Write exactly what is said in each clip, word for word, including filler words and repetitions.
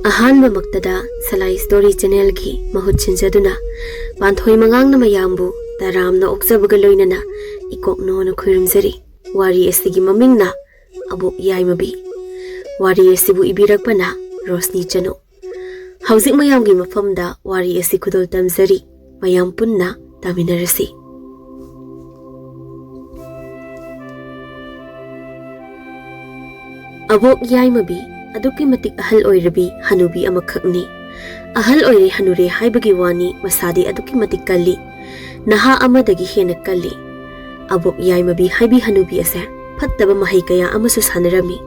ꯑꯍꯥꯟꯕꯃꯛꯇꯗ ꯁꯂꯥꯏ story ꯆꯦꯅꯦꯜꯒꯤ ꯃꯍꯨꯠ ꯁꯤꯟꯖꯗꯨꯅ ꯄꯥꯟꯊꯣꯏ ꯃꯉꯥꯡꯅ ꯃꯌꯥꯝꯕꯨ ꯇꯔꯥꯝꯅ ꯑꯣꯛꯆꯕꯒ ꯂꯣꯏꯅꯅ ꯏꯀꯣꯛꯅꯣꯅ ꯈꯨꯔꯨꯝꯖꯔꯤ꯫ ꯋꯥꯔꯤ ꯑꯁꯤꯒꯤ ꯃꯃꯤꯡꯅ ꯑꯕꯣꯛ ꯌꯥꯏꯃꯕꯤ꯫ ꯋꯥꯔꯤ ꯑꯁꯤꯕꯨ ꯏꯕꯤꯔꯛꯄꯅ ꯔꯣꯁꯅꯤ ꯆꯅꯨ꯫ ꯍꯧꯖꯤꯛ ꯃꯌꯥꯝꯒꯤ ꯃꯐꯝꯗ ꯋꯥꯔꯤ ꯑꯁꯤ ꯈꯨꯗꯣꯜ ꯇꯝꯖꯔꯤ꯫ ꯃꯌꯥꯝ ꯄꯨꯟꯅ ꯇꯥꯃꯤꯟꯅꯔꯁꯤ꯫ ꯑꯕꯣꯛ ꯌꯥꯏꯃꯕꯤ ꯑꯗꯨꯛꯀꯤ ꯃꯇꯤꯛ ꯑꯍꯜ ꯑꯣꯏꯔꯕꯤ ꯍꯅꯨꯕꯤ ꯑꯃꯈꯛꯅꯤ꯫ ꯑꯍꯜ ꯑꯣꯏꯔꯦ ꯍꯅꯨꯔꯦ ꯍꯥꯏꯕꯒꯤ ꯋꯥꯅꯤ, ꯃꯁꯥꯗꯤ ꯑꯗꯨꯛꯀꯤ ꯃꯇꯤꯛ ꯀꯜꯂꯤ꯫ ꯅꯍꯥ ꯑꯃꯗꯒꯤ ꯍꯦꯟꯅ ꯀꯜꯂꯤ꯫ ꯑꯕꯣꯛ ꯌꯥꯏꯃꯕꯤ ꯍꯥꯏꯕꯤ ꯍꯅꯨꯕꯤ ꯑꯁꯦ ꯐꯠꯇꯕ ꯃꯍꯩ ꯀꯌꯥ ꯑꯃꯁꯨ ꯁꯥꯟꯅꯔꯝꯃꯤ꯫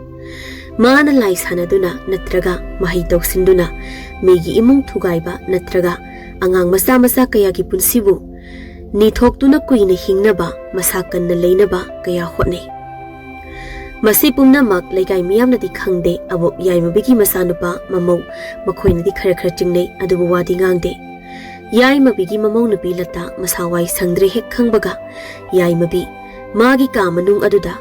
ꯃꯥꯅ ꯂꯥꯏ ꯁꯥꯟꯅꯗꯨꯅ ꯅꯠꯇ꯭ꯔꯒ ꯃꯍꯩ ꯇꯧꯁꯤꯟꯗꯨꯅ ꯃꯤꯒꯤ ꯏꯃꯨꯡ ꯊꯨꯒꯥꯏꯕ ꯅꯠꯇ꯭ꯔꯒ ꯑꯉꯥꯡ ꯃꯆꯥ ꯃꯆꯥ ꯀꯌꯥꯒꯤ ꯄꯨꯟꯁꯤꯕꯨ ꯅꯤꯊꯣꯛꯇꯨꯅ ꯀꯨꯏꯅ ꯍꯤꯡꯅꯕ, ꯃꯁꯥ ꯀꯟꯅ ꯂꯩꯅꯕ ꯀꯌꯥ ꯍꯣꯠꯅꯩ꯫ ꯃꯁꯤ ꯄꯨꯝꯅꯃꯛ ꯂꯩꯀꯥꯏ ꯃꯤꯌꯥꯝꯅꯗꯤ ꯈꯪꯗꯦ꯫ ꯑꯕꯣꯛ ꯌꯥꯏꯃꯕꯤꯒꯤ ꯃꯆꯥꯅꯨꯄꯥ ꯃꯃꯧ ꯃꯈꯣꯏꯅꯗꯤ ꯈꯔ ꯈꯔ ꯆꯤꯡꯅꯩ, ꯑꯗꯨꯕꯨ ꯋꯥꯗꯤ ꯉꯥꯡꯗꯦ꯫ ꯌꯥꯏꯃꯕꯤꯒꯤ ꯃꯃꯧ ꯅꯨꯄꯤ ꯂꯇꯥ ꯃꯁꯥ ꯋꯥꯏ ꯁꯪꯗ꯭ꯔꯦ ꯍꯦꯛ ꯈꯪꯕꯒ, ꯌꯥꯏꯃꯕꯤ ꯃꯥꯒꯤ ꯀꯥ ꯃꯅꯨꯡ ꯑꯗꯨꯗ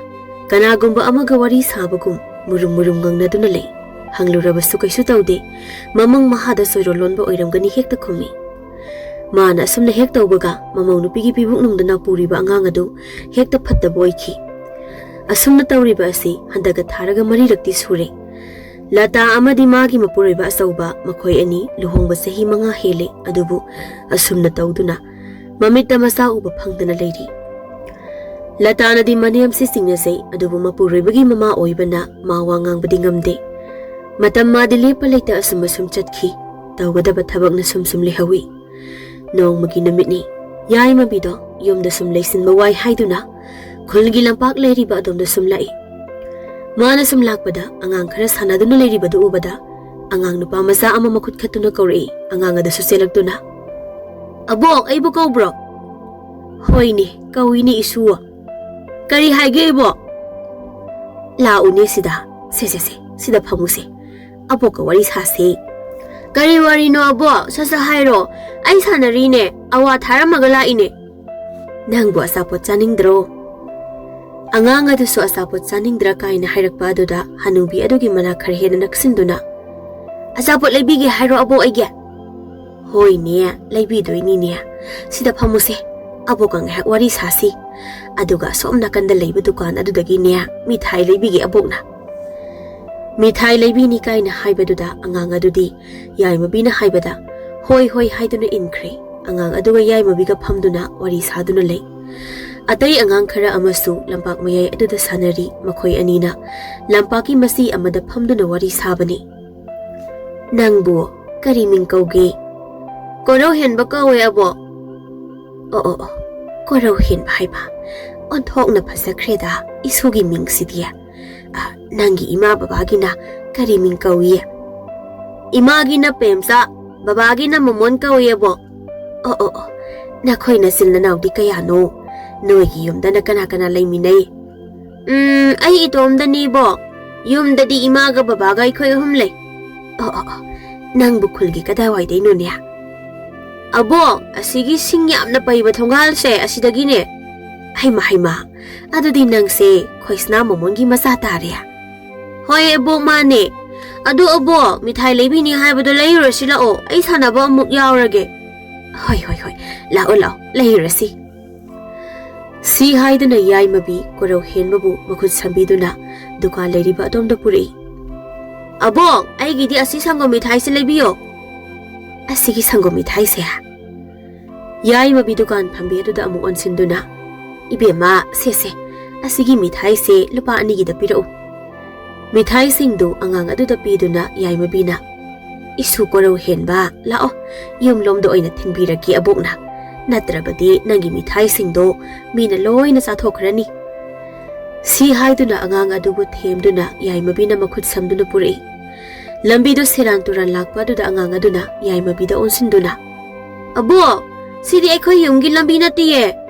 ꯀꯅꯥꯒꯨꯝꯕ ꯑꯃꯒ ꯋꯥꯔꯤ ꯁꯥꯕꯒꯨꯝ ꯃꯨꯔꯨꯝ ꯃꯨꯔꯨꯝ ꯉꯪꯅꯗꯨꯅ ꯂꯩ꯫ ꯍꯪꯂꯨꯔꯕꯁꯨ ꯀꯩꯁꯨ ꯇꯧꯗꯦ꯫ ꯃꯃꯪ ꯃꯍꯥꯗ ꯁꯣꯏꯔꯣ ꯂꯣꯟꯕ ꯑꯣꯏꯔꯝꯒꯅꯤ ꯍꯦꯛꯇ ꯈꯨꯝꯃꯤ꯫ ꯃꯥꯅ ꯑꯁꯨꯝꯅ ꯍꯦꯛ ꯇꯧꯕꯒ ꯃꯃꯧ ꯅꯨꯄꯤꯒꯤ ꯄꯤꯕꯨꯛꯅꯨꯡꯗ ꯅꯥꯄꯨꯔꯤꯕ ꯑꯉꯥꯡ ꯑꯗꯨ ꯍꯦꯛꯇ ꯐꯠꯇꯕ ꯑꯣꯏꯈꯤ꯫ ꯑꯁꯨꯝꯅ ꯇꯧꯔꯤꯕ ꯑꯁꯤ ꯍꯟꯗꯛꯀ ꯊꯥꯔꯒ ꯃꯔꯤꯔꯛꯇꯤ ꯁꯨꯔꯦ꯫ ꯂꯇꯥ ꯑꯃꯗꯤ ꯃꯥꯒꯤ ꯃꯄꯨꯔꯣꯏꯕ ꯑꯆꯧꯕ ꯃꯈꯣꯏ ꯑꯅꯤ ꯂꯨꯍꯣꯡꯕ ꯆꯍꯤ ꯃꯉꯥ ꯍꯦꯜꯂꯦ, ꯑꯗꯨꯕꯨ ꯑꯁꯨꯝꯅ ꯇꯧꯗꯨꯅ ꯃꯃꯤꯠꯇ ꯃꯆꯥ ꯎꯕ ꯐꯪꯗꯅ ꯂꯩꯔꯤ꯫ ꯂꯇꯥꯅꯗꯤ ꯃꯅꯦꯝꯁꯤ ꯆꯤꯡꯅꯖꯩ, ꯑꯗꯨꯕꯨ ꯃꯄꯨꯔꯣꯏꯕꯒꯤ ꯃꯃꯥ ꯑꯣꯏꯕꯅ ꯃꯥ ꯋꯥ ꯉꯥꯡꯕꯗꯤ ꯉꯝꯗꯦ꯫ ꯃꯇꯝ ꯃꯥꯗꯤ ꯂꯦꯞꯄ ꯂꯩꯇ ꯑꯁꯨꯝ ꯑꯁꯨꯝ ꯆꯠꯈꯤ꯫ ꯇꯧꯒꯗꯕ ꯊꯕꯛꯅ ꯁꯨꯝ ꯁꯨꯝ ꯂꯩꯍꯧꯏ꯫ ꯅꯣꯡꯃꯒꯤ ꯅꯨꯃꯤꯠꯅꯤ꯫ ꯌꯥꯏꯃꯕꯤꯗꯣ ꯌꯨꯝꯗ ꯁꯨꯝ ꯂꯩꯁꯤꯟꯕ ꯋꯥꯏ ꯍꯥꯏꯗꯨꯅ ꯈꯨꯜꯒꯤ ꯂꯝꯄꯥꯛ ꯂꯩꯔꯤꯕ ꯑꯗꯣꯝꯗ ꯁꯨꯝ ꯂꯥꯛꯏ꯫ ꯃꯥꯅ ꯁꯨꯝ ꯂꯥꯛꯄꯗ ꯑꯉꯥꯡ ꯈꯔ ꯁꯥꯟꯅꯗꯨꯅ ꯂꯩꯔꯤꯕꯗꯨ ꯎꯕꯗ ꯑꯉꯥꯡ ꯅꯨꯄꯥ ꯃꯆꯥ ꯑꯃ ꯃꯈꯨꯠ ꯈꯠꯇꯨꯅ ꯀꯧꯔꯛꯏ꯫ ꯑꯉꯥꯡ ꯑꯗꯨꯁꯨ ꯆꯦꯜꯂꯛꯇꯨꯅ, "ꯑꯕꯣꯛ, ꯑꯩꯕꯨ ꯀꯧꯕ꯭ꯔꯣ?" "ꯍꯣꯏꯅꯦ, ꯀꯧꯏꯅꯦ ꯏꯁꯨ꯫ ꯀꯔꯤ ꯍꯥꯏꯒꯦ ꯏꯕꯣꯛ?" "ꯂꯥꯛꯎꯅꯦ ꯁꯤꯗ, ꯁꯦ ꯁꯦ ꯁꯦ, ꯁꯤꯗ ꯐꯝꯃꯨꯁꯦ꯫ ꯑꯕꯣꯛꯀ ꯋꯥꯔꯤ ꯁꯥꯁꯦ꯫" "ꯀꯔꯤ ꯋꯥꯔꯤꯅꯣ ꯑꯕꯣꯛ? ꯁꯠ ꯁꯠ ꯍꯥꯏꯔꯣ꯫ ꯑꯩ ꯁꯥꯟꯅꯔꯤꯅꯦ, ꯑꯋꯥ ꯊꯥꯔꯝꯃꯒ ꯂꯥꯛꯏꯅꯦ꯫" "ꯅꯪꯕꯨ ꯑꯆꯥꯄꯣꯠ ꯆꯥꯅꯤꯡꯗ꯭ꯔꯣ?" ꯑꯉꯥꯡ ꯑꯗꯨꯁꯨ ꯑꯆꯥꯄꯣꯠ ꯆꯥꯅꯤꯡꯗ꯭ꯔꯥ ꯀꯥꯏꯅ ꯍꯥꯏꯔꯛꯄ ꯑꯗꯨꯗ ꯍꯅꯨꯕꯤ ꯑꯗꯨꯒꯤ ꯃꯅꯥꯛ ꯈꯔ ꯍꯦꯟꯅ ꯅꯛꯁꯤꯟꯗꯨꯅ, "ꯑꯆꯥꯄꯣꯠ ꯂꯩꯕꯤꯒꯦ ꯍꯥꯏꯔꯣ ꯑꯕꯣꯛ ꯑꯩꯒꯤ?" "ꯍꯣꯏꯅꯦ, ꯂꯩꯕꯤꯗꯣꯏꯅꯤꯅꯦ꯫ ꯁꯤꯗ ꯐꯝꯃꯨꯁꯦ꯫ ꯑꯕꯣꯛꯀ ꯉꯥꯏꯍꯥꯛ ꯋꯥꯔꯤ ꯁꯥꯁꯤ꯫ ꯑꯗꯨꯒ ꯑꯁꯣꯝ ꯅꯥꯀꯟꯗ ꯂꯩꯕ ꯗꯨꯀꯥꯟ ꯑꯗꯨꯗꯒꯤꯅꯦ ꯃꯤꯊꯥꯏ ꯂꯩꯕꯤꯒꯦ ꯑꯕꯣꯛꯅ꯫" ꯃꯤꯊꯥꯏ ꯂꯩꯕꯤꯅꯤ ꯀꯥꯏꯅ ꯍꯥꯏꯕꯗꯨꯗ ꯑꯉꯥꯡ ꯑꯗꯨꯗꯤ ꯌꯥꯏꯃꯕꯤꯅ ꯍꯥꯏꯕꯗ "ꯍꯣꯏ, ꯍꯣꯏ" ꯍꯥꯏꯗꯨꯅ ꯏꯟꯈ꯭ꯔꯦ꯫ ꯑꯉꯥꯡ ꯑꯗꯨꯒ ꯌꯥꯏꯃꯕꯤꯒ ꯐꯝꯗꯨꯅ ꯋꯥꯔꯤ ꯁꯥꯗꯨꯅ ꯂꯩ꯫ ꯑꯇꯩ ꯑꯉꯥꯡ ꯈꯔ ꯑꯃꯁꯨ ꯂꯝꯄꯥꯛ ꯃꯌꯥꯏ ꯑꯗꯨꯗ ꯁꯥꯟꯅꯔꯤ꯫ ꯃꯈꯣꯏ ꯑꯅꯤꯅ ꯂꯝꯄꯥꯛꯀꯤ ꯃꯆꯤ ꯑꯃꯗ ꯐꯝꯗꯨꯅ ꯋꯥꯔꯤ ꯁꯥꯕꯅꯤ꯫ "ꯅꯪꯕꯨ ꯀꯔꯤ ꯃꯤꯡ ꯀꯧꯒꯦ?" "ꯀꯣꯔꯧ ꯍꯦꯟꯕ ꯀꯧꯋꯦ ꯑꯕꯣꯛ꯫" "ꯑꯣ, ꯑꯣ, ꯑꯣ, ꯀꯣꯔꯧ ꯍꯦꯟꯕ ꯍꯥꯏꯕ? ꯑꯣꯟꯊꯣꯛꯅ ꯐꯖꯈ꯭ꯔꯦꯗ ꯏꯁꯨꯒꯤ ꯃꯤꯡꯁꯤꯗꯤ꯫ ꯑ, ꯅꯪꯒꯤ ꯏꯃꯥ ꯕꯕꯥꯒꯤꯅ ꯀꯔꯤ ꯃꯤꯡ ꯀꯧꯏ?" "ꯏꯃꯥꯒꯤꯅ ꯄꯦꯝꯆꯥ, ꯕꯕꯥꯒꯤꯅ ꯃꯣꯃꯣꯟ ꯀꯧꯏ ꯑꯕꯣꯛ꯫" "ꯑꯣ, ꯑꯣ, ꯑꯣ, ꯅꯈꯣꯏ ꯅꯆꯤꯟ ꯅꯅꯥꯎꯗꯤ ꯀꯌꯥꯅꯣ? ꯅꯣꯏꯒꯤ ꯌꯨꯝꯗꯅ ꯀꯅꯥ ꯀꯅꯥ ꯂꯩꯃꯤꯟꯅꯩ?" "ꯎꯝ, ꯑꯩ ꯏꯇꯣꯝꯗꯅꯤꯕꯣ꯫ ꯌꯨꯝꯗꯗꯤ ꯏꯃꯥꯒ ꯕꯕꯥꯒ ꯑꯩꯈꯣꯏ ꯑꯍꯨꯝ ꯂꯩ꯫" "ꯑꯣ, ꯑꯣ, ꯑꯣ, ꯅꯪꯕꯨ ꯈꯨꯜꯒꯤ ꯀꯗꯥꯏꯋꯥꯏꯗꯩꯅꯣꯅꯦ?" "ꯑꯕꯣꯛ, ꯑꯁꯤꯒꯤ ꯁꯤꯡ ꯌꯥꯝꯅ ꯄꯩꯕ ꯊꯣꯡꯒꯥꯜꯁꯦ ꯑꯁꯤꯗꯒꯤꯅꯦ꯫" "ꯍꯩꯃ, ꯍꯩꯃ, ꯑꯗꯨꯗꯤ ꯅꯪꯁꯦ ꯈꯣꯏꯁꯅꯥ ꯃꯣꯃꯣꯟꯒꯤ ꯃꯆꯥ ꯇꯥꯔꯦ꯫" "ꯍꯣꯏ ꯑꯕꯣꯛ, ꯃꯥꯅꯦ꯫ ꯑꯗꯨ ꯑꯕꯣꯛ, ꯃꯤꯊꯥꯏ ꯂꯩꯕꯤꯅꯤ ꯍꯥꯏꯕꯗꯣ ꯂꯩꯔꯨꯔꯁꯤ ꯂꯥꯛꯑꯣ, ꯑꯩ ꯁꯥꯟꯅꯕ ꯑꯃꯨꯛ ꯌꯥꯎꯔꯒꯦ꯫" "ꯍꯣꯏ, ꯍꯣꯏ, ꯍꯣꯏ, ꯂꯥꯛꯑꯣ, ꯂꯥꯛꯑꯣ, ꯂꯩꯔꯨꯔꯁꯤ꯫" ꯁꯤ ꯍꯥꯏꯗꯨꯅ ꯌꯥꯏꯃꯕꯤ ꯀꯣꯔꯧ ꯍꯦꯟꯕꯕꯨ ꯃꯈꯨꯠ ꯁꯝꯕꯤꯗꯨꯅ ꯗꯨꯀꯥꯟ ꯂꯩꯔꯤꯕ ꯑꯗꯣꯝꯗ ꯄꯨꯔꯛꯏ꯫ "ꯑꯕꯣꯛ, ꯑꯩꯒꯤꯗꯤ ꯑꯁꯤ ꯁꯪꯒꯣꯝ ꯃꯤꯊꯥꯏꯁꯦ ꯂꯩꯕꯤꯌꯣ꯫" "ꯑꯁꯤꯒꯤ ꯁꯪꯒꯣꯝ ꯃꯤꯊꯥꯏꯁꯦ?" ꯌꯥꯏꯃꯕꯤ ꯗꯨꯀꯥꯟ ꯐꯝꯕꯤ ꯑꯗꯨꯗ ꯑꯃꯨꯛ ꯑꯣꯟꯁꯤꯟꯗꯨꯅ, "ꯏꯕꯦꯝꯃ, ꯁꯦ, ꯁꯦ, ꯑꯁꯤꯒꯤ ꯃꯤꯊꯥꯏꯁꯦ ꯂꯨꯄꯥ ꯑꯅꯤꯒꯤꯗ ꯄꯤꯔꯛꯎ꯫" ꯃꯤꯊꯥꯏꯁꯤꯡꯗꯨ ꯑꯉꯥꯡ ꯑꯗꯨꯗ ꯄꯤꯗꯨꯅ ꯌꯥꯏꯃꯕꯤꯅ, "ꯏꯁꯨ ꯀꯣꯔꯧ ꯍꯦꯟꯕ, ꯂꯥꯛꯑꯣ, ꯌꯨꯝꯂꯣꯝꯗ ꯑꯣꯏꯅ ꯊꯤꯟꯕꯤꯔꯛꯀꯦ ꯑꯕꯣꯛꯅ꯫ ꯅꯠꯇ꯭ꯔꯕꯗꯤ ꯅꯪꯒꯤ ꯃꯤꯊꯥꯏꯁꯤꯡꯗꯣ ꯃꯤꯅ ꯂꯣꯏꯅ ꯆꯥꯊꯣꯛꯈ꯭ꯔꯅꯤ꯫" ꯁꯤ ꯍꯥꯏꯗꯨꯅ ꯑꯉꯥꯡ ꯑꯗꯨꯕꯨ ꯊꯦꯝꯗꯨꯅ ꯌꯥꯏꯃꯕꯤꯅ ꯃꯈꯨꯠ ꯁꯝꯗꯨꯅ ꯄꯨꯔꯛꯏ꯫ ꯂꯝꯕꯤꯗꯨ ꯁꯦꯔꯥꯟ ꯇꯨꯔꯥꯟ ꯂꯥꯛꯄ ꯑꯗꯨꯗ ꯑꯉꯥꯡ ꯑꯗꯨꯅ ꯌꯥꯏꯃꯕꯤꯗ ꯑꯣꯟꯁꯤꯟꯗꯨꯅ, "ꯑꯕꯣꯛ, ꯁꯤꯗꯤ ꯑꯩꯈꯣꯏ ꯌꯨꯝꯒꯤ ꯂꯝꯕꯤ ꯅꯠꯇꯤꯌꯦ꯫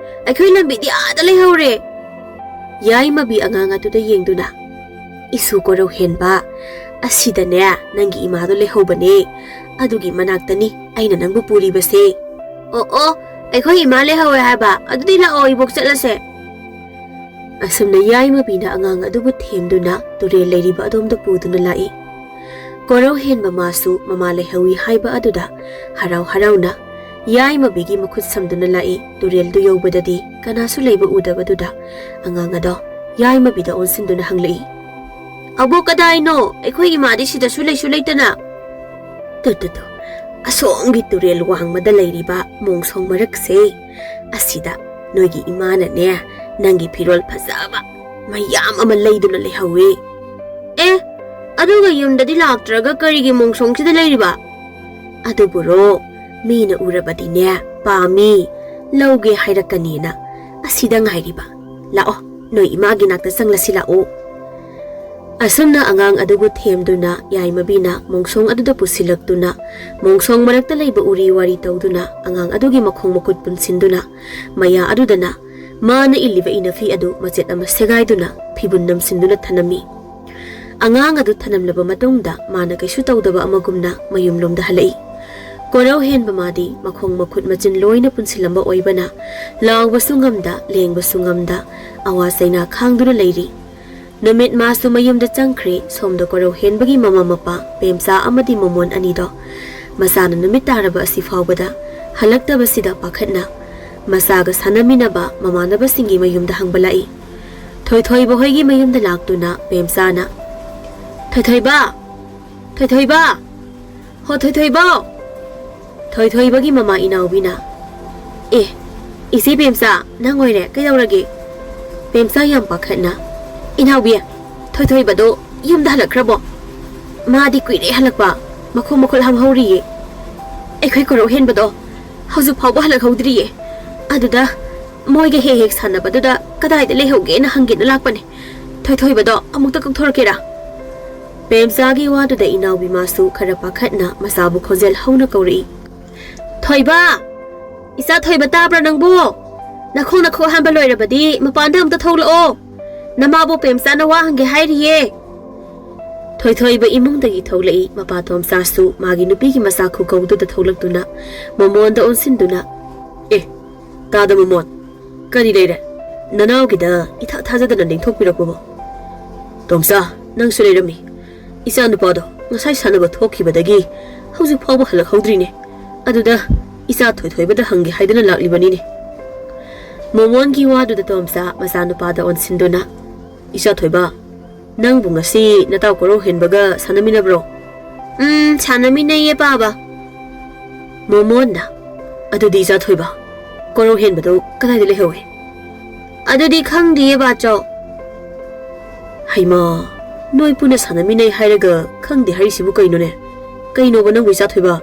ꯑꯩꯈꯣꯏ ꯂꯝꯕꯤꯗꯤ ꯑꯥꯗ ꯂꯩꯍꯧꯔꯦ꯫" ꯌꯥꯏꯃꯕꯤ ꯑꯉꯥꯡ ꯑꯗꯨꯗ ꯌꯦꯡꯗꯨꯅ, "ꯏꯁꯨ ꯀꯣꯔꯧ ꯍꯦꯟꯕ, ꯑꯁꯤꯗꯅꯦ ꯅꯪꯒꯤ ꯏꯃꯥꯗꯣ ꯂꯩꯍꯧꯕꯅꯦ꯫ ꯑꯗꯨꯒꯤ ꯃꯅꯥꯛꯇꯅꯤ ꯑꯩꯅ ꯅꯪꯕꯨ ꯄꯨꯔꯤꯕꯁꯦ꯫" "ꯑꯣ, ꯑꯣ, ꯑꯩꯈꯣꯏ ꯏꯃꯥ ꯂꯩꯍꯧꯋꯦ ꯍꯥꯏꯕ? ꯑꯗꯨꯗꯤ ꯂꯥꯛꯑꯣ, ꯏꯕꯣꯛ, ꯆꯠꯂꯁꯦ꯫" ꯑꯁꯨꯝꯅ ꯌꯥꯏꯃꯕꯤꯅ ꯑꯉꯥꯡ ꯑꯗꯨꯕꯨ ꯊꯦꯝꯗꯨꯅ ꯇꯨꯔꯦꯜ ꯂꯩꯔꯤꯕ ꯑꯗꯣꯝꯗ ꯄꯨꯗꯨꯅ ꯂꯥꯛꯏ꯫ ꯀꯣꯔꯧ ꯍꯦꯟꯕ ꯃꯥꯁꯨ ꯃꯃꯥ ꯂꯩꯍꯧꯏ ꯍꯥꯏꯕ ꯑꯗꯨꯗ ꯍꯔꯥꯎ ꯍꯔꯥꯎꯅ ꯌꯥꯏꯃꯕꯤꯒꯤ ꯃꯈꯨꯠ ꯁꯝꯗꯨꯅ ꯂꯥꯛꯏ꯫ ꯇꯨꯔꯦꯜꯗꯨ ꯌꯧꯕꯗꯗꯤ ꯀꯅꯥꯁꯨ ꯂꯩꯕ ꯎꯗꯕꯗꯨꯗ ꯑꯉꯥꯡ ꯑꯗꯣ ꯌꯥꯏꯃꯕꯤꯗ ꯑꯣꯟꯁꯤꯟꯗꯨꯅ ꯍꯪꯂꯛꯏ, "ꯑꯕꯣꯛ, ꯀꯗꯥꯏꯅꯣ? ꯑꯩꯈꯣꯏ ꯏꯃꯥꯗꯤ ꯁꯤꯗꯁꯨ ꯂꯩꯁꯨ ꯂꯩꯇꯅ?" "ꯇꯨ, ꯇꯨ, ꯇꯨ, ꯑꯁꯣꯝꯒꯤ ꯇꯨꯔꯦꯜ ꯋꯥꯡꯃꯗ ꯂꯩꯔꯤꯕ ꯃꯣꯡꯁꯣꯡ ꯃꯔꯛꯁꯦ, ꯑꯁꯤꯗ ꯅꯣꯏꯒꯤ ꯏꯃꯥꯅꯅꯦ, ꯅꯪꯒꯤ ꯐꯤꯔꯣꯜ ꯐꯖꯕ ꯃꯌꯥꯝ ꯑꯃ ꯂꯩꯗꯨꯅ ꯂꯩꯍꯧꯋꯦ꯫" "ꯑꯦ, ꯑꯗꯨꯒ ꯌꯨꯝꯗꯗꯤ ꯂꯥꯛꯇ꯭ꯔꯒ ꯀꯔꯤꯒꯤ ꯃꯣꯡꯁꯣꯡꯁꯤꯗ ꯂꯩꯔꯤꯕ?" "ꯑꯗꯨꯕꯨꯔꯣ, ꯃꯤꯅ ꯎꯔꯕꯗꯤꯅꯦ, ꯄꯥꯝꯃꯤ, ꯂꯧꯒꯦ ꯍꯥꯏꯔꯛꯀꯅꯤꯅ ꯑꯁꯤꯗ ꯉꯥꯏꯔꯤꯕ꯫ ꯂꯥꯛꯑꯣ, ꯅꯣꯏ ꯏꯃꯥꯒꯤ ꯅꯥꯛꯇ ꯆꯪꯂꯁꯤ ꯂꯥꯛꯑꯣ꯫" ꯑꯁꯨꯝꯅ ꯑꯉꯥꯡ ꯑꯗꯨꯕꯨ ꯊꯦꯝꯗꯨꯅ ꯌꯥꯏꯃꯕꯤꯅ ꯃꯣꯡꯁꯣꯡ ꯑꯗꯨꯗ ꯄꯨꯁꯤꯜꯂꯛꯇꯨꯅ, ꯃꯣꯡꯁꯣꯡ ꯃꯔꯛꯇ ꯂꯩꯕ ꯎꯔꯤ ꯋꯥꯔꯤ ꯇꯧꯗꯨꯅ ꯑꯉꯥꯡ ꯑꯗꯨꯒꯤ ꯃꯈꯣꯡ ꯃꯈꯨꯠ ꯄꯨꯟꯁꯤꯟꯗꯨꯅ, ꯃꯌꯥ ꯑꯗꯨꯗꯅ ꯃꯥꯅ ꯏꯜꯂꯤꯕ ꯏꯅꯐꯤ ꯑꯗꯨ ꯃꯆꯦꯠ ꯑꯃ ꯁꯦꯒꯥꯏꯗꯨꯅ ꯐꯤꯕꯨꯟ ꯅꯝꯁꯤꯟꯗꯨꯅ ꯊꯅꯝꯃꯤ꯫ ꯑꯉꯥꯡ ꯑꯗꯨ ꯊꯅꯝꯂꯕ ꯃꯇꯨꯡꯗ ꯃꯥꯅ ꯀꯩꯁꯨ ꯇꯧꯗꯕ ꯑꯃꯒꯨꯝꯅ ꯃꯌꯨꯝꯂꯣꯝꯗ ꯍꯜꯂꯛꯏ꯫ ꯀꯣꯔꯧ ꯍꯦꯟꯕ ꯃꯥꯗꯤ ꯃꯈꯣꯡ ꯃꯈꯨꯠ ꯃꯆꯤꯟ ꯂꯣꯏꯅ ꯄꯨꯟꯁꯤꯜꯂꯝꯕ ꯑꯣꯏꯕꯅ ꯂꯥꯎꯕꯁꯨ ꯉꯝꯗ, ꯂꯦꯡꯕꯁꯨ ꯉꯝꯗ, ꯑꯋꯥ ꯆꯩꯅꯥ ꯈꯥꯡꯗꯨꯅ ꯂꯩꯔꯤ꯫ ꯅꯨꯃꯤꯠ ꯃꯥꯁꯨ ꯃꯌꯨꯝꯗ ꯆꯪꯈ꯭ꯔꯦ꯫ ꯁꯣꯝꯗ ꯀꯣꯔꯧ ꯍꯦꯟꯕꯒꯤ ꯃꯃꯥ ꯃꯄꯥ ꯄꯦꯝꯆꯥ ꯑꯃꯗꯤ ꯃꯃꯣꯟ ꯑꯅꯤꯗꯣ ꯃꯆꯥꯅ ꯅꯨꯃꯤꯠ ꯇꯥꯔꯕ ꯑꯁꯤ ꯐꯥꯎꯕꯗ ꯍꯜꯂꯛꯇꯕꯁꯤꯗ ꯄꯥꯈꯠꯅ ꯃꯆꯥꯒ ꯁꯥꯟꯅꯃꯤꯟꯅꯕ ꯃꯃꯥꯟꯅꯕꯁꯤꯡꯒꯤ ꯃꯌꯨꯝꯗ ꯍꯪꯕ ꯂꯥꯛꯏ꯫ ꯊꯣꯏꯊꯣꯏꯕ ꯍꯣꯏꯒꯤ ꯃꯌꯨꯝꯗ ꯂꯥꯛꯇꯨꯅ ꯄꯦꯝꯆꯥꯅ, "ꯊꯣꯏꯊꯣꯏꯕ! ꯊꯣꯏꯊꯣꯏꯕ! ꯍꯣ ꯊꯣꯏꯊꯣꯏꯕ!" ꯊꯣꯏꯊꯣꯏꯕꯒꯤ ꯃꯃꯥ ꯏꯅꯥꯎꯕꯤꯅ, "ꯑꯦ, ꯏꯆꯦ ꯄꯦꯝꯆꯥ, ꯅꯪ ꯑꯣꯏꯔꯦ, ꯀꯩꯗꯧꯔꯒꯦ?" ꯄꯦꯝꯆꯥ ꯌꯥꯝ ꯄꯥꯈꯠꯅ, "ꯏꯅꯥꯎꯕꯤ, ꯊꯣꯏꯊꯣꯏꯕꯗꯣ ꯌꯨꯝꯗ ꯍꯜꯂꯛꯈ꯭ꯔꯕꯣ? ꯃꯥꯗꯤ ꯀꯨꯏꯔꯦ ꯍꯜꯂꯛꯄ, ꯃꯈꯣꯡ ꯃꯈꯨꯠ ꯍꯥꯝꯍꯧꯔꯤꯌꯦ꯫ ꯑꯩꯈꯣꯏ ꯀꯣꯔꯧ ꯍꯦꯟꯕꯗꯣ ꯍꯧꯖꯤꯛ ꯐꯥꯎꯕ ꯍꯜꯂꯛꯍꯧꯗ꯭ꯔꯤꯌꯦ꯫ ꯑꯗꯨꯗ ꯃꯣꯏꯒ ꯍꯦꯛ ꯍꯦꯛ ꯁꯥꯟꯅꯕꯗꯨꯗ ꯀꯗꯥꯏꯗ ꯂꯩꯍꯧꯒꯦꯅ ꯍꯪꯒꯦꯅ ꯂꯥꯛꯄꯅꯦ꯫ ꯊꯣꯏꯊꯣꯏꯕꯗꯣ ꯑꯃꯨꯛꯇ ꯀꯧꯊꯣꯔꯛꯀꯦꯔꯥ?" ꯄꯦꯝꯆꯥꯒꯤ ꯋꯥꯗꯨꯗ ꯏꯅꯥꯎꯕꯤ ꯃꯥꯁꯨ ꯈꯔ ꯄꯥꯈꯠꯅ ꯃꯆꯥꯕꯨ ꯈꯣꯟꯖꯦꯜ ꯍꯧꯅ ꯀꯧꯔꯛꯏ, "ꯊꯣꯏꯕ! ꯏꯆꯥ ꯊꯣꯏꯕ, ꯇꯥꯕ꯭ꯔꯥ ꯅꯪꯕꯨ? ꯅꯈꯣꯡ ꯅꯈꯨꯠ ꯍꯥꯝꯕ ꯂꯣꯏꯔꯕꯗꯤ ꯃꯄꯥꯟꯗ ꯑꯃꯨꯛꯇ ꯊꯣꯛꯂꯛꯑꯣ꯫ ꯅꯃꯥꯕꯨ ꯄꯦꯝꯆꯥꯅ ꯋꯥ ꯍꯪꯒꯦ ꯍꯥꯏꯔꯤꯌꯦ꯫" ꯊꯣꯏꯊꯣꯏꯕ ꯏꯃꯨꯡꯗꯒꯤ ꯊꯣꯛꯂꯛꯏ꯫ ꯃꯄꯥꯇꯣꯝꯆꯥꯁꯨ ꯃꯥꯒꯤ ꯅꯨꯄꯤꯒꯤ ꯃꯆꯥ ꯈꯨꯀꯧꯗꯨꯗ ꯊꯣꯛꯂꯛꯇꯨꯅ ꯃꯃꯣꯟꯗ ꯑꯣꯟꯁꯤꯟꯗꯨꯅ, "ꯑꯦ, ꯇꯥꯗ ꯃꯃꯣꯟ, ꯀꯔꯤ ꯂꯩꯔꯦ? ꯅꯅꯥꯎꯒꯤꯗ ꯏꯊꯥ ꯊꯥꯖꯗꯅ ꯂꯦꯡꯊꯣꯛꯄꯤꯔꯛꯄꯕꯣ?" "ꯇꯣꯝꯆꯥ, ꯅꯪꯁꯨ ꯂꯩꯔꯝꯃꯤ꯫ ꯏꯆꯥ ꯅꯨꯄꯥꯗꯣ ꯉꯁꯥꯏ ꯁꯥꯟꯅꯕ ꯊꯣꯛꯈꯤꯕꯗꯒꯤ ꯍꯧꯖꯤꯛ ꯐꯥꯎꯕ ꯍꯜꯂꯛꯍꯧꯗ꯭ꯔꯤꯅꯦ꯫ ꯑꯗꯨꯗ ꯏꯆꯥ ꯊꯣꯏꯊꯣꯏꯕꯗ ꯍꯪꯒꯦ ꯍꯥꯏꯗꯨꯅ ꯂꯥꯛꯂꯤꯕꯅꯤꯅꯦ꯫ ꯃꯣꯃꯣꯟꯒꯤ ꯋꯥꯗꯨꯗ ꯇꯣꯝꯆꯥ ꯃꯆꯥꯅꯨꯄꯥꯗ ꯑꯣꯟꯁꯤꯟꯗꯨꯅ, "ꯏꯆꯥ ꯊꯣꯏꯕ, ꯅꯪꯕꯨ ꯉꯁꯤ ꯅꯇꯥꯎ ꯀꯣꯔꯧ ꯍꯦꯟꯕꯒ ꯁꯥꯟꯅꯃꯤꯟꯅꯕ꯭ꯔꯣ?" "ꯎꯝ, ꯁꯥꯟꯅꯃꯤꯟꯅꯩꯌꯦ ꯄꯥꯕ꯫" ꯃꯣꯃꯣꯟꯅ, "ꯑꯗꯨꯗꯤ ꯏꯆꯥ ꯊꯣꯏꯕ, ꯀꯣꯔꯧ ꯍꯦꯟꯕꯗꯨ ꯀꯗꯥꯏꯗ ꯂꯩꯍꯧꯏ?" "ꯑꯗꯨꯗꯤ ꯈꯪꯗꯤꯌꯦ ꯕꯥꯆꯧ꯫" "ꯍꯩꯃꯥ, ꯅꯣꯏ ꯄꯨꯟꯅ ꯁꯥꯟꯅꯃꯤꯟꯅꯩ ꯍꯥꯏꯔꯒ ꯈꯪꯗꯦ ꯍꯥꯏꯔꯤꯁꯤꯕꯨ ꯀꯩꯅꯣꯅꯦ? ꯀꯩꯅꯣꯕ ꯅꯪꯕꯨ ꯏꯆꯥ ꯊꯣꯏꯕ?"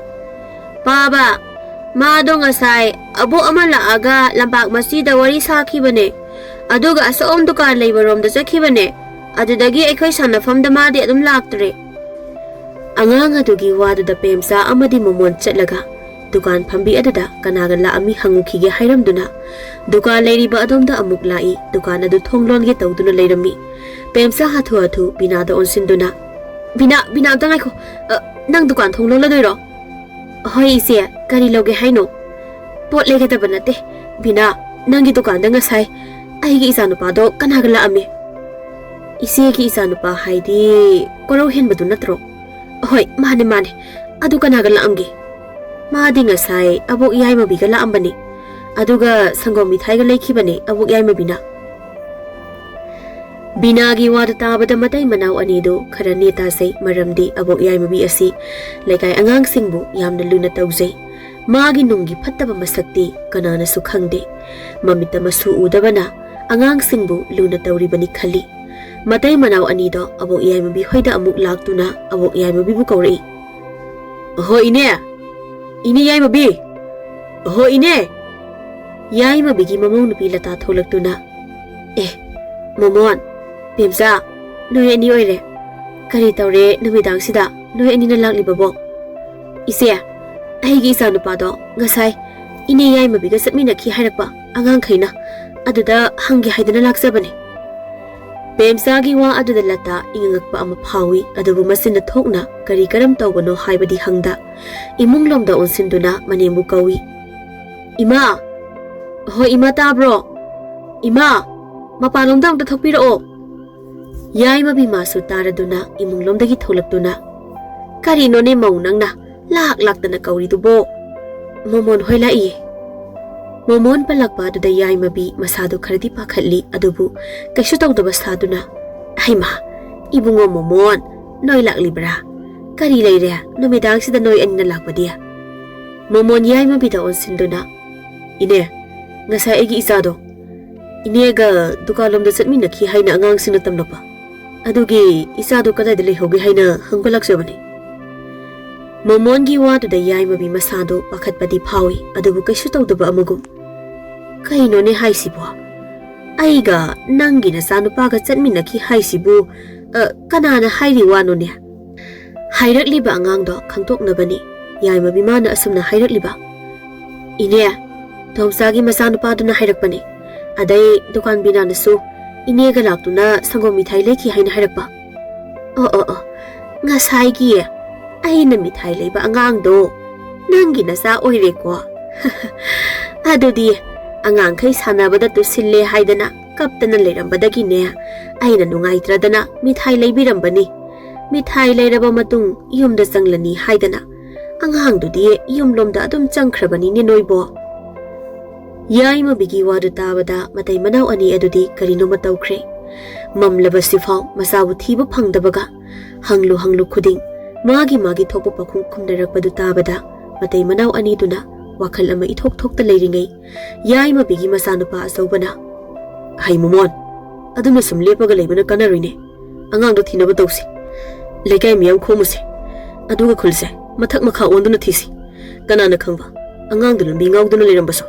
"ꯄꯥꯕ, ꯃꯥꯗꯣ ꯉꯁꯥꯏ ꯑꯕꯣꯛ ꯑꯃ ꯂꯥꯛꯑꯒ ꯂꯝꯄꯥꯛ ꯃꯆꯤꯗ ꯋꯥꯔꯤ ꯁꯥꯈꯤꯕꯅꯦ꯫ ꯑꯗꯨꯒ ꯑꯁꯣꯝ ꯗꯨꯀꯥꯟ ꯂꯩꯕꯔꯣꯝꯗ ꯆꯠꯈꯤꯕꯅꯦ꯫ ꯑꯗꯨꯗꯒꯤ ꯑꯩꯈꯣꯏ ꯁꯥꯟꯅꯐꯝꯗ ꯃꯥꯗꯤ ꯑꯗꯨꯝ ꯂꯥꯛꯇ꯭ꯔꯦ꯫" ꯑꯉꯥꯡ ꯑꯗꯨꯒꯤ ꯋꯥꯗꯨꯗ ꯄꯦꯝꯆꯥ ꯑꯃꯗꯤ ꯃꯣꯃꯣꯟ ꯆꯠꯂꯒ ꯗꯨꯀꯥꯟ ꯐꯝꯕꯤ ꯑꯗꯨꯗ ꯀꯅꯥꯒ ꯂꯥꯛꯑꯝꯃꯤ ꯍꯪꯉꯨꯈꯤꯒꯦ ꯍꯥꯏꯔꯝꯗꯨꯅ ꯗꯨꯀꯥꯟ ꯂꯩꯔꯤꯕ ꯑꯗꯣꯝꯗ ꯑꯃꯨꯛ ꯂꯥꯛꯏ꯫ ꯗꯨꯀꯥꯟ ꯑꯗꯨ ꯊꯣꯡ ꯂꯣꯟꯒꯦ ꯇꯧꯗꯨꯅ ꯂꯩꯔꯝꯃꯤ꯫ ꯄꯦꯝꯆꯥ ꯍꯥꯊꯨ ꯍꯥꯊꯨ ꯕꯤꯅꯥꯗ ꯑꯣꯟꯁꯤꯟꯗꯨꯅ, "ꯕꯤꯅꯥ, ꯕꯤꯅꯥ, ꯑꯝꯇ ꯉꯥꯏꯈꯣ꯫ ꯑ, ꯅꯪ ꯗꯨꯀꯥꯟ ꯊꯣꯡ ꯂꯣꯜꯂꯗꯣꯏꯔꯣ?" "ꯍꯣꯏ ꯏꯆꯦ, ꯀꯔꯤ ꯂꯧꯒꯦ ꯍꯥꯏꯅꯣ?" "ꯄꯣꯠ ꯂꯩꯒꯗꯕ ꯅꯠꯇꯦ꯫ ꯕꯤꯅꯥ, ꯅꯪꯒꯤ ꯗꯨꯀꯥꯟꯗ ꯉꯁꯥꯏ ꯑꯩꯒꯤ ꯏꯆꯥꯅꯨꯄꯥꯗꯣ ꯀꯅꯥꯒ ꯂꯥꯛꯑꯝꯃꯤ?" "ꯏꯆꯦꯒꯤ ꯏꯆꯥꯅꯨꯄꯥ ꯍꯥꯏꯗꯤ ꯀꯣꯔꯧ ꯍꯦꯟꯕꯗꯨ ꯅꯠꯇ꯭ꯔꯣ?" "ꯍꯣꯏ, ꯃꯥꯅꯦ, ꯃꯥꯅꯦ꯫ ꯑꯗꯨ ꯀꯅꯥꯒ ꯂꯥꯛꯑꯝꯒꯦ?" "ꯃꯥꯗꯤ ꯉꯁꯥꯏ ꯑꯕꯣꯛ ꯌꯥꯏꯃꯕꯤꯒ ꯂꯥꯛꯑꯝꯕꯅꯤ꯫ ꯑꯗꯨꯒ ꯁꯪꯒꯣꯝ ꯃꯤꯊꯥꯏꯒ ꯂꯩꯈꯤꯕꯅꯦ ꯑꯕꯣꯛ ꯌꯥꯏꯃꯕꯤꯅ꯫" ꯕꯤꯅꯥꯒꯤ ꯋꯥꯗꯨ ꯇꯥꯕꯗ ꯃꯇꯩ ꯃꯅꯥꯎ ꯑꯅꯤꯗꯨ ꯈꯔ ꯅꯦ ꯇꯥꯖꯩ, ꯃꯔꯝꯗꯤ ꯑꯕꯣꯛ ꯌꯥꯏꯃꯕꯤ ꯑꯁꯤ ꯂꯩꯀꯥꯏ ꯑꯉꯥꯡꯁꯤꯡꯕꯨ ꯌꯥꯝꯅ ꯂꯨꯅ ꯇꯧꯖꯩ꯫ ꯃꯥꯒꯤ ꯅꯨꯡꯒꯤ ꯐꯠꯇꯕ ꯃꯁꯛꯇꯤ ꯀꯅꯥꯅꯁꯨ ꯈꯪꯗꯦ꯫ ꯃꯃꯤꯠꯇ ꯃꯁꯨ ꯎꯗꯕꯅ ꯑꯉꯥꯡꯁꯤꯡꯕꯨ ꯂꯨꯅ ꯇꯧꯔꯤꯕꯅꯤ ꯈꯜꯂꯤ꯫ ꯃꯇꯩ ꯃꯅꯥꯎ ꯑꯅꯤꯗꯣ ꯑꯕꯣꯛ ꯌꯥꯏꯃꯕꯤ ꯍꯣꯏꯗ ꯑꯃꯨꯛ ꯂꯥꯛꯇꯨꯅ ꯑꯕꯣꯛ ꯌꯥꯏꯃꯕꯤꯕꯨ ꯀꯧꯔꯛꯏ꯫ "ꯑꯍꯣ ꯏꯅꯦ! ꯏꯅꯦ ꯌꯥꯏꯃꯕꯤ! ꯑꯍꯣ ꯏꯅꯦ!" ꯌꯥꯏꯃꯕꯤꯒꯤ ꯃꯃꯧ ꯅꯨꯄꯤ ꯂꯇꯥ ꯊꯣꯛꯂꯛꯇꯨꯅ, "ꯑꯦ, ꯃꯣꯃꯣꯟ, ꯄꯦꯝꯆꯥ, ꯅꯣꯏ ꯑꯅꯤ ꯑꯣꯏꯔꯦ꯫ ꯀꯔꯤ ꯇꯧꯔꯦ ꯅꯨꯃꯤꯗꯥꯡꯁꯤꯗ ꯅꯣꯏ ꯑꯅꯤꯅ ꯂꯥꯛꯂꯤꯕꯕꯣ?" "ꯏꯆꯦ, ꯑꯩꯒꯤ ꯏꯆꯥꯅꯨꯄꯥꯗꯣ ꯉꯁꯥꯏ ꯏꯅꯦ ꯌꯥꯏꯃꯕꯤꯒ ꯆꯠꯃꯤꯟꯅꯈꯤ ꯍꯥꯏꯔꯛꯄ ꯑꯉꯥꯡꯈꯩꯅ, ꯑꯗꯨꯗ ꯍꯪꯒꯦ ꯍꯥꯏꯗꯅ ꯂꯥꯛꯆꯕꯅꯦ꯫" ꯄꯦꯝꯆꯥꯒꯤ ꯋꯥ ꯑꯗꯨꯗ ꯂꯇꯥ ꯏꯉꯉꯛꯄ ꯑꯃ ꯐꯥꯎꯏ, ꯑꯗꯨꯕꯨ ꯃꯆꯤꯟꯗ ꯊꯣꯛꯅ ꯀꯔꯤ ꯀꯔꯝ ꯇꯧꯕꯅꯣ ꯍꯥꯏꯕꯗꯤ ꯍꯪꯗ, ꯏꯃꯨꯡꯂꯣꯝꯗ ꯑꯣꯟꯁꯤꯟꯗꯨꯅ ꯃꯅꯦꯝꯕꯨ ꯀꯧꯏ꯫ "ꯏꯃꯥ! ꯍꯣꯏ, ꯏꯃꯥ, ꯇꯥꯕ꯭ꯔꯣ? ꯏꯃꯥ! ꯃꯄꯥꯟꯂꯣꯝꯗ ꯑꯝꯇ ꯊꯣꯛꯄꯤꯔꯛꯑꯣ꯫" ꯌꯥꯏꯃꯕꯤ ꯃꯥꯁꯨ ꯇꯥꯔꯗꯨꯅ ꯏꯃꯨꯡꯂꯣꯝꯗꯒꯤ ꯊꯣꯛꯂꯛꯇꯨꯅ, "ꯀꯔꯤꯅꯣꯅꯦ ꯃꯧ ꯅꯪꯅ ꯂꯥꯛ ꯂꯥꯛꯇꯅ ꯀꯧꯔꯤꯗꯨꯕꯣ?" "ꯃꯣꯃꯣꯟ ꯍꯣꯏ ꯂꯥꯛꯏꯌꯦ꯫" ꯃꯣꯃꯣꯟ ꯄꯜꯂꯛꯄ ꯑꯗꯨꯗ ꯌꯥꯏꯃꯕꯤ ꯃꯁꯥꯗꯨ ꯈꯔꯗꯤ ꯄꯥꯈꯠꯂꯤ, ꯑꯗꯨꯕꯨ ꯀꯩꯁꯨ ꯇꯧꯗꯕ ꯁꯥꯗꯨꯅ, "ꯍꯩꯃꯥ, ꯏꯕꯨꯡꯉꯣ ꯃꯣꯃꯣꯟ, ꯅꯣꯏ ꯂꯥꯛꯂꯤꯕ꯭ꯔꯥ? ꯀꯔꯤ ꯂꯩꯔꯦ ꯅꯨꯃꯤꯗꯥꯡꯁꯤꯗ ꯅꯣꯏ ꯑꯅꯤꯅ ꯂꯥꯛꯄꯗꯤ?" ꯃꯣꯃꯣꯟ ꯌꯥꯏꯃꯕꯤꯗ ꯑꯣꯟꯁꯤꯟꯗꯨꯅ, "ꯏꯅꯦ, ꯉꯁꯥꯏ ꯑꯩꯒꯤ ꯏꯆꯥꯗꯣ ꯏꯅꯦꯒ ꯗꯨꯀꯥꯟꯂꯣꯝꯗ ꯆꯠꯃꯤꯟꯅꯈꯤ ꯍꯥꯏꯅ ꯑꯉꯥꯡꯁꯤꯡꯅ ꯇꯝꯂꯛꯄ꯫ ꯑꯗꯨꯒꯤ ꯏꯆꯥꯗꯣ ꯀꯗꯥꯏꯗ ꯂꯩꯍꯧꯒꯦ ꯍꯥꯏꯅ ꯍꯪꯕ ꯂꯥꯛꯆꯕꯅꯤ꯫" ꯃꯣꯃꯣꯟꯒꯤ ꯋꯥꯗꯨꯗ ꯌꯥꯏꯃꯕꯤ ꯃꯁꯥꯗꯣ ꯄꯥꯈꯠꯄꯗꯤ ꯐꯥꯎꯏ, ꯑꯗꯨꯕꯨ ꯀꯩꯁꯨ ꯇꯧꯗꯕ ꯑꯃꯒꯨꯝ, "ꯀꯩꯅꯣꯅꯦ ꯍꯥꯏꯁꯤꯕꯣ? ꯑꯩꯒ ꯅꯪꯒꯤ ꯅꯆꯥꯅꯨꯄꯥꯒ ꯆꯠꯃꯤꯟꯅꯈꯤ ꯍꯥꯏꯁꯤꯕꯨ, ꯑ, ꯀꯅꯥꯅ ꯍꯥꯏꯔꯤ ꯋꯥꯅꯣꯅꯦ?" ꯍꯥꯏꯔꯛꯂꯤꯕ ꯑꯉꯥꯡꯗꯣ ꯈꯪꯇꯣꯛꯅꯕꯅꯤ ꯌꯥꯏꯃꯕꯤ ꯃꯥꯅ ꯑꯁꯨꯝꯅ ꯍꯥꯏꯔꯛꯂꯤꯕ꯫ "ꯏꯅꯦ, ꯇꯣꯝꯆꯥꯒꯤ ꯃꯆꯥꯅꯨꯄꯥꯗꯨꯅ ꯍꯥꯏꯔꯛꯄꯅꯦ꯫ ꯑꯗꯩ ꯗꯨꯀꯥꯟ ꯕꯤꯅꯥꯅꯁꯨ ꯏꯅꯦꯒ ꯂꯥꯛꯇꯨꯅ ꯁꯪꯒꯣꯝ ꯃꯤꯊꯥꯏ ꯂꯩꯈꯤ ꯍꯥꯏꯅ ꯍꯥꯏꯔꯛꯄ꯫" "ꯑꯣ, ꯑꯣ, ꯑꯣ, ꯉꯁꯥꯏꯒꯤ ꯑꯩꯅ ꯃꯤꯊꯥꯏ ꯂꯩꯕ ꯑꯉꯥꯡꯗꯣ ꯅꯪꯒꯤ ꯅꯆꯥ ꯑꯣꯏꯔꯦꯀꯣ꯫" "ꯑꯗꯨꯗꯤ ꯑꯉꯥꯡꯈꯩ ꯁꯥꯟꯅꯕꯗ ꯇꯨꯁꯤꯜꯂꯦ ꯍꯥꯏꯗꯅ ꯀꯞꯇꯅ ꯂꯩꯔꯝꯕꯗꯒꯤꯅꯦ, ꯑꯩꯅ ꯅꯨꯡꯉꯥꯏꯇ꯭ꯔꯗꯅ ꯃꯤꯊꯥꯏ ꯂꯩꯕꯤꯔꯝꯕꯅꯤ꯫ ꯃꯤꯊꯥꯏ ꯂꯩꯔꯕ ꯃꯇꯨꯡ ꯌꯨꯝꯗ ꯆꯪꯂꯅꯤ ꯍꯥꯏꯗꯅ ꯑꯉꯥꯡꯗꯨꯗꯤ ꯌꯨꯝꯂꯣꯝꯗ ꯑꯗꯨꯝ ꯆꯪꯈ꯭ꯔꯕꯅꯤꯅꯦ ꯅꯣꯏꯕꯣ꯫" ꯌꯥꯏꯃꯕꯤꯒꯤ ꯋꯥꯗꯨ ꯇꯥꯕꯗ ꯃꯇꯩ ꯃꯅꯥꯎ ꯑꯅꯤ ꯑꯗꯨꯗꯤ ꯀꯔꯤꯅꯣꯃ ꯇꯧꯈ꯭ꯔꯦ꯫ ꯃꯝꯂꯕꯁꯤꯐꯥꯎ ꯃꯆꯥꯕꯨ ꯊꯤꯕ ꯐꯪꯗꯕꯒ, ꯍꯪꯂꯨ ꯍꯪꯂꯨ ꯈꯨꯗꯤꯡ ꯃꯥꯒꯤ ꯃꯥꯒꯤ ꯊꯣꯛꯄ ꯄꯥꯎꯈꯨꯝ ꯈꯨꯝꯅꯔꯛꯄꯗꯨ ꯇꯥꯕꯗ, ꯃꯇꯩ ꯃꯅꯥꯎ ꯑꯅꯤꯗꯨꯅ ꯋꯥꯈꯜ ꯑꯃ ꯏꯊꯣꯛ ꯊꯣꯛꯇ ꯂꯩꯔꯤꯉꯩ, ꯌꯥꯏꯃꯕꯤꯒꯤ ꯃꯆꯥꯅꯨꯄꯥ ꯑꯆꯧꯕꯅ, "ꯍꯩ ꯃꯣꯃꯣꯟ, ꯑꯗꯨꯝꯅ ꯁꯨꯝ ꯂꯦꯞꯄꯒ ꯂꯩꯕꯅ ꯀꯥꯟꯅꯔꯣꯏꯅꯦ꯫ ꯑꯉꯥꯡꯗꯣ ꯊꯤꯅꯕ ꯇꯧꯁꯤ꯫ ꯂꯩꯀꯥꯏ ꯃꯤꯌꯥꯝ ꯈꯣꯝꯃꯨꯁꯤ꯫ ꯑꯗꯨꯒ ꯈꯨꯜꯁꯦ ꯃꯊꯛ ꯃꯈꯥ ꯑꯣꯟꯗꯨꯅ ꯊꯤꯁꯤ꯫ ꯀꯅꯥꯅ ꯈꯪꯕ, ꯑꯉꯥꯡꯗꯨ ꯂꯝꯕꯤ ꯉꯥꯎꯗꯨꯅ ꯂꯩꯔꯝꯕꯁꯨ꯫"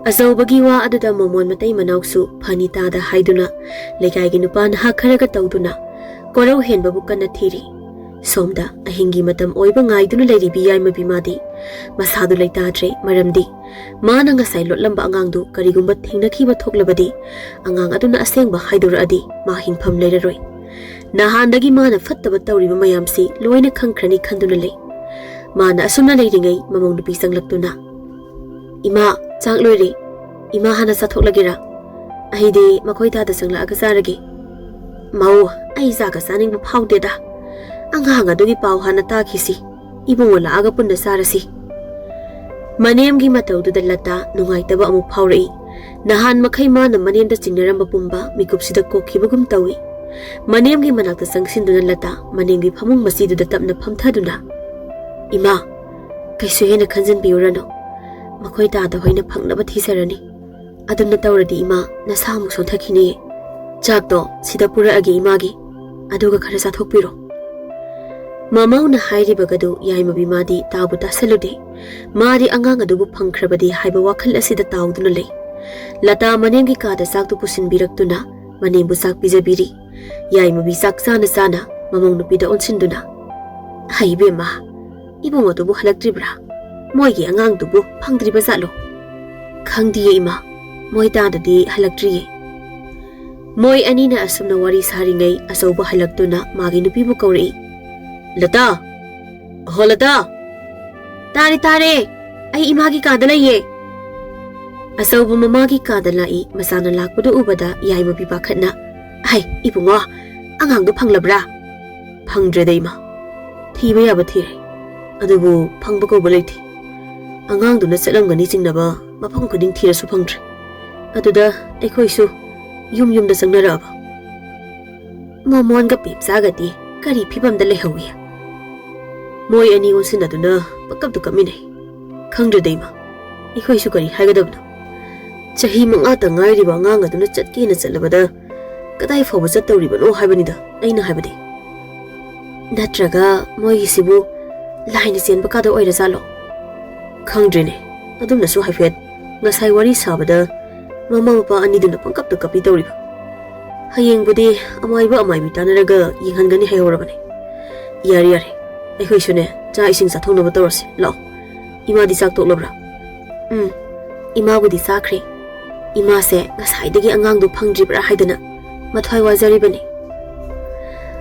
ꯑꯆꯧꯕꯒꯤ ꯋꯥ ꯑꯗꯨꯗ ꯃꯣꯃꯣꯟ ꯃꯇꯩ ꯃꯅꯥꯎꯁꯨ ꯐꯅꯤ ꯇꯥꯗ ꯍꯥꯏꯗꯨꯅ ꯂꯩꯀꯥꯏꯒꯤ ꯅꯨꯄꯥ ꯅꯍꯥ ꯈꯔꯒ ꯇꯧꯗꯨꯅ ꯀꯣꯔꯧ ꯍꯦꯟꯕꯕꯨ ꯀꯟꯅ ꯊꯤꯔꯤ꯫ ꯁꯣꯝꯗ ꯑꯍꯤꯡꯒꯤ ꯃꯇꯝ ꯑꯣꯏꯕ ꯉꯥꯏꯗꯨꯅ ꯂꯩꯔꯤꯕꯤ ꯌꯥꯏꯃꯕꯤ ꯃꯥꯗꯤ ꯃꯁꯥꯗꯨ ꯂꯩꯇꯥꯗ꯭ꯔꯦ, ꯃꯔꯝꯗꯤ ꯃꯥꯅ ꯉꯁꯥꯏ ꯂꯣꯠꯂꯝꯕ ꯑꯉꯥꯡꯗꯨ ꯀꯔꯤꯒꯨꯝꯕ ꯊꯦꯡꯅꯈꯤꯕ ꯊꯣꯛꯂꯕꯗꯤ, ꯑꯉꯥꯡ ꯑꯗꯨꯅ ꯑꯁꯦꯡꯕ ꯍꯥꯏꯗꯣꯔꯛꯑꯗꯤ ꯃꯥ ꯍꯤꯡꯐꯝ ꯂꯩꯔꯔꯣꯏ꯫ ꯅꯍꯥꯟꯗꯒꯤ ꯃꯥꯅ ꯐꯠꯇꯕ ꯇꯧꯔꯤꯕ ꯃꯌꯥꯝꯁꯤ ꯂꯣꯏꯅ ꯈꯪꯈ꯭ꯔꯅꯤ ꯈꯟꯗꯨꯅ ꯂꯩ꯫ ꯃꯥꯅ ꯑꯁꯨꯝꯅ ꯂꯩꯔꯤꯉꯩ ꯃꯃꯧ ꯅꯨꯄꯤ ꯆꯪꯂꯛꯇꯨꯅ, "ꯏꯃꯥ, ꯆꯥꯛ ꯂꯣꯏꯔꯦ꯫ ꯏꯃꯥ ꯍꯥꯟꯅ ꯆꯥꯊꯣꯛꯂꯒꯦꯔꯥ? ꯑꯩꯗꯤ ꯃꯈꯣꯏ ꯊꯥꯗ ꯆꯪꯂꯛꯑꯒ ꯆꯥꯔꯒꯦ꯫" "ꯃꯧ, ꯑꯩ ꯆꯥꯒ ꯆꯥꯅꯤꯡꯕ ꯐꯥꯎꯗꯦꯗ꯫ ꯑꯉꯥꯡ ꯑꯗꯨꯒꯤ ꯄꯥꯎ ꯍꯥꯟꯅ ꯇꯥꯈꯤꯁꯤ꯫ ꯏꯕꯨꯡꯉꯣ ꯂꯥꯛꯑꯒ ꯄꯨꯟꯅ ꯆꯥꯔꯁꯤ꯫ ꯃꯅꯦꯝꯒꯤ ꯃꯇꯧꯗꯨꯗ ꯂꯇꯥ ꯅꯨꯡꯉꯥꯏꯇꯕ ꯑꯃꯨꯛ ꯐꯥꯎꯔꯛꯏ꯫ ꯅꯍꯥꯟ ꯃꯈꯩ ꯃꯥꯅ ꯃꯅꯦꯝꯗ ꯆꯤꯡꯅꯔꯝꯕ ꯄꯨꯝꯕ ꯃꯤꯀꯨꯞꯁꯤꯗ ꯀꯣꯛꯈꯤꯕꯒꯨꯝ ꯇꯧꯏ꯫ ꯃꯅꯦꯝꯒꯤ ꯃꯅꯥꯛꯇ ꯆꯪꯁꯤꯟꯗꯨꯅ ꯂꯇꯥ ꯃꯅꯦꯝꯒꯤ ꯐꯃꯨꯡ ꯃꯆꯤꯗꯨꯗ ꯇꯞꯅ ꯐꯝꯊꯗꯨꯅ, "ꯏꯃꯥ, ꯀꯩꯁꯨ ꯍꯦꯟꯅ ꯈꯟꯖꯤꯟꯕꯤꯔꯨꯔꯅꯨ꯫ ꯃꯈꯣꯏ ꯇꯥꯗ ꯍꯣꯏꯅ ꯐꯪꯅꯕ ꯊꯤꯖꯔꯅꯤ꯫ ꯑꯗꯨꯝꯅ ꯇꯧꯔꯗꯤ ꯏꯃꯥ ꯅꯁꯥ ꯑꯃꯨꯛ ꯁꯣꯟꯊꯈꯤꯅꯤꯌꯦ꯫ ꯆꯥꯛꯇꯣ ꯁꯤꯗ ꯄꯨꯔꯛꯑꯒꯦ ꯏꯃꯥꯒꯤ, ꯑꯗꯨꯒ ꯈꯔ ꯆꯥꯊꯣꯛꯄꯤꯔꯣ꯫" ꯃꯃꯧꯅ ꯍꯥꯏꯔꯤꯕꯒꯗꯨ ꯌꯥꯏꯃꯕꯤ ꯃꯥꯗꯤ ꯇꯥꯕꯨ ꯇꯥꯁꯜꯂꯨꯗꯦ꯫ ꯃꯥꯗꯤ ꯑꯉꯥꯡ ꯑꯗꯨꯕꯨ ꯐꯪꯈ꯭ꯔꯕꯗꯤ ꯍꯥꯏꯕ ꯋꯥꯈꯜ ꯑꯁꯤꯗ ꯇꯥꯎꯗꯨꯅ ꯂꯩ꯫ ꯂꯇꯥ ꯃꯅꯦꯝꯒꯤ ꯀꯥꯗ ꯆꯥꯛꯇꯨ ꯄꯨꯁꯤꯟꯕꯤꯔꯛꯇꯨꯅ ꯃꯅꯦꯝꯕꯨ ꯆꯥꯛ ꯄꯤꯖꯕꯤꯔꯤ꯫ ꯌꯥꯏꯃꯕꯤ ꯆꯥꯛ ꯆꯥꯅ ꯆꯥꯅ ꯃꯃꯧ ꯅꯨꯄꯤꯗ ꯑꯣꯟꯁꯤꯟꯗꯨꯅ, "ꯍꯩ ꯏꯕꯦꯝꯃ, ꯏꯕꯨꯡ ꯑꯗꯨꯕꯨ ꯍꯜꯂꯛꯇ꯭ꯔꯤꯕ꯭ꯔꯥ? ꯃꯣꯏꯒꯤ ꯑꯉꯥꯡꯗꯨꯕꯨ ꯐꯪꯗ꯭ꯔꯤꯕ ꯖꯥꯠꯂꯣ?" "ꯈꯪꯗꯤꯌꯦ ꯏꯃꯥ, ꯃꯣꯏ ꯇꯥꯗꯗꯤ ꯍꯜꯂꯛꯇ꯭ꯔꯤꯌꯦ꯫" ꯃꯣꯏ ꯑꯅꯤꯅ ꯑꯁꯨꯝꯅ ꯋꯥꯔꯤ ꯁꯥꯔꯤꯉꯩ ꯑꯆꯧꯕ ꯍꯜꯂꯛꯇꯨꯅ ꯃꯥꯒꯤ ꯅꯨꯄꯤꯕꯨ ꯀꯧꯔꯛꯏ꯫ "ꯂꯇꯥ! ꯍꯣ ꯂꯇꯥ!" "ꯇꯥꯔꯦ, ꯇꯥꯔꯦ꯫ ꯑꯩ ꯏꯃꯥꯒꯤ ꯀꯥꯗ ꯂꯩꯌꯦ꯫" ꯑꯆꯧꯕ ꯃꯃꯥꯒꯤ ꯀꯥꯗ ꯂꯥꯛꯏ꯫ ꯃꯆꯥꯅ ꯂꯥꯛꯄꯗꯨ ꯎꯕꯗ ꯌꯥꯏꯃꯕꯤ ꯄꯥꯈꯠꯅ, "ꯍꯥꯏ, ꯏꯕꯨꯡꯉꯣ, ꯑꯉꯥꯡꯗꯣ ꯐꯪꯂꯕ꯭ꯔꯥ?" "ꯐꯪꯗ꯭ꯔꯦꯗ ꯏꯃꯥ꯫ ꯊꯤꯕ ꯌꯥꯕ ꯊꯤꯔꯦ꯫ ꯑꯗꯨꯕꯨ ꯐꯪꯕ ꯀꯧꯕ ꯂꯩꯇꯦ꯫ ꯑꯉꯥꯡꯗꯨꯅ ꯆꯠꯂꯝꯒꯅꯤ ꯆꯤꯡꯅꯕ ꯃꯐꯝ ꯈꯨꯗꯤꯡ ꯊꯤꯔꯁꯨ ꯐꯪꯗ꯭ꯔꯦ꯫ ꯑꯗꯨꯗ ꯑꯩꯈꯣꯏꯁꯨ ꯌꯨꯝ ꯌꯨꯝꯗ ꯆꯪꯅꯔꯛꯑꯕ꯫" ꯃꯣꯃꯣꯟꯒ ꯄꯦꯝꯆꯥꯒꯗꯤ ꯀꯔꯤ ꯐꯤꯕꯝꯗ ꯂꯩꯍꯧꯏ? ꯃꯣꯏ ꯑꯅꯤ ꯑꯣꯟꯁꯤꯟꯅꯗꯨꯅ ꯄꯪꯀꯞꯇ ꯀꯞꯃꯤꯟꯅꯩ꯫ ꯈꯪꯗ꯭ꯔꯦꯗ ꯏꯃꯥ, ꯑꯩꯈꯣꯏꯁꯨ ꯀꯔꯤ ꯍꯥꯏꯒꯗꯕꯅꯣ? ꯆꯍꯤ ꯃꯉꯥꯇ ꯉꯥꯏꯔꯤꯕ ꯑꯉꯥꯡ ꯑꯗꯨꯅ ꯆꯠꯀꯦꯅ ꯆꯠꯂꯕꯗ ꯀꯗꯥꯏ ꯐꯥꯎꯕ ꯆꯠꯇꯧꯔꯤꯕꯅꯣ ꯍꯥꯏꯕꯅꯤꯗ ꯑꯩꯅ ꯍꯥꯏꯕꯗꯤ꯫ ꯅꯠꯇ꯭ꯔꯒ ꯃꯣꯏꯒꯤꯁꯤꯕꯨ ꯂꯥꯏꯅ ꯆꯦꯟꯕ ꯀꯥꯗ ꯑꯣꯏꯔꯖꯥꯠꯂꯣ? ꯈꯪꯗ꯭ꯔꯦꯅꯦ꯫ ꯑꯗꯨꯝꯅꯁꯨ ꯍꯥꯏꯐꯦꯠ ꯉꯁꯥꯏ ꯋꯥꯔꯤ ꯁꯥꯕꯗ ꯃꯃꯥ ꯃꯄꯥ ꯑꯅꯤꯗꯨꯅ ꯄꯪꯀꯞꯇ ꯀꯞꯄꯤ ꯇꯧꯔꯤꯕ꯫ ꯍꯌꯦꯡꯕꯨꯗꯤ ꯑꯃꯥꯏꯕ ꯑꯃꯥꯏꯕꯤ ꯇꯥꯟꯅꯔꯒ ꯌꯦꯡꯍꯟꯒꯅꯤ ꯍꯥꯏꯍꯧꯔꯕꯅꯦ꯫ ꯌꯥꯔꯦ, ꯌꯥꯔꯦ꯫ ꯑꯩꯈꯣꯏꯁꯨꯅꯦ, ꯆꯥꯛ ꯏꯁꯤꯡ ꯆꯥꯊꯣꯛꯅꯕ ꯇꯧꯔꯁꯤ꯫ ꯂꯥꯛꯑꯣ꯫ ꯏꯃꯥꯗꯤ ꯆꯥꯛ ꯇꯣꯛꯂꯕ꯭ꯔꯥ? ꯎꯝ, ꯏꯃꯥꯕꯨꯗꯤ ꯆꯥꯈ꯭ꯔꯦ꯫ ꯏꯃꯥꯁꯦ ꯉꯁꯥꯏꯗꯒꯤ ꯑꯉꯥꯡꯗꯣ ꯐꯪꯗ꯭ꯔꯤꯕ꯭ꯔꯥ ꯍꯥꯏꯗꯅ ꯃꯊ꯭ꯋꯥꯏ ꯋꯥꯖꯔꯤꯕꯅꯤ꯫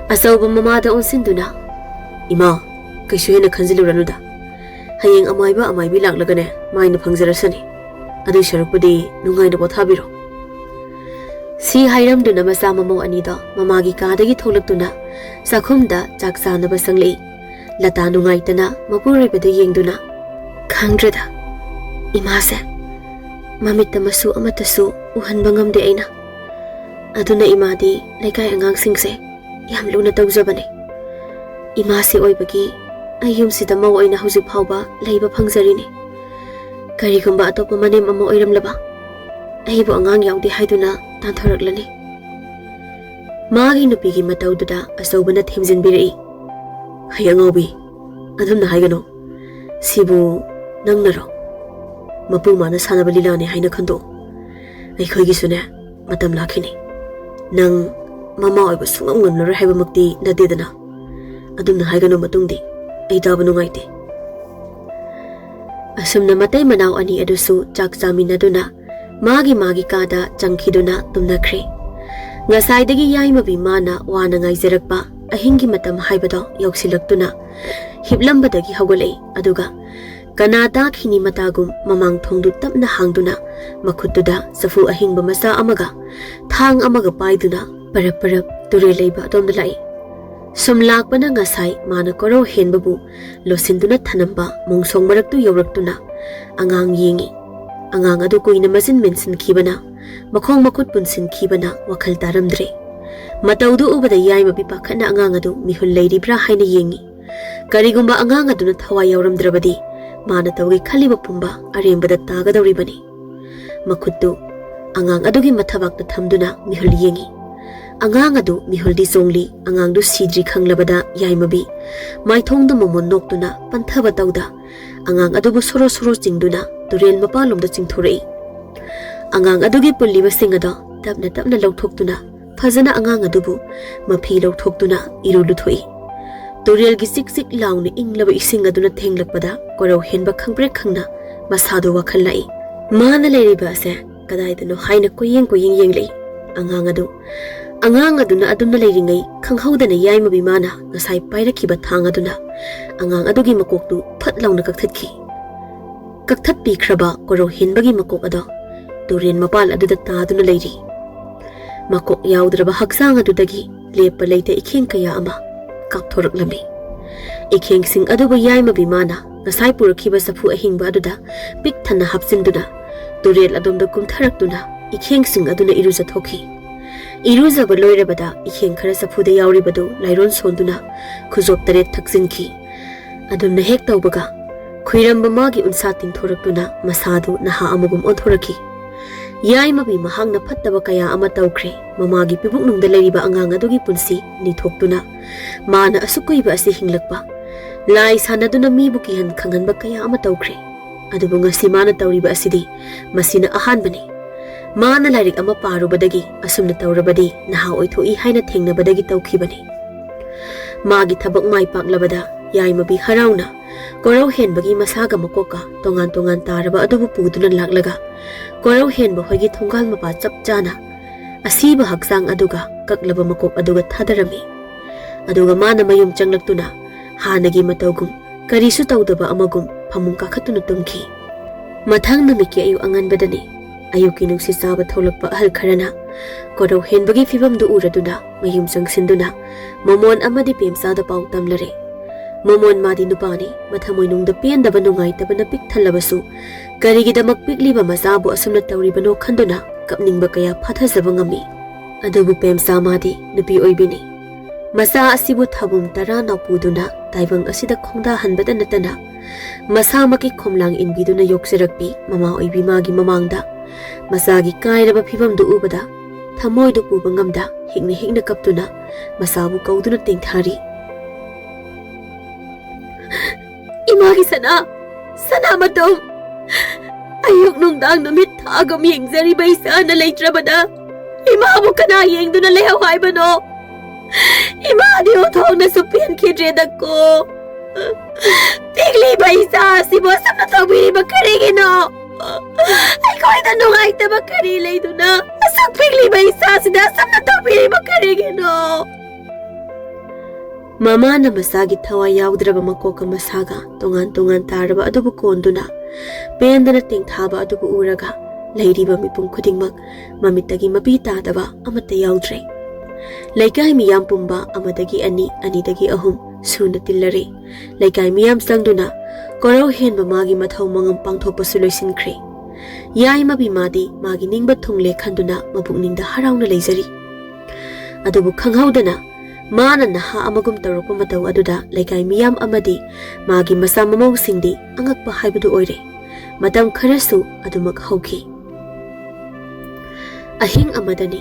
ꯑꯆꯧꯕ ꯃꯃꯥꯗ ꯑꯣꯟꯁꯤꯟꯗꯨꯅ, "ꯏꯃꯥ, ꯀꯩꯁꯨ ꯍꯦꯟꯅ ꯈꯟꯖꯤꯜꯂꯨꯔꯅꯨꯗ꯫ ꯍꯌꯦꯡ ꯑꯃꯥꯏꯕ ꯑꯃꯥꯏꯕꯤ ꯂꯥꯛꯂꯒꯅꯦ ꯃꯥꯏꯅ ꯐꯪꯖꯔꯁꯅꯤ꯫ ꯑꯗꯨꯏ ꯁꯔꯨꯛꯄꯨꯗꯤ ꯅꯨꯡꯉꯥꯏꯅ ꯄꯣꯊꯥꯕꯤꯔꯣ꯫" ꯁꯤ ꯍꯥꯏꯔꯝꯗꯨꯅ ꯃꯆꯥ ꯃꯃꯧ ꯑꯅꯤꯗꯣ ꯃꯃꯥꯒꯤ ꯀꯥꯗꯒꯤ ꯊꯣꯛꯂꯛꯇꯨꯅ ꯆꯥꯛꯈꯨꯝꯗ ꯆꯥꯛ ꯆꯥꯅꯕ ꯆꯪꯂꯛꯏ꯫ ꯂꯇꯥ ꯅꯨꯡꯉꯥꯏꯇꯅ ꯃꯄꯨꯔꯣꯏꯕꯗ ꯌꯦꯡꯗꯨꯅ, "ꯈꯪꯗ꯭ꯔꯦꯗ, ꯏꯃꯥꯁꯦ ꯃꯃꯤꯠꯇ ꯃꯁꯨ ꯑꯃꯠꯇꯁꯨ ꯎꯍꯟꯕ ꯉꯝꯗꯦ ꯑꯩꯅ꯫ ꯑꯗꯨꯅ ꯏꯃꯥꯗꯤ ꯂꯩꯀꯥꯏ ꯑꯉꯥꯡꯁꯤꯡꯁꯦ ꯌꯥꯝ ꯂꯨꯅ ꯇꯧꯖꯕꯅꯦ꯫ ꯏꯃꯥꯁꯦ ꯑꯣꯏꯕꯒꯤ ꯑꯩ ꯌꯨꯝꯁꯤꯗ ꯃꯧ ꯑꯣꯏꯅ ꯍꯧꯖꯤꯛ ꯐꯥꯎꯕ ꯂꯩꯕ ꯐꯪꯖꯔꯤꯅꯤ꯫ ꯀꯔꯤꯒꯨꯝꯕ ꯑꯇꯣꯞꯄ ꯃꯅꯦꯝ ꯑꯃ ꯑꯣꯏꯔꯝꯂꯕ, ꯑꯩꯕꯨ ꯑꯉꯥꯡ ꯌꯥꯎꯗꯦ ꯍꯥꯏꯗꯨꯅ ꯇꯥꯟꯊꯣꯔꯛꯂꯅꯤ꯫" ꯃꯥꯒꯤ ꯅꯨꯄꯤꯒꯤ ꯃꯇꯧꯗꯨꯗ ꯑꯆꯧꯕꯅ ꯊꯦꯝꯖꯤꯟꯕꯤꯔꯛꯏ꯫ "ꯍꯩ ꯑꯉꯥꯎꯕꯤ, ꯑꯗꯨꯝꯅ ꯍꯥꯏꯒꯅꯨ꯫ ꯁꯤꯕꯨ ꯅꯪꯅꯔꯣ? ꯃꯄꯨ ꯃꯥꯅ ꯁꯥꯟꯅꯕ ꯂꯤꯂꯥꯅꯤ ꯍꯥꯏꯅ ꯈꯟꯗꯣꯛꯎ꯫ ꯑꯩꯈꯣꯏꯒꯤꯁꯨꯅꯦ, ꯃꯇꯝ ꯂꯥꯛꯈꯤꯅꯤ꯫ ꯅꯪ ꯃꯃꯥ ꯑꯣꯏꯕ ꯁꯨꯡꯉꯝ ꯉꯝꯂꯔꯣꯏ ꯍꯥꯏꯕꯃꯛꯇꯤ ꯅꯠꯇꯦꯗꯅ꯫ ꯑꯗꯨꯝꯅ ꯍꯥꯏꯒꯅꯨ, ꯃꯇꯨꯡꯗꯤ ꯑꯩ ꯇꯥꯕ ꯅꯨꯡꯉꯥꯏꯇꯦ꯫" ꯑꯁꯨꯝꯅ ꯃꯇꯩ ꯃꯅꯥꯎ ꯑꯅꯤ ꯑꯗꯨꯁꯨ ꯆꯥꯛ ꯆꯥꯃꯤꯟꯅꯗꯨꯅ ꯃꯥꯒꯤ ꯃꯥꯒꯤ ꯀꯥꯗ ꯆꯪꯈꯤꯗꯨꯅ ꯇꯨꯝꯅꯈ꯭ꯔꯦ꯫ ꯉꯁꯥꯏꯗꯒꯤ ꯌꯥꯏꯃꯕꯤ ꯃꯥꯅ ꯋꯥꯅ ꯉꯥꯏꯖꯔꯛꯄ ꯑꯍꯤꯡꯒꯤ ꯃꯇꯝ ꯍꯥꯏꯕꯗꯣ ꯌꯧꯁꯤꯜꯂꯛꯇꯨꯅ ꯍꯤꯞꯂꯝꯕꯗꯒꯤ ꯍꯧꯒꯠꯂꯛꯏ꯫ ꯑꯗꯨꯒ "ꯀꯅꯥ ꯇꯥꯈꯤꯅꯤ?" ꯃꯇꯥꯒꯨꯝ ꯃꯃꯥꯡ ꯊꯣꯡꯗꯨ ꯇꯞꯅ ꯍꯥꯡꯗꯨꯅ ꯃꯈꯨꯠꯇꯨꯗ ꯆꯐꯨ ꯑꯍꯤꯡꯕ ꯃꯆꯥ ꯑꯃꯒ ꯊꯥꯡ ꯑꯃꯒ ꯄꯥꯏꯗꯨꯅ ꯄꯔꯞ ꯄꯔꯞ ꯇꯨꯔꯦꯜ ꯂꯩꯕ ꯑꯗꯣꯝꯗ ꯂꯥꯛꯏ꯫ ꯁꯨꯝ ꯂꯥꯛꯄꯅ ꯉꯁꯥꯏ ꯃꯥꯅ ꯀꯣꯔꯧ ꯍꯦꯟꯕꯕꯨ ꯂꯣꯠꯁꯤꯟꯗꯨꯅ ꯊꯅꯝꯕ ꯃꯣꯡꯁꯣꯡ ꯃꯔꯛꯇꯨ ꯌꯧꯔꯛꯇꯨꯅ ꯑꯉꯥꯡ ꯌꯦꯡꯏ꯫ ꯑꯉꯥꯡ ꯑꯗꯨ ꯀꯨꯏꯅ ꯃꯆꯤꯟ ꯃꯦꯟꯁꯤꯟꯈꯤꯕꯅ, ꯃꯈꯣꯡ ꯃꯈꯨꯠ ꯄꯨꯟꯁꯤꯟꯈꯤꯕꯅ ꯋꯥꯈꯜ ꯇꯥꯔꯝꯗ꯭ꯔꯦ꯫ ꯃꯇꯧꯗꯨ ꯎꯕꯗ ꯌꯥꯏꯃꯕꯤ ꯄꯥꯈꯠꯅ ꯑꯉꯥꯡ ꯑꯗꯨ ꯃꯤꯍꯨꯜ ꯂꯩꯔꯤꯕ꯭ꯔꯥ ꯍꯥꯏꯅ ꯌꯦꯡꯏ꯫ ꯀꯔꯤꯒꯨꯝꯕ ꯑꯉꯥꯡ ꯑꯗꯨꯅ ꯊꯋꯥꯏ ꯌꯥꯎꯔꯝꯗ꯭ꯔꯕꯗꯤ ꯃꯥꯅ ꯇꯧꯒꯦ ꯈꯜꯂꯤꯕ ꯄꯨꯝꯕ ꯑꯔꯦꯝꯕꯗ ꯇꯥꯒꯗꯧꯔꯤꯕꯅꯤ꯫ ꯃꯈꯨꯠꯇꯨ ꯑꯉꯥꯡ ꯑꯗꯨꯒꯤ ꯃꯊꯕꯥꯛꯇ ꯊꯝꯗꯨꯅ ꯃꯤꯍꯨꯜ ꯌꯦꯡꯏ꯫ ꯑꯉꯥꯡ ꯑꯗꯨ ꯃꯤꯍꯨꯜꯗꯤ ꯆꯣꯡꯂꯤ, ꯑꯉꯥꯡꯗꯨ ꯁꯤꯗ꯭ꯔꯤ ꯈꯪꯂꯕꯗ ꯌꯥꯏꯃꯕꯤ ꯃꯥꯏꯊꯣꯡꯗ ꯃꯣꯃꯣꯟ ꯅꯣꯛꯇꯨꯅ ꯄꯟꯊꯕ ꯇꯧꯗ ꯑꯉꯥꯡ ꯑꯗꯨꯕꯨ ꯁꯣꯔꯣ ꯁꯣꯔꯣ ꯆꯤꯡꯗꯨꯅ ꯇꯨꯔꯦꯜ ꯃꯄꯥꯜꯂꯣꯝꯗ ꯆꯤꯡꯊꯣꯔꯛꯏ꯫ ꯑꯉꯥꯡ ꯑꯗꯨꯒꯤ ꯄꯨꯜꯂꯤꯕꯁꯤꯡ ꯑꯗꯣ ꯇꯞꯅ ꯇꯞꯅ ꯂꯧꯊꯣꯛꯇꯨꯅ ꯐꯖꯅ ꯑꯉꯥꯡ ꯑꯗꯨꯕꯨ ꯃꯐꯤ ꯂꯧꯊꯣꯛꯇꯨꯅ ꯏꯔꯨ ꯂꯨꯊꯣꯛꯏ꯫ ꯇꯨꯔꯦꯜꯒꯤ ꯆꯤꯛ ꯆꯤꯛ ꯂꯥꯎꯅ ꯏꯪꯂꯕ ꯏꯁꯤꯡ ꯑꯗꯨꯅ ꯊꯦꯡꯂꯛꯄꯗ ꯀꯣꯔꯧ ꯍꯦꯟꯕ ꯈꯪꯄ꯭ꯔꯦꯛ ꯈꯪꯅ ꯃꯁꯥꯗꯨ ꯋꯥꯈꯜ ꯂꯥꯛꯏ꯫ ꯃꯥꯅ ꯂꯩꯔꯤꯕ ꯑꯁꯦ ꯀꯗꯥꯏꯗꯅꯣ ꯍꯥꯏꯅ ꯀꯣꯏꯌꯦꯡ ꯀꯣꯏꯌꯦꯡ ꯌꯦꯡꯂꯛꯏ꯫ ꯑꯉꯥꯡ ꯑꯗꯨ, ꯑꯉꯥꯡ ꯑꯗꯨꯅ ꯑꯗꯨꯝꯅ ꯂꯩꯔꯤꯉꯩ ꯈꯪꯍꯧꯗꯅ ꯌꯥꯏꯃꯕꯤ ꯃꯥꯅ ꯉꯁꯥꯏ ꯄꯥꯏꯔꯛꯈꯤꯕ ꯊꯥꯡ ꯑꯗꯨꯅ ꯑꯉꯥꯡ ꯑꯗꯨꯒꯤ ꯃꯀꯣꯛꯇꯨ ꯐꯠ ꯂꯥꯎꯅ ꯀꯛꯊꯠꯈꯤ꯫ ꯀꯛꯊꯠꯄꯤꯈ꯭ꯔꯕ ꯀꯣꯔꯧ ꯍꯦꯟꯕꯒꯤ ꯃꯀꯣꯛ ꯑꯗꯣ ꯇꯨꯔꯦꯟ ꯃꯄꯥꯜ ꯑꯗꯨꯗ ꯇꯥꯗꯨꯅ ꯂꯩꯔꯤ꯫ ꯃꯀꯣꯛ ꯌꯥꯎꯗ꯭ꯔꯕ ꯍꯛꯆꯥꯡ ꯑꯗꯨꯗꯒꯤ ꯂꯦꯞꯄ ꯂꯩꯇ ꯏꯈꯦꯡ ꯀꯌꯥ ꯑꯃ ꯀꯥꯞꯊꯣꯔꯛꯂꯝꯃꯤ꯫ ꯏꯈꯦꯡꯁꯤꯡ ꯑꯗꯨꯕꯨ ꯌꯥꯏꯃꯕꯤ ꯃꯥꯅ ꯉꯁꯥꯏ ꯄꯨꯔꯛꯈꯤꯕ ꯆꯐꯨ ꯑꯍꯤꯡꯕ ꯑꯗꯨꯗ ꯄꯤꯛ ꯊꯟꯅ ꯍꯥꯞꯆꯤꯟꯗꯨꯅ ꯇꯨꯔꯦꯜ ꯑꯗꯣꯝꯗ ꯀꯨꯝꯊꯔꯛꯇꯨꯅ ꯏꯈꯦꯡꯁꯤꯡ ꯑꯗꯨꯅ ꯏꯔꯨꯖꯊꯣꯛꯈꯤ꯫ ꯏꯔꯨꯖꯕ ꯂꯣꯏꯔꯕꯗ ꯏꯈꯦꯡ ꯈꯔ ꯆꯐꯨꯗ ꯌꯥꯎꯔꯤꯕꯗꯨ ꯂꯥꯏꯔꯣꯟ ꯁꯣꯟꯗꯨꯅ ꯈꯨꯖꯣꯞ ꯇꯔꯦꯠ ꯊꯛꯆꯤꯟꯈꯤ꯫ ꯑꯗꯨꯝꯅ ꯍꯦꯛ ꯇꯧꯕꯒ ꯈꯨꯏꯔꯝꯕ ꯃꯥꯒꯤ ꯎꯟꯁꯥ ꯇꯤꯡꯊꯣꯔꯛꯇꯨꯅ ꯃꯁꯥꯗꯨ ꯅꯍꯥ ꯑꯃꯒꯨꯝ ꯑꯣꯟꯊꯣꯔꯛꯈꯤ꯫ ꯌꯥꯏꯃꯕꯤ ꯃꯍꯥꯛꯅ ꯐꯠꯇꯕ ꯀꯌꯥ ꯑꯃ ꯇꯧꯈ꯭ꯔꯦ꯫ ꯃꯃꯥꯒꯤ ꯄꯤꯕꯨꯛꯅꯨꯡꯗ ꯂꯩꯔꯤꯕ ꯑꯉꯥꯡ ꯑꯗꯨꯒꯤ ꯄꯨꯟꯁꯤ ꯅꯤꯊꯣꯛꯇꯨꯅ ꯃꯥꯅ ꯑꯁꯨꯛ ꯀꯨꯏꯕ ꯑꯁꯤ ꯍꯤꯡꯂꯛꯄ, ꯂꯥꯏ ꯁꯥꯟꯅꯗꯨꯅ ꯃꯤꯕꯨ ꯀꯤꯍꯟ ꯈꯪꯍꯟꯕ ꯀꯌꯥ ꯑꯃ ꯇꯧꯈ꯭ꯔꯦ꯫ ꯑꯗꯨꯕꯨ ꯉꯁꯤ ꯃꯥꯅ ꯇꯧꯔꯤꯕ ꯑꯁꯤꯗꯤ ꯃꯁꯤꯅ ꯑꯍꯥꯟꯕꯅꯤ꯫ ꯃꯥꯅ ꯂꯥꯏꯔꯤꯛ ꯑꯃ ꯄꯥꯔꯨꯕꯗꯒꯤ ꯑꯁꯨꯝꯅ ꯇꯧꯔꯕꯗꯤ ꯅꯍꯥ ꯑꯣꯏꯊꯣꯛꯏ ꯍꯥꯏꯅ ꯊꯦꯡꯅꯕꯗꯒꯤ ꯇꯧꯈꯤꯕꯅꯤ꯫ ꯃꯥꯒꯤ ꯊꯕꯛ ꯃꯥꯏ ꯄꯥꯛꯂꯕꯗ ꯌꯥꯏꯃꯕꯤ ꯍꯔꯥꯎꯅ ꯀꯣꯔꯧ ꯍꯦꯟꯕꯒꯤ ꯃꯁꯥꯒ ꯃꯀꯣꯛꯀ ꯇꯣꯉꯥꯟ ꯇꯣꯉꯥꯟ ꯇꯥꯔꯕ ꯑꯗꯨꯕꯨ ꯄꯨꯗꯨꯅ ꯂꯥꯛꯂꯒ ꯀꯣꯔꯧ ꯍꯦꯟꯕ ꯍꯣꯏꯒꯤ ꯊꯣꯡꯒꯥꯜ ꯃꯄꯥ ꯆꯞ ꯆꯥꯅ ꯑꯁꯤꯕ ꯍꯛꯆꯥꯡ ꯑꯗꯨꯒ ꯀꯛꯂꯕ ꯃꯀꯣꯛ ꯑꯗꯨꯒ ꯊꯥꯗꯔꯝꯃꯤ꯫ ꯑꯗꯨꯒ ꯃꯥꯅ ꯃꯌꯨꯝ ꯆꯪꯂꯛꯇꯨꯅ ꯍꯥꯟꯅꯒꯤ ꯃꯇꯧꯒꯨꯝ ꯀꯔꯤꯁꯨ ꯇꯧꯗꯕ ꯑꯃꯒꯨꯝ ꯐꯃꯨꯡ ꯀꯥꯈꯠꯇꯨꯅ ꯇꯨꯝꯈꯤ꯫ ꯃꯊꯪ ꯅꯨꯃꯤꯠꯀꯤ ꯑꯌꯨꯛ ꯑꯉꯟꯕꯗꯅꯤ꯫ ꯑꯌꯨꯛꯀꯤ ꯅꯨꯡꯁꯤꯠ ꯆꯥꯕ ꯊꯣꯛꯂꯛꯄ ꯑꯍꯜ ꯈꯔꯅ ꯀꯣꯔꯧ ꯍꯦꯟꯕꯒꯤ ꯐꯤꯕꯝꯗꯨ ꯎꯔꯗꯨꯅ ꯃꯌꯨꯝ ꯆꯪꯁꯤꯟꯗꯨꯅ ꯃꯃꯣꯟ ꯑꯃꯗꯤ ꯄꯦꯝꯆꯥꯗ ꯄꯥꯎ ꯇꯝꯂꯔꯦ꯫ ꯃꯃꯣꯟ ꯃꯥꯗꯤ ꯅꯨꯄꯥꯅꯤ, ꯃꯊꯃꯣꯏꯅꯨꯡꯗ ꯄꯦꯟꯗꯕ ꯅꯨꯡꯉꯥꯏꯇꯕꯅ ꯄꯤꯛ ꯊꯜꯂꯕꯁꯨ ꯀꯔꯤꯒꯤꯗꯃꯛ ꯄꯤꯛꯂꯤꯕ ꯃꯆꯥꯕꯨ ꯑꯁꯨꯝꯅ ꯇꯧꯔꯤꯕꯅꯣ ꯈꯟꯗꯨꯅ ꯀꯞꯅꯤꯡꯕ ꯀꯌꯥ ꯐꯥꯊꯖꯕ ꯉꯝꯃꯤ꯫ ꯑꯗꯨꯕꯨ ꯄꯦꯝꯆꯥ ꯃꯥꯗꯤ ꯅꯨꯄꯤ ꯑꯣꯏꯕꯤꯅꯤ꯫ ꯃꯆꯥ ꯑꯁꯤꯕꯨ ꯊꯥꯕꯨꯝ ꯇꯔꯥ ꯅꯥꯎꯄꯨꯗꯨꯅ ꯇꯥꯏꯕꯪ ꯑꯁꯤꯗ ꯈꯣꯡꯗꯥꯍꯟꯕꯗ ꯅꯠꯇꯅ ꯃꯁꯥꯃꯛꯀꯤ ꯈꯣꯝꯂꯥꯡ ꯏꯟꯕꯤꯗꯨꯅ ꯌꯣꯛꯆꯔꯛꯄꯤ ꯃꯃꯥ ꯑꯣꯏꯕꯤ ꯃꯥꯒꯤ ꯃꯃꯥꯡꯗ ꯃꯆꯥꯒꯤ ꯀꯥꯏꯔꯕ ꯐꯤꯕꯝꯗꯨ ꯎꯕꯗ ꯊꯃꯣꯏꯗꯨ ꯄꯨꯕ ꯉꯝꯗ ꯍꯤꯛꯅ ꯍꯤꯛꯅ ꯀꯞꯇꯨꯅ ꯃꯆꯥꯕꯨ ꯀꯧꯗꯨꯅ ꯇꯦꯡꯊꯥꯔꯤ꯫ "ꯏꯃꯥꯒꯤ ꯁꯅꯥ, ꯁꯅꯥ ꯃꯇꯨꯝ, ꯑꯌꯨꯛ ꯅꯨꯡꯗꯥꯡ ꯅꯨꯃꯤꯠ ꯊꯥꯒꯨꯝ ꯌꯦꯡꯖꯔꯤꯕ ꯏꯆꯥꯅ ꯂꯩꯇ꯭ꯔꯕꯗ ꯏꯃꯥꯕꯨ ꯀꯅꯥ ꯌꯦꯡꯗꯨꯅ ꯂꯩꯍꯧ ꯍꯥꯏꯕꯅꯣ? ꯏꯃꯥꯗꯤ ꯎꯊꯣꯛꯅꯁꯨ ꯄꯦꯟꯈꯤꯗ꯭ꯔꯦꯗꯀꯣ꯫ ꯄꯤꯛꯂꯤꯕ ꯏꯆꯥ ꯑꯁꯤꯕꯨ ꯑꯁꯨꯝꯅ ꯇꯧꯕꯤꯔꯤꯕ ꯀꯔꯤꯒꯤꯅꯣ? ꯑꯩꯈꯣꯏꯗ ꯅꯨꯡꯉꯥꯏꯇꯕ ꯀꯔꯤ ꯂꯩꯗꯨꯅ ꯑꯁꯨꯛ ꯄꯤꯛꯂꯤꯕ ꯏꯆꯥꯁꯤꯗ ꯑꯁꯨꯝꯅ ꯇꯧꯕꯤꯔꯤꯕ ꯀꯔꯤꯒꯤꯅꯣ?" ꯃꯃꯥꯅ ꯃꯆꯥꯒꯤ ꯊꯋꯥꯏ ꯌꯥꯎꯗ꯭ꯔꯕ ꯃꯀꯣꯛꯀ ꯃꯁꯥꯒ ꯇꯣꯉꯥꯟ ꯇꯣꯉꯥꯟ ꯇꯥꯔꯕ ꯑꯗꯨꯕꯨ ꯀꯣꯟꯗꯨꯅ ꯄꯦꯟꯗꯅ ꯇꯦꯡꯊꯥꯕ ꯑꯗꯨꯕꯨ ꯎꯔꯒ ꯂꯩꯔꯤꯕ ꯃꯤꯄꯨꯝ ꯈꯨꯗꯤꯡꯃꯛ ꯃꯃꯤꯠꯇꯒꯤ ꯃꯄꯤ ꯇꯥꯗꯕ ꯑꯃꯠꯇ ꯌꯥꯎꯗ꯭ꯔꯦ꯫ ꯂꯩꯀꯥꯏ ꯃꯤꯌꯥꯝ ꯄꯨꯝꯕ ꯑꯃꯗꯒꯤ ꯑꯅꯤ, ꯑꯅꯤꯗꯒꯤ ꯑꯍꯨꯝ ꯁꯨꯅ ꯇꯤꯜꯂꯔꯦ꯫ ꯂꯩꯀꯥꯏ ꯃꯤꯌꯥꯝ ꯆꯪꯗꯨꯅ ꯀꯣꯔꯧ ꯍꯦꯟꯕ ꯃꯥꯒꯤ ꯃꯊꯧ ꯃꯉꯝ ꯄꯥꯡꯊꯣꯛꯄꯁꯨ ꯂꯣꯏꯁꯤꯟꯈ꯭ꯔꯦ꯫ ꯌꯥꯏꯃꯕꯤ ꯃꯥꯗꯤ ꯃꯥꯒꯤ ꯅꯤꯡꯕ ꯊꯨꯡꯂꯦ ꯈꯟꯗꯨꯅ ꯃꯄꯨꯛꯅꯤꯡꯗ ꯍꯔꯥꯎꯅ ꯂꯩꯖꯔꯤ꯫ ꯑꯗꯨꯕꯨ ꯈꯪꯍꯧꯗꯅ ꯃꯥꯅ ꯅꯍꯥ ꯑꯃꯒꯨꯝ ꯇꯧꯔꯛꯄ ꯃꯇꯧ ꯑꯗꯨꯗ ꯂꯩꯀꯥꯏ ꯃꯤꯌꯥꯝ ꯑꯃꯗꯤ ꯃꯥꯒꯤ ꯃꯆꯥ ꯃꯃꯧꯁꯤꯡꯗꯤ ꯑꯉꯛꯄ ꯍꯥꯏꯕꯗꯨ ꯑꯣꯏꯔꯦ꯫ ꯃꯇꯝ ꯈꯔꯁꯨ ꯑꯗꯨꯃꯛ ꯍꯧꯈꯤ꯫ ꯑꯍꯤꯡ ꯑꯃꯗꯅꯤ,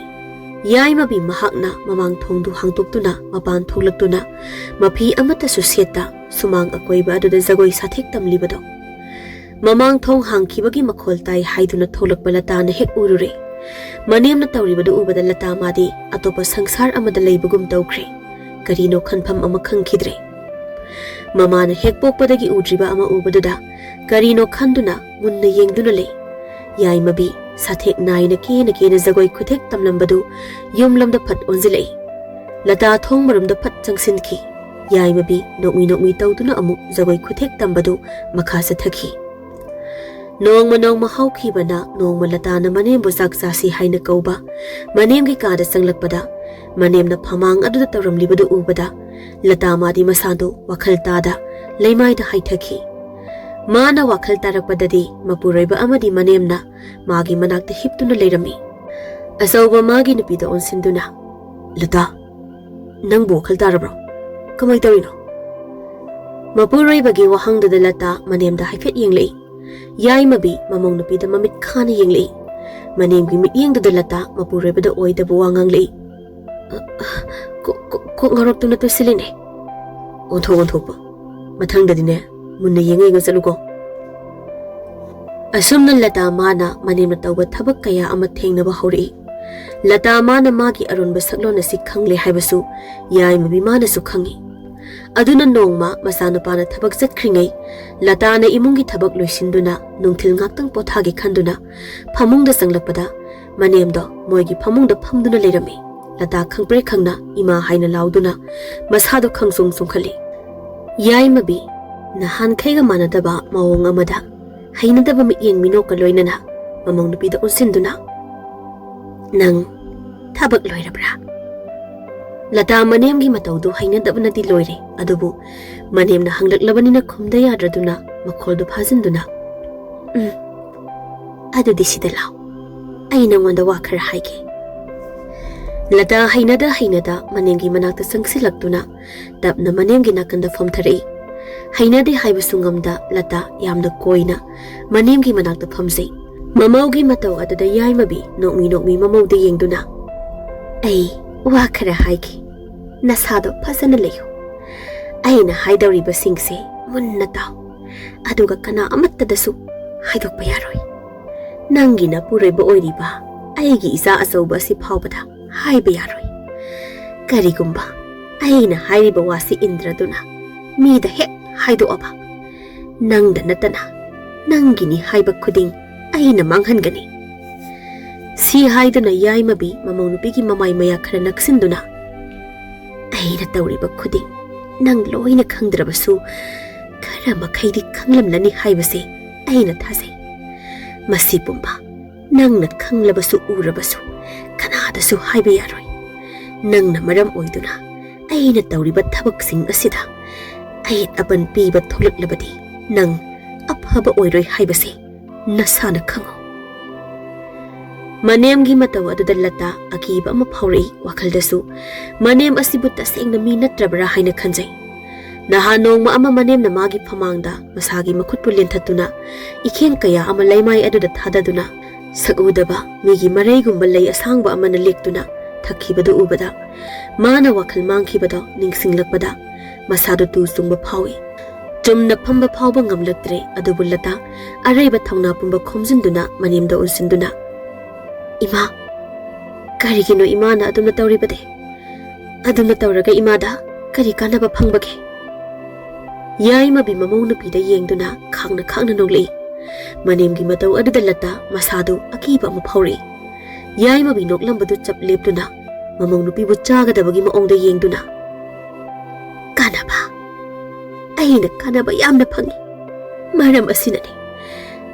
ꯌꯥꯏꯃꯕꯤ ꯃꯍꯥꯛꯅ ꯃꯃꯥꯡ ꯊꯣꯡꯗꯨ ꯍꯥꯡꯗꯣꯛꯇꯨꯅ ꯃꯄꯥꯟ ꯊꯣꯛꯂꯛꯇꯨꯅ ꯃꯐꯤ ꯑꯃꯠꯇꯁꯨ ꯁꯦꯠꯇ ꯁꯨꯃꯥꯡ ꯑꯀꯣꯏꯕ ꯑꯗꯨꯗ ꯖꯒꯣꯏ ꯁꯥꯊꯦꯛ ꯇꯝꯂꯤꯕꯗꯣ꯫ ꯃꯃꯥꯡ ꯊꯣꯡ ꯍꯥꯡꯈꯤꯕꯒꯤ ꯃꯈꯣꯜ ꯇꯥꯏ ꯍꯥꯏꯗꯨꯅ ꯊꯣꯛꯂꯛꯄ ꯂꯇꯥꯅ ꯍꯦꯛ ꯎꯔꯨꯔꯦ꯫ ꯃꯅꯦꯝꯅ ꯇꯧꯔꯤꯕꯗꯨ ꯎꯕꯗ ꯂꯇꯥ ꯃꯥꯗꯤ ꯑꯇꯣꯞꯄ ꯁꯪꯁꯥꯔ ꯑꯃꯗ ꯂꯩꯕꯒꯨꯝ ꯇꯧꯈ꯭ꯔꯦ꯫ ꯀꯔꯤꯅꯣ ꯈꯟꯐꯝ ꯑꯃ ꯈꯪꯈꯤꯗ꯭ꯔꯦ꯫ ꯃꯃꯥꯅ ꯍꯦꯛ ꯄꯣꯛꯄꯗꯒꯤ ꯎꯗ꯭ꯔꯤꯕ ꯑꯃ ꯎꯕꯗꯨꯗ ꯀꯔꯤꯅꯣ ꯈꯟꯗꯨꯅ ꯃꯨꯟꯅ ꯌꯦꯡꯗꯨꯅ ꯂꯩ꯫ ꯌꯥꯏꯃꯕꯤ ꯁꯥꯊꯦꯛ ꯅꯥꯏꯅ ꯀꯦꯅ ꯀꯦꯅ ꯖꯒꯣꯏ ꯈꯨꯊꯦꯛ ꯇꯝꯂꯝꯕꯗꯨ ꯌꯨꯝꯂꯣꯝꯗ ꯐꯠ ꯑꯣꯟꯁꯤꯜꯂꯛꯏ꯫ ꯂꯇꯥ ꯊꯣꯡ ꯃꯔꯨꯝꯗ ꯐꯠ ꯆꯪꯁꯤꯟꯈꯤ꯫ ꯌꯥꯏꯃꯕꯤ ꯅꯣꯛꯃꯤ ꯅꯣꯛꯃꯤ ꯇꯧꯗꯨꯅ ꯑꯃꯨꯛ ꯖꯒꯣꯏ ꯈꯨꯊꯦꯛ ꯇꯝꯕꯗꯨ ꯃꯈꯥ ꯆꯠꯊꯈꯤ꯫ ꯅꯣꯡꯃ ꯅꯣꯡꯃ ꯍꯧꯈꯤꯕꯅ ꯅꯣꯡꯃ ꯂꯇꯥꯅ ꯃꯅꯦꯝꯕꯨ ꯆꯥꯛ ꯆꯥꯁꯤ ꯍꯥꯏꯅ ꯀꯧꯕ ꯃꯅꯦꯝꯒꯤ ꯀꯥꯗ ꯆꯪꯂꯛꯄꯗ ꯃꯅꯦꯝꯅ ꯐꯃꯥꯡ ꯑꯗꯨꯗ ꯇꯧꯔꯝꯂꯤꯕꯗꯨ ꯎꯕꯗ ꯂꯇꯥ ꯃꯥꯗꯤ ꯃꯁꯥꯗꯨ ꯋꯥꯈꯜ ꯇꯥꯗ ꯂꯩꯃꯥꯏꯗ ꯍꯥꯏꯊꯈꯤ꯫ ꯃꯥꯅ ꯋꯥꯈꯜ ꯇꯥꯔꯛꯄꯗꯗꯤ ꯃꯄꯨꯔꯣꯏꯕ ꯑꯃꯗꯤ ꯃꯅꯦꯝꯅ ꯃꯥꯒꯤ ꯃꯅꯥꯛꯇ ꯍꯤꯞꯇꯨꯅ ꯂꯩꯔꯝꯃꯤ꯫ ꯑꯆꯧꯕ ꯃꯥꯒꯤ ꯅꯨꯄꯤꯗ ꯑꯣꯟꯁꯤꯟꯗꯨꯅ, "ꯂꯇꯥ, ꯅꯪꯕꯨ ꯋꯥꯈꯜ ꯇꯥꯔꯕ꯭ꯔꯣ? ꯀꯃꯥꯏ ꯇꯧꯔꯤꯅꯣ?" ꯃꯄꯨꯔꯣꯏꯕꯒꯤ ꯋꯥꯍꯪꯗꯨꯗ ꯂꯇꯥ ꯃꯅꯦꯝꯗ ꯍꯥꯏꯐꯦꯠ ꯌꯦꯡꯂꯛꯏ꯫ ꯌꯥꯏꯃꯕꯤ ꯃꯃꯧ ꯅꯨꯄꯤꯗ ꯃꯃꯤꯠ ꯈꯥꯅ ꯌꯦꯡꯂꯛꯏ꯫ ꯃꯅꯦꯝꯒꯤ ꯃꯤꯠꯌꯦꯡꯗꯨꯗ ꯂꯇꯥ ꯃꯄꯨꯔꯣꯏꯕꯗ ꯑꯣꯏꯗꯕ ꯋꯥ ꯉꯥꯡꯂꯛꯏ꯫ "ꯑ, ꯑ, ꯀꯣꯛ, ꯀꯣꯛ, ꯀꯣꯛ ꯉꯥꯎꯔꯛꯇꯨꯅ ꯇꯧꯁꯤꯜꯂꯤꯅꯦ꯫ ꯑꯣꯟꯊꯣꯛ ꯑꯣꯟꯊꯣꯛꯄ꯫ ꯃꯊꯪꯗꯗꯤꯅꯦ, ꯃꯨꯟꯅ ꯌꯦꯡꯉ ꯌꯦꯡꯉ ꯆꯠꯂꯨꯀꯣ꯫" ꯑꯁꯨꯝꯅ ꯂꯇꯥ ꯃꯥꯅ ꯃꯅꯦꯝꯅ ꯇꯧꯕ ꯊꯕꯛ ꯀꯌꯥ ꯑꯃ ꯊꯦꯡꯅꯕ ꯍꯧꯔꯛꯏ꯫ ꯂꯇꯥ ꯃꯥꯅ ꯃꯥꯒꯤ ꯑꯔꯣꯟꯕ ꯁꯛꯂꯣꯟ ꯑꯁꯤ ꯈꯪꯂꯦ ꯍꯥꯏꯕꯁꯨ ꯌꯥꯏꯃꯕꯤ ꯃꯥꯅꯁꯨ ꯈꯪꯏ꯫ ꯑꯗꯨꯅ ꯅꯣꯡꯃ ꯃꯆꯥꯅꯨꯄꯥꯅ ꯊꯕꯛ ꯆꯠꯈ꯭ꯔꯤꯉꯩ ꯂꯇꯥꯅ ꯏꯃꯨꯡꯒꯤ ꯊꯕꯛ ꯂꯣꯏꯁꯤꯟꯗꯨꯅ ꯅꯨꯡꯊꯤꯜ ꯉꯥꯛꯇꯪ ꯄꯣꯊꯥꯒꯦ ꯈꯟꯗꯨꯅ ꯐꯃꯨꯡꯗ ꯆꯪꯂꯛꯄꯗ ꯃꯅꯦꯝꯗꯣ ꯃꯣꯏꯒꯤ ꯐꯃꯨꯡꯗ ꯐꯝꯗꯨꯅ ꯂꯩꯔꯝꯃꯤ꯫ ꯂꯇꯥ ꯈꯪꯄ꯭ꯔꯦꯛ ꯈꯪꯅ ꯏꯃꯥ ꯍꯥꯏꯅ ꯂꯥꯎꯗꯨꯅ ꯃꯁꯥꯗꯣ ꯈꯪꯆꯣꯡ ꯆꯣꯡꯈꯠꯂꯤ꯫ ꯌꯥꯏꯃꯕꯤ ꯅꯍꯥꯟꯈꯩꯒ ꯃꯥꯟꯅꯗꯕ ꯃꯑꯣꯡ ꯑꯃꯗ ꯍꯩꯅꯗꯕ ꯃꯤꯠꯌꯦꯡ ꯃꯤꯅꯣꯛꯀ ꯂꯣꯏꯅꯅ ꯃꯃꯧ ꯅꯨꯄꯤꯗ ꯑꯣꯟꯁꯤꯟꯗꯨꯅ, "ꯅꯪ ꯊꯕꯛ ꯂꯣꯏꯔꯕ꯭ꯔꯥ?" ꯂꯇꯥ ꯃꯅꯦꯝꯒꯤ ꯃꯇꯧꯗꯨ ꯍꯩꯅꯗꯕꯅꯗꯤ ꯂꯣꯏꯔꯦ, ꯑꯗꯨꯕꯨ ꯃꯅꯦꯝꯅ ꯍꯪꯂꯛꯂꯕꯅꯤꯅ ꯈꯨꯝꯗ ꯌꯥꯗ꯭ꯔꯗꯨꯅ ꯃꯈꯣꯜꯗꯨ ꯐꯥꯖꯤꯟꯗꯨꯅ, "ꯎꯝ, ꯑꯗꯨꯗꯤ ꯁꯤꯗ ꯂꯥꯎ, ꯑꯩ ꯅꯪꯉꯣꯟꯗ ꯋꯥ ꯈꯔ ꯍꯥꯏꯒꯦ꯫" ꯂꯇꯥ ꯍꯩꯅꯗ ꯍꯩꯅꯗ ꯃꯅꯦꯝꯒꯤ ꯃꯅꯥꯛꯇ ꯆꯪꯁꯤꯜꯂꯛꯇꯨꯅ ꯇꯞꯅ ꯃꯅꯦꯝꯒꯤ ꯅꯥꯀꯟꯗ ꯐꯝꯊꯔꯛꯏ꯫ ꯍꯩꯅꯗꯦ ꯍꯥꯏꯕꯁꯨ ꯉꯝꯗ ꯂꯇꯥ ꯌꯥꯝꯅ ꯀꯣꯏꯅ ꯃꯅꯦꯝꯒꯤ ꯃꯅꯥꯛꯇ ꯐꯝꯖꯩ꯫ ꯃꯃꯧꯒꯤ ꯃꯇꯧ ꯑꯗꯨꯗ ꯌꯥꯏꯃꯕꯤ ꯅꯣꯛꯃꯤ ꯅꯣꯛꯃꯤ ꯃꯃꯧꯗ ꯌꯦꯡꯗꯨꯅ, "ꯑꯩ ꯋꯥ ꯈꯔ ꯍꯥꯏꯒꯦ, ꯅꯁꯥꯗꯣ ꯐꯖꯅ ꯂꯩꯌꯨ꯫ ꯑꯩꯅ ꯍꯥꯏꯗꯧꯔꯤꯕꯁꯤꯡꯁꯦ ꯃꯨꯟꯅ ꯇꯥꯎ, ꯑꯗꯨꯒ ꯀꯅꯥ ꯑꯃꯠꯇꯗꯁꯨ ꯍꯥꯏꯗꯣꯛꯄ ꯌꯥꯔꯣꯏ꯫ ꯅꯪꯒꯤ ꯅꯄꯨꯔꯣꯏꯕ ꯑꯣꯏꯔꯤꯕ ꯑꯩꯒꯤ ꯏꯆꯥ ꯑꯆꯧꯕ ꯑꯁꯤ ꯐꯥꯎꯕꯗ ꯍꯥꯏꯕ ꯌꯥꯔꯣꯏ꯫ ꯀꯔꯤꯒꯨꯝꯕ ꯑꯩꯅ ꯍꯥꯏꯔꯤꯕ ꯋꯥꯁꯤ ꯏꯟꯗ꯭ꯔꯗꯨꯅ ꯃꯤꯗ ꯍꯦꯛ ꯍꯥꯏꯗꯣꯛꯑꯕ, ꯅꯪꯗ ꯅꯠꯇꯅ ꯅꯪꯒꯤꯅꯤ ꯍꯥꯏꯕ ꯈꯨꯗꯤꯡ ꯑꯩꯅ ꯃꯥꯡꯍꯟꯒꯅꯤ꯫" ꯁꯤ ꯍꯥꯏꯗꯨꯅ ꯌꯥꯏꯃꯕꯤ ꯃꯃꯧ ꯅꯨꯄꯤꯒꯤ ꯃꯃꯥꯏ ꯃꯌꯥ ꯈꯔ ꯅꯛꯁꯤꯟꯗꯨꯅ, "ꯑꯩꯅ ꯇꯧꯔꯤꯕ ꯈꯨꯗꯤꯡ ꯅꯪ ꯂꯣꯏꯅ ꯈꯪꯗ꯭ꯔꯕꯁꯨ ꯈꯔ ꯃꯈꯩꯗꯤ ꯈꯪꯂꯝꯂꯅꯤ ꯍꯥꯏꯕꯁꯦ ꯑꯩꯅ ꯊꯥꯖꯩ꯫ ꯃꯁꯤ ꯄꯨꯝꯕ ꯅꯪꯅ ꯈꯪꯂꯕꯁꯨ ꯎꯔꯕꯁꯨ ꯀꯅꯥꯗꯁꯨ ꯍꯥꯏꯕ ꯌꯥꯔꯣꯏ꯫ ꯅꯪꯅ ꯃꯔꯝ ꯑꯣꯏꯗꯨꯅ ꯑꯩꯅ ꯇꯧꯔꯤꯕ ꯊꯕꯛꯁꯤꯡ ꯑꯁꯤꯗ ꯑꯌꯦꯠ ꯑꯄꯟ ꯄꯤꯕ ꯊꯣꯛꯂꯛꯂꯕꯗꯤ ꯅꯪ ꯑꯐꯕ ꯑꯣꯏꯔꯣꯏ ꯍꯥꯏꯕꯁꯦ ꯅꯁꯥꯅ ꯈꯪꯉꯨ꯫" ꯃꯅꯦꯝꯒꯤ ꯃꯇꯧ ꯑꯗꯨꯗ ꯂꯇꯥ ꯑꯀꯤꯕ ꯑꯃ ꯐꯥꯎꯔꯛꯏ꯫ ꯋꯥꯈꯜꯗꯁꯨ ꯃꯅꯦꯝ ꯑꯁꯤꯕꯨ ꯇꯁꯦꯡꯅ ꯃꯤ ꯅꯠꯇ꯭ꯔꯕ꯭ꯔꯥ ꯍꯥꯏꯅ ꯈꯟꯖꯩ꯫ ꯅꯍꯥꯟ ꯅꯣꯡꯃ ꯑꯃ ꯃꯅꯦꯝꯅ ꯃꯥꯒꯤ ꯐꯃꯥꯡꯗ ꯃꯁꯥꯒꯤ ꯃꯈꯨꯠꯄꯨ ꯂꯦꯟꯊꯠꯇꯨꯅ ꯏꯈꯦꯡ ꯀꯌꯥ ꯑꯃ ꯂꯩꯃꯥꯏ ꯑꯗꯨꯗ ꯊꯥꯗꯗꯨꯅ ꯁꯛꯎꯗꯕ ꯃꯤꯒꯤ ꯃꯔꯩꯒꯨꯝꯕ ꯂꯩ ꯑꯁꯥꯡꯕ ꯑꯃꯅ ꯂꯦꯛꯇꯨꯅ ꯊꯛꯈꯤꯕꯗꯨ ꯎꯕꯗ ꯃꯥꯅ ꯋꯥꯈꯜ ꯃꯥꯡꯈꯤꯕꯗꯣ ꯅꯤꯡꯁꯤꯡꯂꯛꯄꯗ ꯃꯁꯥꯗꯨ ꯇꯨ ꯆꯨꯡꯕ ꯐꯥꯎꯏ꯫ ꯆꯨꯝꯅ ꯐꯝꯕ ꯐꯥꯎꯕ ꯉꯝꯂꯛꯇ꯭ꯔꯦ꯫ ꯑꯗꯨꯕꯨ ꯂꯇꯥ ꯑꯔꯩꯕ ꯊꯧꯅꯥ ꯄꯨꯝꯕ ꯈꯣꯝꯖꯤꯟꯗꯨꯅ ꯃꯅꯦꯝꯗ ꯑꯣꯟꯁꯤꯟꯗꯨꯅ, "ꯏꯃꯥ, ꯀꯔꯤꯒꯤꯅꯣ ꯏꯃꯥꯅ ꯑꯗꯨꯝꯅ ꯇꯧꯔꯤꯕꯗꯤ? ꯑꯗꯨꯝꯅ ꯇꯧꯔꯒ ꯏꯃꯥꯗ ꯀꯔꯤ ꯀꯥꯟꯅꯕ ꯐꯪꯕꯒꯦ?" ꯌꯥꯏꯃꯕꯤ ꯃꯃꯧ ꯅꯨꯄꯤꯗ ꯌꯦꯡꯗꯨꯅ ꯈꯥꯡꯅ ꯈꯥꯡꯅ ꯅꯣꯛꯂꯛꯏ꯫ ꯃꯅꯦꯝꯒꯤ ꯃꯇꯧ ꯑꯗꯨꯗ ꯂꯇꯥ ꯃꯁꯥꯗꯨ ꯑꯀꯤꯕ ꯑꯃ ꯐꯥꯎꯔꯛꯏ꯫ ꯌꯥꯏꯃꯕꯤ ꯅꯣꯛꯂꯝꯕꯗꯨ ꯆꯞ ꯂꯦꯞꯇꯨꯅ ꯃꯃꯧ ꯅꯨꯄꯤꯕꯨ ꯆꯥꯒꯗꯕꯒꯤ ꯃꯑꯣꯡꯗ ꯌꯦꯡꯗꯨꯅ, "ꯀꯥꯟꯅꯕ? ꯑꯩꯅ ꯀꯥꯟꯅꯕ ꯌꯥꯝꯅ ꯐꯪꯏ꯫ ꯃꯔꯝ ꯑꯁꯤꯅꯅꯤ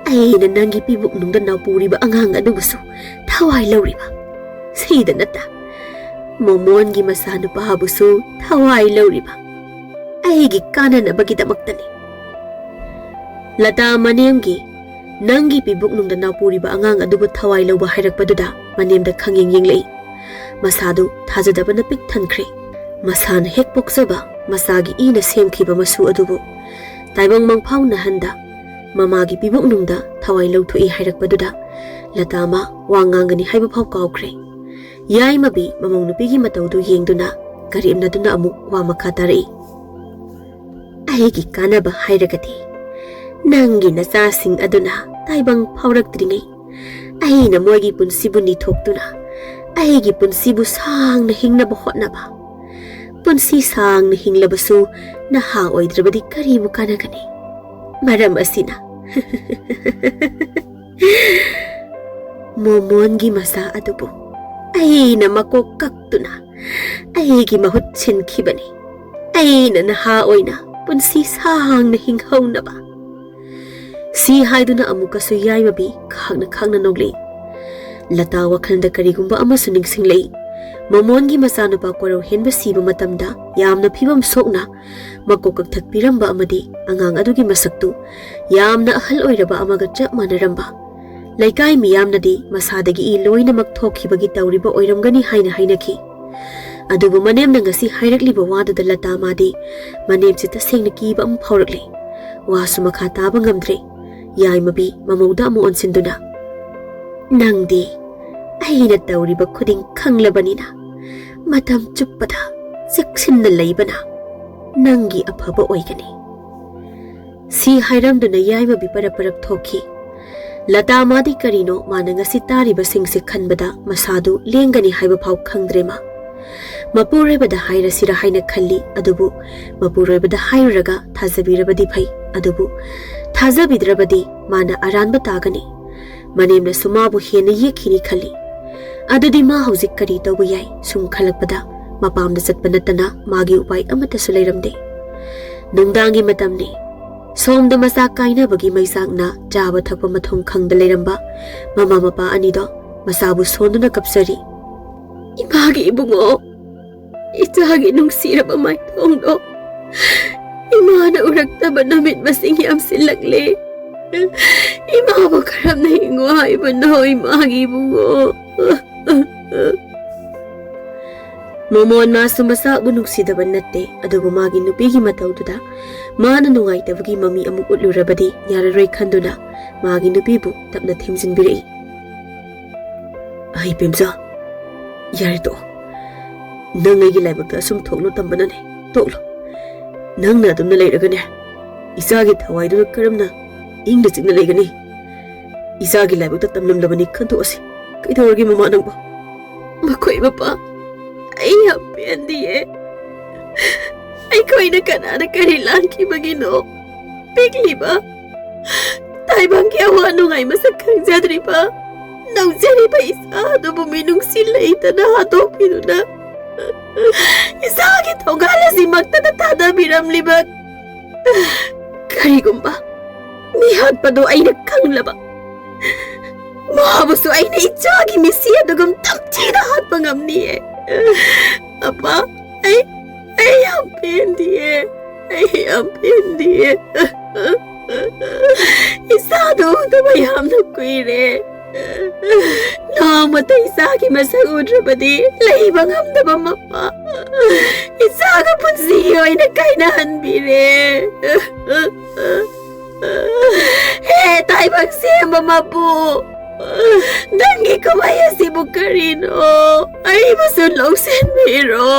ꯑꯩꯅ ꯅꯪꯒꯤ ꯄꯤꯕꯨꯛꯅꯨꯡꯗ ꯅꯥꯎꯄꯨꯔꯤꯕ ꯑꯉꯥꯡ ꯑꯗꯨꯕꯨꯁꯨ ꯊꯋꯥꯏ ꯂꯧꯔꯤꯕ, ꯁꯤꯗ ꯅꯠꯇ ꯃꯣꯃꯣꯟꯒꯤ ꯃꯆꯥꯅꯨꯄꯥꯕꯨꯁꯨ ꯊꯋꯥꯏ ꯂꯧꯔꯤꯕ, ꯑꯩꯒꯤ ꯀꯥꯟꯅꯅꯕꯒꯤꯗꯃꯛꯇꯅꯤ꯫ ꯂꯇꯥ ꯃꯅꯦꯝꯒꯤ "ꯅꯪꯒꯤ ꯄꯤꯕꯨꯛꯅꯨꯡꯗ ꯅꯥꯎꯄꯨꯔꯤꯕ ꯑꯉꯥꯡ ꯑꯗꯨꯕꯨ ꯊꯋꯥꯏ ꯂꯧꯕ" ꯍꯥꯏꯔꯛꯄꯗꯨꯗ ꯃꯅꯦꯝꯗ ꯈꯪꯌꯦꯡ ꯌꯦꯡꯂꯛꯏ꯫ ꯃꯁꯥꯗꯨ ꯊꯥꯖꯗꯕꯅ ꯄꯤꯛ ꯊꯟꯈ꯭ꯔꯦ꯫ ꯃꯁꯥꯅ ꯍꯦꯛ ꯄꯣꯛꯆꯕ ꯃꯆꯥꯒꯤ ꯏꯅ ꯁꯦꯝꯈꯤꯕ ꯃꯁꯨ ꯑꯗꯨꯕꯨ ꯇꯥꯏꯕꯪ ꯃꯪꯐꯥꯎ ꯅꯥꯍꯟꯗ ꯃꯃꯥꯒꯤ ꯄꯤꯕꯨꯛꯅꯨꯡꯗ ꯊꯋꯥꯏ ꯂꯧꯊꯣꯛꯏ ꯍꯥꯏꯔꯛꯄꯗꯨꯗ ꯂꯇꯥꯃ ꯋꯥ ꯉꯥꯡꯒꯅꯤ ꯍꯥꯏꯕ ꯐꯥꯎ ꯀꯥꯎꯈ꯭ꯔꯦ꯫ ꯌꯥꯏꯃꯕꯤ ꯃꯃꯧ ꯅꯨꯄꯤꯒꯤ ꯃꯇꯧꯗꯨ ꯌꯦꯡꯗꯨꯅ ꯀꯔꯦꯝꯅꯗꯨꯅ ꯑꯃꯨꯛ ꯋꯥ ꯃꯈꯥ ꯇꯥꯔꯛꯏ꯫ "ꯑꯩꯒꯤ ꯀꯥꯟꯅꯕ ꯍꯥꯏꯔꯒꯗꯤ ꯅꯪꯒꯤ ꯅꯆꯥꯁꯤꯡ ꯑꯗꯨꯅ ꯇꯥꯏꯕꯪ ꯐꯥꯎꯔꯛꯇ꯭ꯔꯤꯉꯩ ꯑꯩꯅ ꯃꯣꯏꯒꯤ ꯄꯨꯟꯁꯤꯕꯨ ꯅꯤꯊꯣꯛꯇꯨꯅ ꯑꯩꯒꯤ ꯄꯨꯟꯁꯤꯕꯨ ꯁꯥꯡꯅ ꯍꯤꯡꯅꯕ ꯍꯣꯠꯅꯕ꯫ ꯄꯨꯟꯁꯤ ꯁꯥꯡꯅ ꯍꯤꯡꯂꯕꯁꯨ ꯅꯍꯥ ꯑꯣꯏꯗ꯭ꯔꯕꯗꯤ ꯀꯔꯤꯕꯨ ꯀꯥꯟꯅꯒꯅꯤ? ꯃꯔꯝ ꯑꯁꯤꯅ ꯃꯣꯃꯣꯟꯒꯤ ꯃꯆꯥ ꯑꯗꯨꯕꯨ ꯑꯩꯅ ꯃꯀꯣꯛ ꯀꯛꯇꯨꯅ ꯑꯩꯒꯤ ꯃꯍꯨꯠ ꯁꯤꯟꯈꯤꯕꯅꯤ꯫ ꯑꯩꯅ ꯅꯍꯥ ꯑꯣꯏꯅ ꯄꯨꯟꯁꯤ ꯁꯥꯡꯅ ꯍꯤꯡꯍꯧꯅꯕ"꯫ ꯁꯤ ꯍꯥꯏꯗꯨꯅ ꯑꯃꯨꯛꯀꯁꯨ ꯌꯥꯏꯃꯕꯤ ꯈꯥꯛꯅ ꯈꯥꯛꯅ ꯅꯣꯛꯂꯛꯏ꯫ ꯂꯇꯥ ꯋꯥꯈꯜꯗ ꯀꯔꯤꯒꯨꯝꯕ ꯑꯃꯁꯨ ꯅꯤꯡꯁꯤꯡꯂꯛꯏ꯫ ꯃꯣꯃꯣꯟꯒꯤ ꯃꯆꯥꯅꯨꯄꯥ ꯀꯣꯔꯧ ꯍꯦꯟꯕ ꯁꯤꯕ ꯃꯇꯝꯗ ꯌꯥꯝꯅ ꯐꯤꯕꯝ ꯁꯣꯛꯅ ꯃꯀꯣꯛ ꯀꯛꯊꯠꯄꯤꯔꯝꯕ ꯑꯃꯗꯤ ꯑꯉꯥꯡ ꯑꯗꯨꯒꯤ ꯃꯁꯛꯇꯨ ꯌꯥꯝꯅ ꯑꯍꯜ ꯑꯣꯏꯔꯕ ꯑꯃꯒ ꯆꯞ ꯃꯥꯟꯅꯔꯝꯕ꯫ ꯂꯩꯀꯥꯏ ꯃꯤꯌꯥꯝꯅꯗꯤ ꯃꯁꯥꯗꯒꯤ ꯏ ꯂꯣꯏꯅꯃꯛ ꯊꯣꯛꯈꯤꯕꯒꯤ ꯇꯧꯔꯤꯕ ꯑꯣꯏꯔꯝꯒꯅꯤ ꯍꯥꯏꯅ ꯍꯥꯏꯅꯈꯤ꯫ ꯑꯗꯨꯕꯨ ꯃꯅꯦꯝꯅ ꯉꯁꯤ ꯍꯥꯏꯔꯛꯂꯤꯕ ꯋꯥꯗꯨꯗ ꯂꯇꯥ ꯃꯥꯗꯤ ꯃꯅꯦꯝꯁꯦ ꯇꯁꯦꯡꯅ ꯀꯤꯕ ꯑꯃ ꯐꯥꯎꯔꯛꯂꯦ꯫ ꯋꯥꯁꯨ ꯃꯈꯥ ꯇꯥꯕ ꯉꯝꯗ꯭ꯔꯦ꯫ ꯌꯥꯏꯃꯕꯤ ꯃꯃꯧꯗ ꯑꯃꯨꯛ ꯑꯣꯟꯁꯤꯟꯗꯨꯅ, "ꯅꯪꯗꯤ ꯑꯩꯅ ꯇꯧꯔꯤꯕ ꯈꯨꯗꯤꯡ ꯈꯪꯂꯕꯅꯤꯅ ꯃꯇꯝ ꯆꯨꯞꯄꯗ ꯆꯦꯛꯁꯤꯟꯅ ꯂꯩꯕꯅ ꯅꯪꯒꯤ ꯑꯐꯕ ꯑꯣꯏꯒꯅꯤ"꯫ ꯁꯤ ꯍꯥꯏꯔꯝꯗꯨꯅ ꯌꯥꯏꯃꯕꯤ ꯄꯔꯞ ꯄꯔꯞ ꯊꯣꯛꯈꯤ꯫ ꯂꯇꯥ ꯃꯥꯗꯤ ꯀꯔꯤꯅꯣ ꯃꯥꯅ ꯉꯁꯤ ꯇꯥꯔꯤꯕꯁꯤꯡꯁꯦ ꯈꯟꯕꯗ ꯃꯁꯥꯗꯨ ꯂꯦꯡꯒꯅꯤ ꯍꯥꯏꯕ ꯐꯥꯎ ꯈꯪꯗ꯭ꯔꯦ ꯃꯥ꯫ ꯃꯄꯨꯔꯣꯏꯕꯗ ꯍꯥꯏꯔꯁꯤꯔ ꯍꯥꯏꯅ ꯈꯜꯂꯤ, ꯑꯗꯨꯕꯨ ꯃꯄꯨꯔꯣꯏꯕꯗ ꯍꯥꯏꯔꯨꯔꯒ ꯊꯥꯖꯕꯤꯔꯕꯗꯤ ꯐꯩ, ꯑꯗꯨꯕꯨ ꯊꯥꯖꯕꯤꯗ꯭ꯔꯕꯗꯤ ꯃꯥꯅ ꯑꯔꯥꯟꯕ ꯇꯥꯒꯅꯤ꯫ ꯃꯅꯦꯝꯅꯁꯨ ꯃꯥꯕꯨ ꯍꯦꯟꯅ ꯌꯦꯛꯈꯤꯅꯤ ꯈꯜꯂꯤ꯫ ꯑꯗꯨꯗꯤ ꯃꯥ ꯍꯧꯖꯤꯛ ꯀꯔꯤ ꯇꯧꯕ ꯌꯥꯏ? ꯁꯨꯝ ꯈꯜꯂꯛꯄꯗ ꯃꯄꯥꯝꯗ ꯆꯠꯄ ꯅꯠꯇꯅ ꯃꯥꯒꯤ ꯎꯄꯥꯏ ꯑꯃꯠꯇꯁꯨ ꯂꯩꯔꯝꯗꯦ꯫ ꯅꯨꯡꯗꯥꯡꯒꯤ ꯃꯇꯝꯅꯤ꯫ ꯁꯣꯝꯗ ꯃꯆꯥ ꯀꯥꯏꯅꯕꯒꯤ ꯃꯩꯆꯥꯛꯅ ꯆꯥꯕ ꯊꯛꯄ ꯃꯊꯣꯡ ꯈꯪꯗ ꯂꯩꯔꯝꯕ ꯃꯃꯥ ꯃꯄꯥ ꯑꯅꯤꯗꯣ ꯃꯆꯥꯕꯨ ꯁꯣꯟꯗꯨꯅ ꯀꯞꯆꯔꯤ꯫ "ꯏꯃꯥꯒꯤ ꯏꯕꯨꯡꯉꯣ, ꯏꯆꯥꯒꯤ ꯅꯨꯡꯁꯤꯔꯕ ꯃꯥꯏꯊꯣꯡꯗꯣ ꯏꯃꯥꯅ ꯎꯔꯛꯇꯕ ꯅꯨꯃꯤꯠ ꯃꯁꯤꯡ ꯌꯥꯝꯁꯤꯜꯂꯛꯂꯦ꯫ ꯏꯃꯥꯕꯨ ꯀꯔꯝꯅ ꯍꯤꯡꯉꯨ ꯍꯥꯏꯕꯅꯣ, ꯏꯃꯥꯒꯤ ꯏꯕꯨꯡꯉꯣ?" ꯃꯃꯣꯟ ꯃꯥꯁꯨ ꯃꯆꯥꯕꯨ ꯅꯨꯡꯁꯤꯗꯕ ꯅꯠꯇꯦ, ꯑꯗꯨꯕꯨ ꯃꯥꯒꯤ ꯅꯨꯄꯤꯒꯤ ꯃꯇꯧꯗꯨꯗ ꯃꯥꯅ ꯅꯨꯡꯉꯥꯏꯇꯕꯒꯤ ꯃꯃꯤ ꯑꯃꯨꯛ ꯎꯠꯂꯨꯔꯕꯗꯤ ꯌꯥꯔꯔꯣꯏ ꯈꯟꯗꯨꯅ ꯃꯥꯒꯤ ꯅꯨꯄꯤꯕꯨ ꯇꯞꯅ ꯊꯦꯝꯖꯤꯟꯕꯤꯔꯛꯏ꯫ "ꯑꯩ ꯄꯦꯝꯖ, ꯌꯥꯔꯦ ꯇꯣꯛꯑꯣ꯫ ꯅꯪ ꯑꯩꯒꯤ ꯂꯥꯏꯕꯛꯇ ꯑꯁꯨꯝ ꯊꯣꯛꯂꯣ ꯇꯝꯕꯅꯅꯦ, ꯇꯣꯛꯂꯣ꯫ ꯅꯪꯅ ꯑꯗꯨꯝꯅ ꯂꯩꯔꯒꯅꯦ, ꯏꯆꯥꯒꯤ ꯊꯋꯥꯏꯗꯨꯅ ꯀꯔꯝꯅ ꯏꯪꯅ ꯆꯤꯛꯅ ꯂꯩꯒꯅꯤ? ꯏꯆꯥꯒꯤ ꯂꯥꯏꯕꯛꯇ ꯇꯝꯂꯝꯂꯕꯅꯤ ꯈꯟꯗꯣꯛꯑꯁꯤ꯫ ꯀꯩꯗꯧꯔꯒꯦ ꯃꯃꯥ ꯅꯪꯕꯣ?" "ꯃꯈꯣꯏ ꯃꯄꯥ, ꯑꯩ ꯌꯥꯝ ꯄꯦꯟꯗꯤꯌꯦ꯫ ꯑꯩꯈꯣꯏꯅ ꯀꯅꯥꯗ ꯀꯔꯤ ꯂꯥꯟꯈꯤꯕꯒꯤꯅꯣ? ꯄꯤꯛꯂꯤꯕ, ꯇꯥꯏꯕꯪꯒꯤ ꯑꯋꯥ ꯅꯨꯡꯉꯥꯏ ꯃꯁꯛ ꯈꯪꯖꯗ꯭ꯔꯤꯕ, ꯅꯧꯖꯔꯤꯕ ꯏꯆꯥ ꯑꯗꯨꯕꯨ ꯃꯤꯅꯨꯡꯁꯤ ꯂꯩꯇꯅ ꯍꯥꯠꯇꯣꯛꯄꯤꯗꯨꯅ ꯏꯆꯥꯒꯤ ꯊꯣꯡꯒꯥꯜ ꯑꯁꯤꯃꯛꯇꯗ ꯊꯥꯗꯕꯤꯔꯝꯂꯤꯕ꯫ ꯀꯔꯤꯒꯨꯝꯕ ꯃꯤꯍꯥꯠꯄꯗꯣ ꯑꯩꯅ ꯈꯪꯂꯕ, ꯃꯥꯕꯨꯁꯨ ꯑꯩꯅ ꯏꯆꯥꯒꯤ ꯃꯤꯠꯁꯤ ꯑꯗꯨꯒꯨꯝ ꯇꯝꯊꯤꯅ ꯍꯥꯠꯄ ꯉꯝꯅꯤꯌꯦ꯫ ꯑꯄꯥ, ꯑꯩ, ꯑꯩ ꯌꯥꯝ ꯄꯦꯟꯗꯤꯌꯦ꯫ ꯑꯩ ꯌꯥꯝ ꯄꯦꯟꯗꯤꯌꯦ꯫ ꯏꯆꯥꯗꯣ ꯎꯗꯕ ꯌꯥꯝꯅ ꯀꯨꯏꯔꯦ꯫ ꯅꯣꯡꯃꯇ ꯏꯆꯥꯒꯤ ꯃꯁꯛ ꯎꯗ꯭ꯔꯕꯗꯤ ꯂꯩꯕ ꯉꯝꯗꯕ ꯃꯄꯥ꯫ ꯏꯆꯥꯒ ꯄꯨꯟꯁꯤꯒꯤ ꯑꯣꯏꯅ ꯀꯥꯏꯅꯍꯟꯕꯤꯔꯦ꯫ ꯍꯦ ꯇꯥꯏꯕꯪ ꯁꯦꯝꯕ ꯃꯄꯨ, ꯅꯪꯒꯤ ꯀꯨꯝꯍꯩ ꯑꯁꯤꯕꯨ ꯀꯔꯤꯅꯣ? ꯑꯩꯕꯨꯁꯨ ꯂꯧꯁꯤꯟꯕꯤꯔꯣ꯫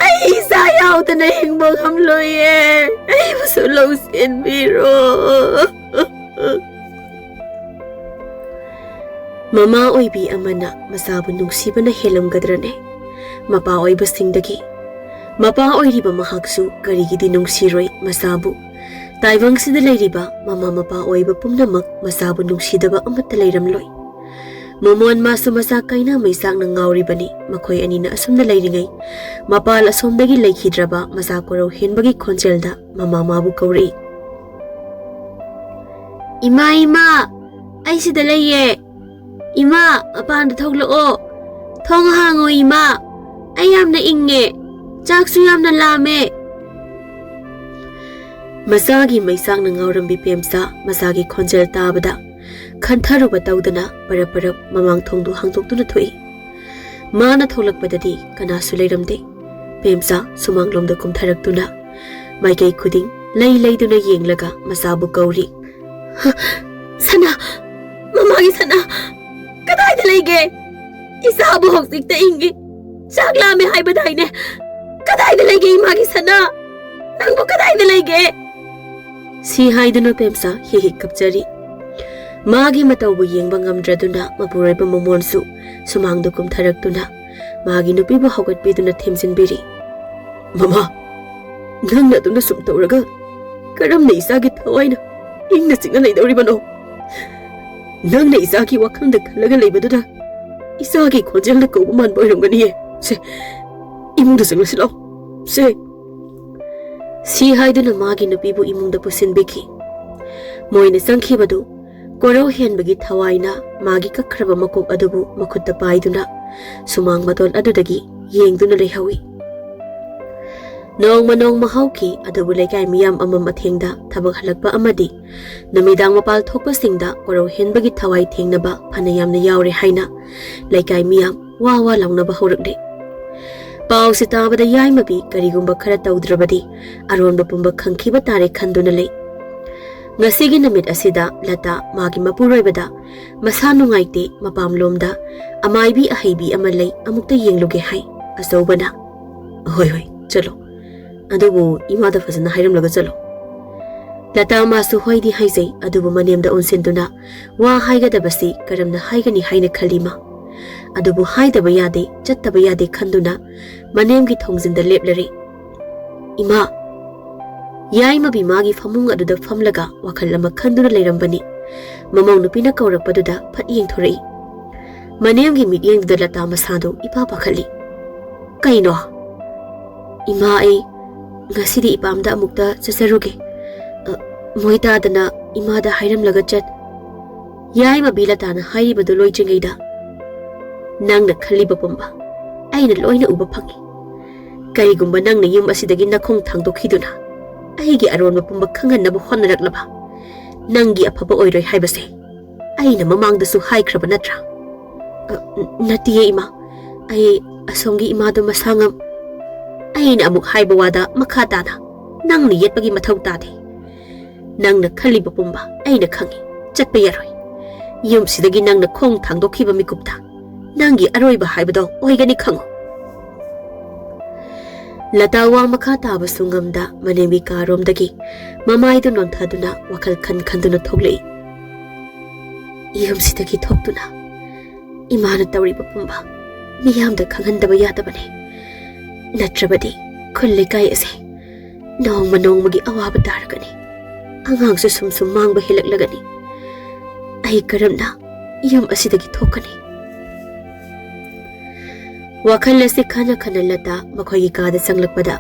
ꯑꯩ ꯏꯆꯥ ꯌꯥꯎꯗꯅ ꯍꯤꯡꯕ ꯉꯝꯂꯣꯏꯌꯦ꯫ ꯑꯩꯕꯨꯁꯨ ꯂꯧꯁꯤꯟꯕꯤꯔꯣ꯫ ꯃꯃꯥ ꯑꯣꯏꯕꯤ ꯑꯃꯅ ꯃꯆꯥꯕꯨ ꯅꯨꯡꯁꯤꯕꯅ ꯍꯦꯜꯂꯝꯒꯗ꯭ꯔꯅꯦ ꯃꯄꯥ ꯑꯣꯏꯕꯁꯤꯡꯗꯒꯤ? ꯃꯄꯥ ꯑꯣꯏꯔꯤꯕ ꯃꯍꯥꯛꯁꯨ ꯀꯔꯤꯒꯤꯗꯤ ꯅꯨꯡꯁꯤꯔꯣꯏ ꯃꯆꯥꯕꯨ? ꯇꯥꯏꯕꯪꯁꯤꯗ ꯂꯩꯔꯤꯕ ꯃꯃꯥ ꯃꯄꯥ ꯑꯣꯏꯕ ꯄꯨꯝꯅꯃꯛ ꯃꯆꯥꯕꯨ ꯅꯨꯡꯁꯤꯗꯕ ꯑꯃꯠꯇ ꯂꯩꯔꯝꯂꯣꯏ꯫ ꯃꯃꯣꯟ ꯃꯥꯁꯨ ꯃꯆꯥ ꯀꯩꯅ ꯃꯩꯆꯥꯛꯅ ꯉꯥꯎꯔꯤꯕꯅꯤ꯫ ꯃꯈꯣꯏ ꯑꯅꯤꯅ ꯑꯁꯨꯝꯅ ꯂꯩꯔꯤꯉꯩ, ꯃꯄꯥꯜ ꯑꯁꯣꯝꯗꯒꯤ ꯂꯩꯈꯤꯗ꯭ꯔꯕ ꯃꯆꯥ ꯀꯣꯔꯧ ꯍꯦꯟꯕꯒꯤ ꯈꯣꯟꯖꯦꯜꯗ ꯃꯃꯥ ꯃꯥꯕꯨ ꯀꯧꯔꯛꯏ꯫ "ꯏꯃꯥ, ꯏꯃꯥ, ꯑꯩ ꯁꯤꯗ ꯂꯩꯌꯦ꯫ ꯏꯃꯥ, ꯃꯄꯥꯟꯗ ꯊꯣꯛꯂꯛꯑꯣ꯫ ꯊꯣꯡ ꯍꯥꯡꯉꯣ ꯏꯃꯥ꯫ ꯑꯩ ꯌꯥꯝꯅ ꯏꯪꯉꯦ꯫ ꯆꯥꯛꯁꯨ ꯌꯥꯝꯅ ꯂꯥꯝꯃꯦ꯫" ꯃꯆꯥꯒꯤ ꯃꯩꯆꯥꯛꯅ ꯉꯥꯎꯔꯝꯕꯤ ꯄꯦꯝꯆꯥ ꯃꯆꯥꯒꯤ ꯈꯣꯟꯖꯦꯜ ꯇꯥꯕꯗ ꯈꯟꯊꯔꯨꯕ ꯇꯧꯗꯅ ꯄꯔꯞ ꯄꯔꯞ ꯃꯃꯥꯡ ꯊꯣꯡꯗꯨ ꯍꯥꯡꯗꯣꯛꯇꯨꯅ ꯊꯣꯛꯏ꯫ ꯃꯥꯅ ꯊꯣꯛꯂꯛꯄꯗꯗꯤ ꯀꯅꯥꯁꯨ ꯂꯩꯔꯝꯗꯦ꯫ ꯄꯦꯝꯆꯥ ꯁꯨꯃꯥꯡꯂꯣꯝꯗ ꯀꯨꯝꯊꯔꯛꯇꯨꯅ ꯃꯥꯏꯀꯩ ꯈꯨꯗꯤꯡ ꯂꯩ ꯂꯩꯗꯨꯅ ꯌꯦꯡꯂꯒ ꯃꯆꯥꯕꯨ ꯀꯧꯔꯤ꯫ "ꯍ, ꯁꯅꯥ, ꯃꯃꯥꯒꯤ ꯁꯅꯥ, ꯀꯗꯥꯏꯗ ꯂꯩꯒꯦ? ꯏꯆꯥꯕꯨ ꯍꯧꯖꯤꯛꯇ ꯏꯪꯉꯤ, ꯆꯥꯛ ꯂꯥꯝꯃꯦ ꯍꯥꯏꯕꯗꯥꯏꯅꯦ? ꯀꯗꯥꯏꯗ ꯂꯩꯒꯦ ꯏꯃꯥꯒꯤ ꯁꯅꯥ? ꯅꯪꯕꯨ ꯀꯗꯥꯏꯗ ꯂꯩꯒꯦ?" ꯁꯤ ꯍꯥꯏꯗꯨꯅ ꯄꯦꯝꯆꯥ ꯍꯤ ꯍꯤ ꯀꯞꯆꯔꯤ꯫ ꯃꯥꯒꯤ ꯃꯇꯧꯕꯨ ꯌꯦꯡꯕ ꯉꯝꯗ꯭ꯔꯗꯨꯅ ꯃꯄꯨꯔꯣꯏꯕ ꯃꯃꯣꯟꯁꯨ ꯁꯨꯃꯥꯡꯗ ꯀꯨꯝꯊꯔꯛꯇꯨꯅ ꯃꯥꯒꯤ ꯅꯨꯄꯤꯕꯨ ꯍꯧꯒꯠꯄꯤꯗꯨꯅ ꯊꯦꯝꯖꯤꯟꯕꯤꯔꯤ꯫ "ꯃꯃꯥ, ꯅꯪꯅ ꯑꯗꯨꯝꯅ ꯁꯨꯝ ꯇꯧꯔꯒ ꯀꯔꯝꯅ ꯏꯆꯥꯒꯤ ꯊꯋꯥꯏꯅ ꯏꯪꯅ ꯆꯤꯛꯅ ꯂꯩꯗꯧꯔꯤꯕꯅꯣ? ꯅꯪꯅ ꯏꯆꯥꯒꯤ ꯋꯥꯈꯜꯗ ꯈꯜꯂꯒ ꯂꯩꯕꯗꯨꯗ ꯏꯆꯥꯒꯤ ꯈꯣꯟꯖꯦꯜꯅ ꯀꯧꯕ ꯃꯥꯟꯕ ꯑꯣꯏꯔꯝꯒꯅꯤꯌꯦ꯫ ꯁꯦ, ꯏꯃꯨꯡꯗ ꯆꯪꯂꯁꯤ ꯂꯥꯛꯑꯣ꯫ ꯁꯦ꯫" ꯁꯤ ꯍꯥꯏꯗꯨꯅ ꯃꯥꯒꯤ ꯅꯨꯄꯤꯕꯨ ꯏꯃꯨꯡꯗ ꯄꯨꯁꯤꯟꯕꯤꯈꯤ꯫ ꯃꯣꯏꯅ ꯆꯪꯈꯤꯕꯗꯨ ꯀꯣꯔꯧ ꯍꯦꯟꯕꯒꯤ ꯊꯋꯥꯏꯅ ꯃꯥꯒꯤ ꯀꯛꯈ꯭ꯔꯕ ꯃꯀꯣꯛ ꯑꯗꯨꯕꯨ ꯃꯈꯨꯠꯇ ꯄꯥꯏꯗꯨꯅ ꯁꯨꯃꯥꯡ ꯃꯇꯣꯜ ꯑꯗꯨꯗꯒꯤ ꯌꯦꯡꯗꯨꯅ ꯂꯩꯍꯧꯏ꯫ ꯅꯣꯡꯃ ꯅꯣꯡꯃ ꯍꯧꯈꯤ, ꯑꯗꯨꯕꯨ ꯂꯩꯀꯥꯏ ꯃꯤꯌꯥꯝ ꯑꯃꯝ ꯑꯊꯦꯡꯗ ꯊꯕꯛ ꯍꯜꯂꯛꯄ ꯑꯃꯗꯤ ꯅꯨꯃꯤꯗꯥꯡ ꯃꯄꯥꯜ ꯊꯣꯛꯄꯁꯤꯡꯗ ꯀꯣꯔꯧ ꯍꯦꯟꯕꯒꯤ ꯊꯋꯥꯏ ꯊꯦꯡꯅꯕ ꯐꯅ ꯌꯥꯝꯅ ꯌꯥꯎꯔꯦ ꯍꯥꯏꯅ ꯂꯩꯀꯥꯏ ꯃꯤꯌꯥꯝ ꯋꯥ ꯋꯥ ꯂꯥꯎꯅꯕ ꯍꯧꯔꯛꯂꯦ꯫ ꯄꯥꯎꯁꯤ ꯇꯥꯕꯗ ꯌꯥꯏꯃꯕꯤ ꯀꯔꯤꯒꯨꯝꯕ ꯈꯔ ꯇꯧꯗ꯭ꯔꯕꯗꯤ ꯑꯔꯣꯟꯕ ꯄꯨꯝꯕ ꯈꯪꯈꯤꯕ ꯇꯥꯔꯦ ꯈꯟꯗꯨꯅ ꯂꯩ꯫ ꯉꯁꯤꯒꯤ ꯅꯨꯃꯤꯠ ꯑꯁꯤꯗ ꯂꯇꯥ ꯃꯥꯒꯤ ꯃꯄꯨꯔꯣꯏꯕꯗ ꯃꯁꯥ ꯅꯨꯡꯉꯥꯏꯇꯦ, ꯃꯄꯥꯝꯂꯣꯝꯗ ꯑꯃꯥꯏꯕꯤ ꯑꯍꯩꯕꯤ ꯑꯃ ꯂꯩ, ꯑꯃꯨꯛꯇ ꯌꯦꯡꯂꯨꯒꯦ ꯍꯥꯏ꯫ ꯑꯆꯧꯕꯅ, "ꯍꯣꯏ, ꯍꯣꯏ, ꯆꯠꯂꯣ꯫ ꯑꯗꯨꯕꯨ ꯏꯃꯥꯗ ꯐꯖꯅ ꯍꯥꯏꯔꯝꯂꯒ ꯆꯠꯂꯣ꯫" ꯂꯇꯥ ꯃꯥꯁꯨ ꯍꯣꯏꯗꯤ ꯍꯥꯏꯖꯩ, ꯑꯗꯨꯕꯨ ꯃꯅꯦꯝꯗ ꯑꯣꯟꯁꯤꯟꯗꯨꯅ ꯋꯥ ꯍꯥꯏꯒꯗꯕꯁꯤ ꯀꯔꯝꯅ ꯍꯥꯏꯒꯅꯤ ꯍꯥꯏꯅ ꯈꯜꯂꯤ ꯃꯥ꯫ ꯑꯗꯨꯕꯨ ꯍꯥꯏꯗꯕ ꯌꯥꯗꯦ, ꯆꯠꯇꯕ ꯌꯥꯗꯦ ꯈꯟꯗꯨꯅ ꯃꯅꯦꯝꯒꯤ ꯊꯣꯡꯖꯤꯟꯗ ꯂꯦꯞꯂꯔꯦ꯫ "ꯏꯃꯥ!" ꯌꯥꯏꯃꯕꯤ ꯃꯥꯒꯤ ꯐꯃꯨꯡ ꯑꯗꯨꯗ ꯐꯝꯂꯒ ꯋꯥꯈꯜ ꯑꯃ ꯈꯟꯗꯨꯅ ꯂꯩꯔꯝꯕꯅꯤ꯫ ꯃꯃꯧ ꯅꯨꯄꯤꯅ ꯀꯧꯔꯛꯄꯗꯨꯗ ꯐꯠ ꯌꯦꯡꯊꯣꯔꯛꯏ꯫ ꯃꯅꯦꯝꯒꯤ ꯃꯤꯠꯌꯦꯡꯗꯨꯗ ꯂꯇꯥ ꯃꯁꯥꯗꯨ ꯏꯄꯥ ꯄꯥꯈꯠꯂꯤ꯫ "ꯀꯩꯅꯣ?" "ꯏꯃꯥ, ꯑꯩ ꯉꯁꯤꯗꯤ ꯏꯄꯥꯝꯗ ꯑꯃꯨꯛꯇ ꯆꯠꯆꯔꯨꯒꯦ꯫ ꯑ, ꯃꯣꯏ ꯇꯥꯗꯅ ꯏꯃꯥꯗ ꯍꯥꯏꯔꯝꯂꯒ ꯆꯠ꯫" ꯌꯥꯏꯃꯕꯤ ꯂꯇꯥꯅ ꯍꯥꯏꯔꯤꯕꯗꯨ ꯂꯣꯏꯗ꯭ꯔꯤꯉꯩꯗ, "ꯅꯪꯅ ꯈꯜꯂꯤꯕ ꯄꯨꯝꯕ ꯑꯩꯅ ꯂꯣꯏꯅ ꯎꯕ ꯐꯪꯏ꯫ ꯀꯔꯤꯒꯨꯝꯕ ꯅꯪꯅ ꯌꯨꯝ ꯑꯁꯤꯗꯒꯤ ꯅꯈꯣꯡ ꯊꯥꯡꯗꯣꯛꯈꯤꯗꯨꯅ ꯑꯩꯒꯤ ꯑꯔꯣꯟꯕ ꯄꯨꯝꯕ ꯈꯪꯍꯟꯅꯕ ꯍꯣꯠꯅꯔꯛꯂꯕ, ꯅꯪꯒꯤ ꯑꯐꯕ ꯑꯣꯏꯔꯣꯏ ꯍꯥꯏꯕꯁꯦ ꯑꯩꯅ ꯃꯃꯥꯡꯗꯁꯨ ꯍꯥꯏꯈ꯭ꯔꯕ ꯅꯠꯇ꯭ꯔꯥ?" "ꯑ, ꯅꯠꯇꯤꯌꯦ ꯏꯃꯥ, ꯑꯩ ꯑꯁꯣꯝꯒꯤ ꯏꯃꯥꯗꯣ ꯃꯁꯥ ꯉꯝ-" "ꯑꯩꯅ ꯑꯃꯨꯛ ꯍꯥꯏꯕ ꯋꯥꯗ ꯃꯈꯥ ꯇꯥꯅ ꯅꯪꯅ ꯌꯦꯠꯄꯒꯤ ꯃꯊꯧ ꯇꯥꯗꯦ꯫ ꯅꯪꯅ ꯈꯜꯂꯤꯕ ꯄꯨꯝꯕ ꯑꯩꯅ ꯈꯪꯏ꯫ ꯆꯠꯄ ꯌꯥꯔꯣꯏ꯫ ꯌꯨꯝꯁꯤꯗꯒꯤ ꯅꯪꯅ ꯈꯣꯡ ꯊꯥꯡꯗꯣꯛꯈꯤꯕ ꯃꯤꯀꯨꯞꯇ ꯅꯪꯒꯤ ꯑꯔꯣꯏꯕ ꯍꯥꯏꯕꯗꯣ ꯑꯣꯏꯒꯅꯤ, ꯈꯪꯉꯨ꯫" ꯂꯇꯥ ꯋꯥ ꯃꯈꯥ ꯇꯥꯕꯁꯨ ꯉꯝꯗ ꯃꯅꯦꯝꯒꯤ ꯀꯥꯔꯣꯝꯗꯒꯤ ꯃꯃꯥꯏꯗꯨ ꯅꯣꯟꯊꯗꯨꯅ ꯋꯥꯈꯜ ꯈꯟ ꯈꯟꯗꯨꯅ ꯊꯣꯛꯂꯛꯏ꯫ "ꯌꯨꯝꯁꯤꯗꯒꯤ ꯊꯣꯛꯇꯨꯅ ꯏꯃꯥꯅ ꯇꯧꯔꯤꯕ ꯄꯨꯝꯕ ꯃꯤꯌꯥꯝꯗ ꯈꯪꯍꯟꯗꯕ ꯌꯥꯗꯕꯅꯤ꯫ ꯅꯠꯇ꯭ꯔꯕꯗꯤ ꯈꯨꯜ ꯂꯩꯀꯥꯏ ꯑꯁꯦ ꯅꯣꯡꯃ ꯅꯣꯡꯃꯒꯤ ꯑꯋꯥꯕ ꯇꯥꯔꯒꯅꯤ꯫ ꯑꯉꯥꯡꯁꯨ ꯁꯨꯝ ꯁꯨꯝ ꯃꯥꯡꯕ ꯍꯦꯜꯂꯛꯂꯒꯅꯤ꯫ ꯑꯩ ꯀꯔꯝꯅ ꯌꯨꯝ ꯑꯁꯤꯗꯒꯤ ꯊꯣꯛꯀꯅꯤ?" ꯋꯥꯈꯜ ꯑꯁꯤ ꯈꯟꯅ ꯈꯟꯅ ꯂꯇꯥ ꯃꯈꯣꯏꯒꯤ ꯀꯥꯗ ꯆꯪꯂꯛꯄꯗ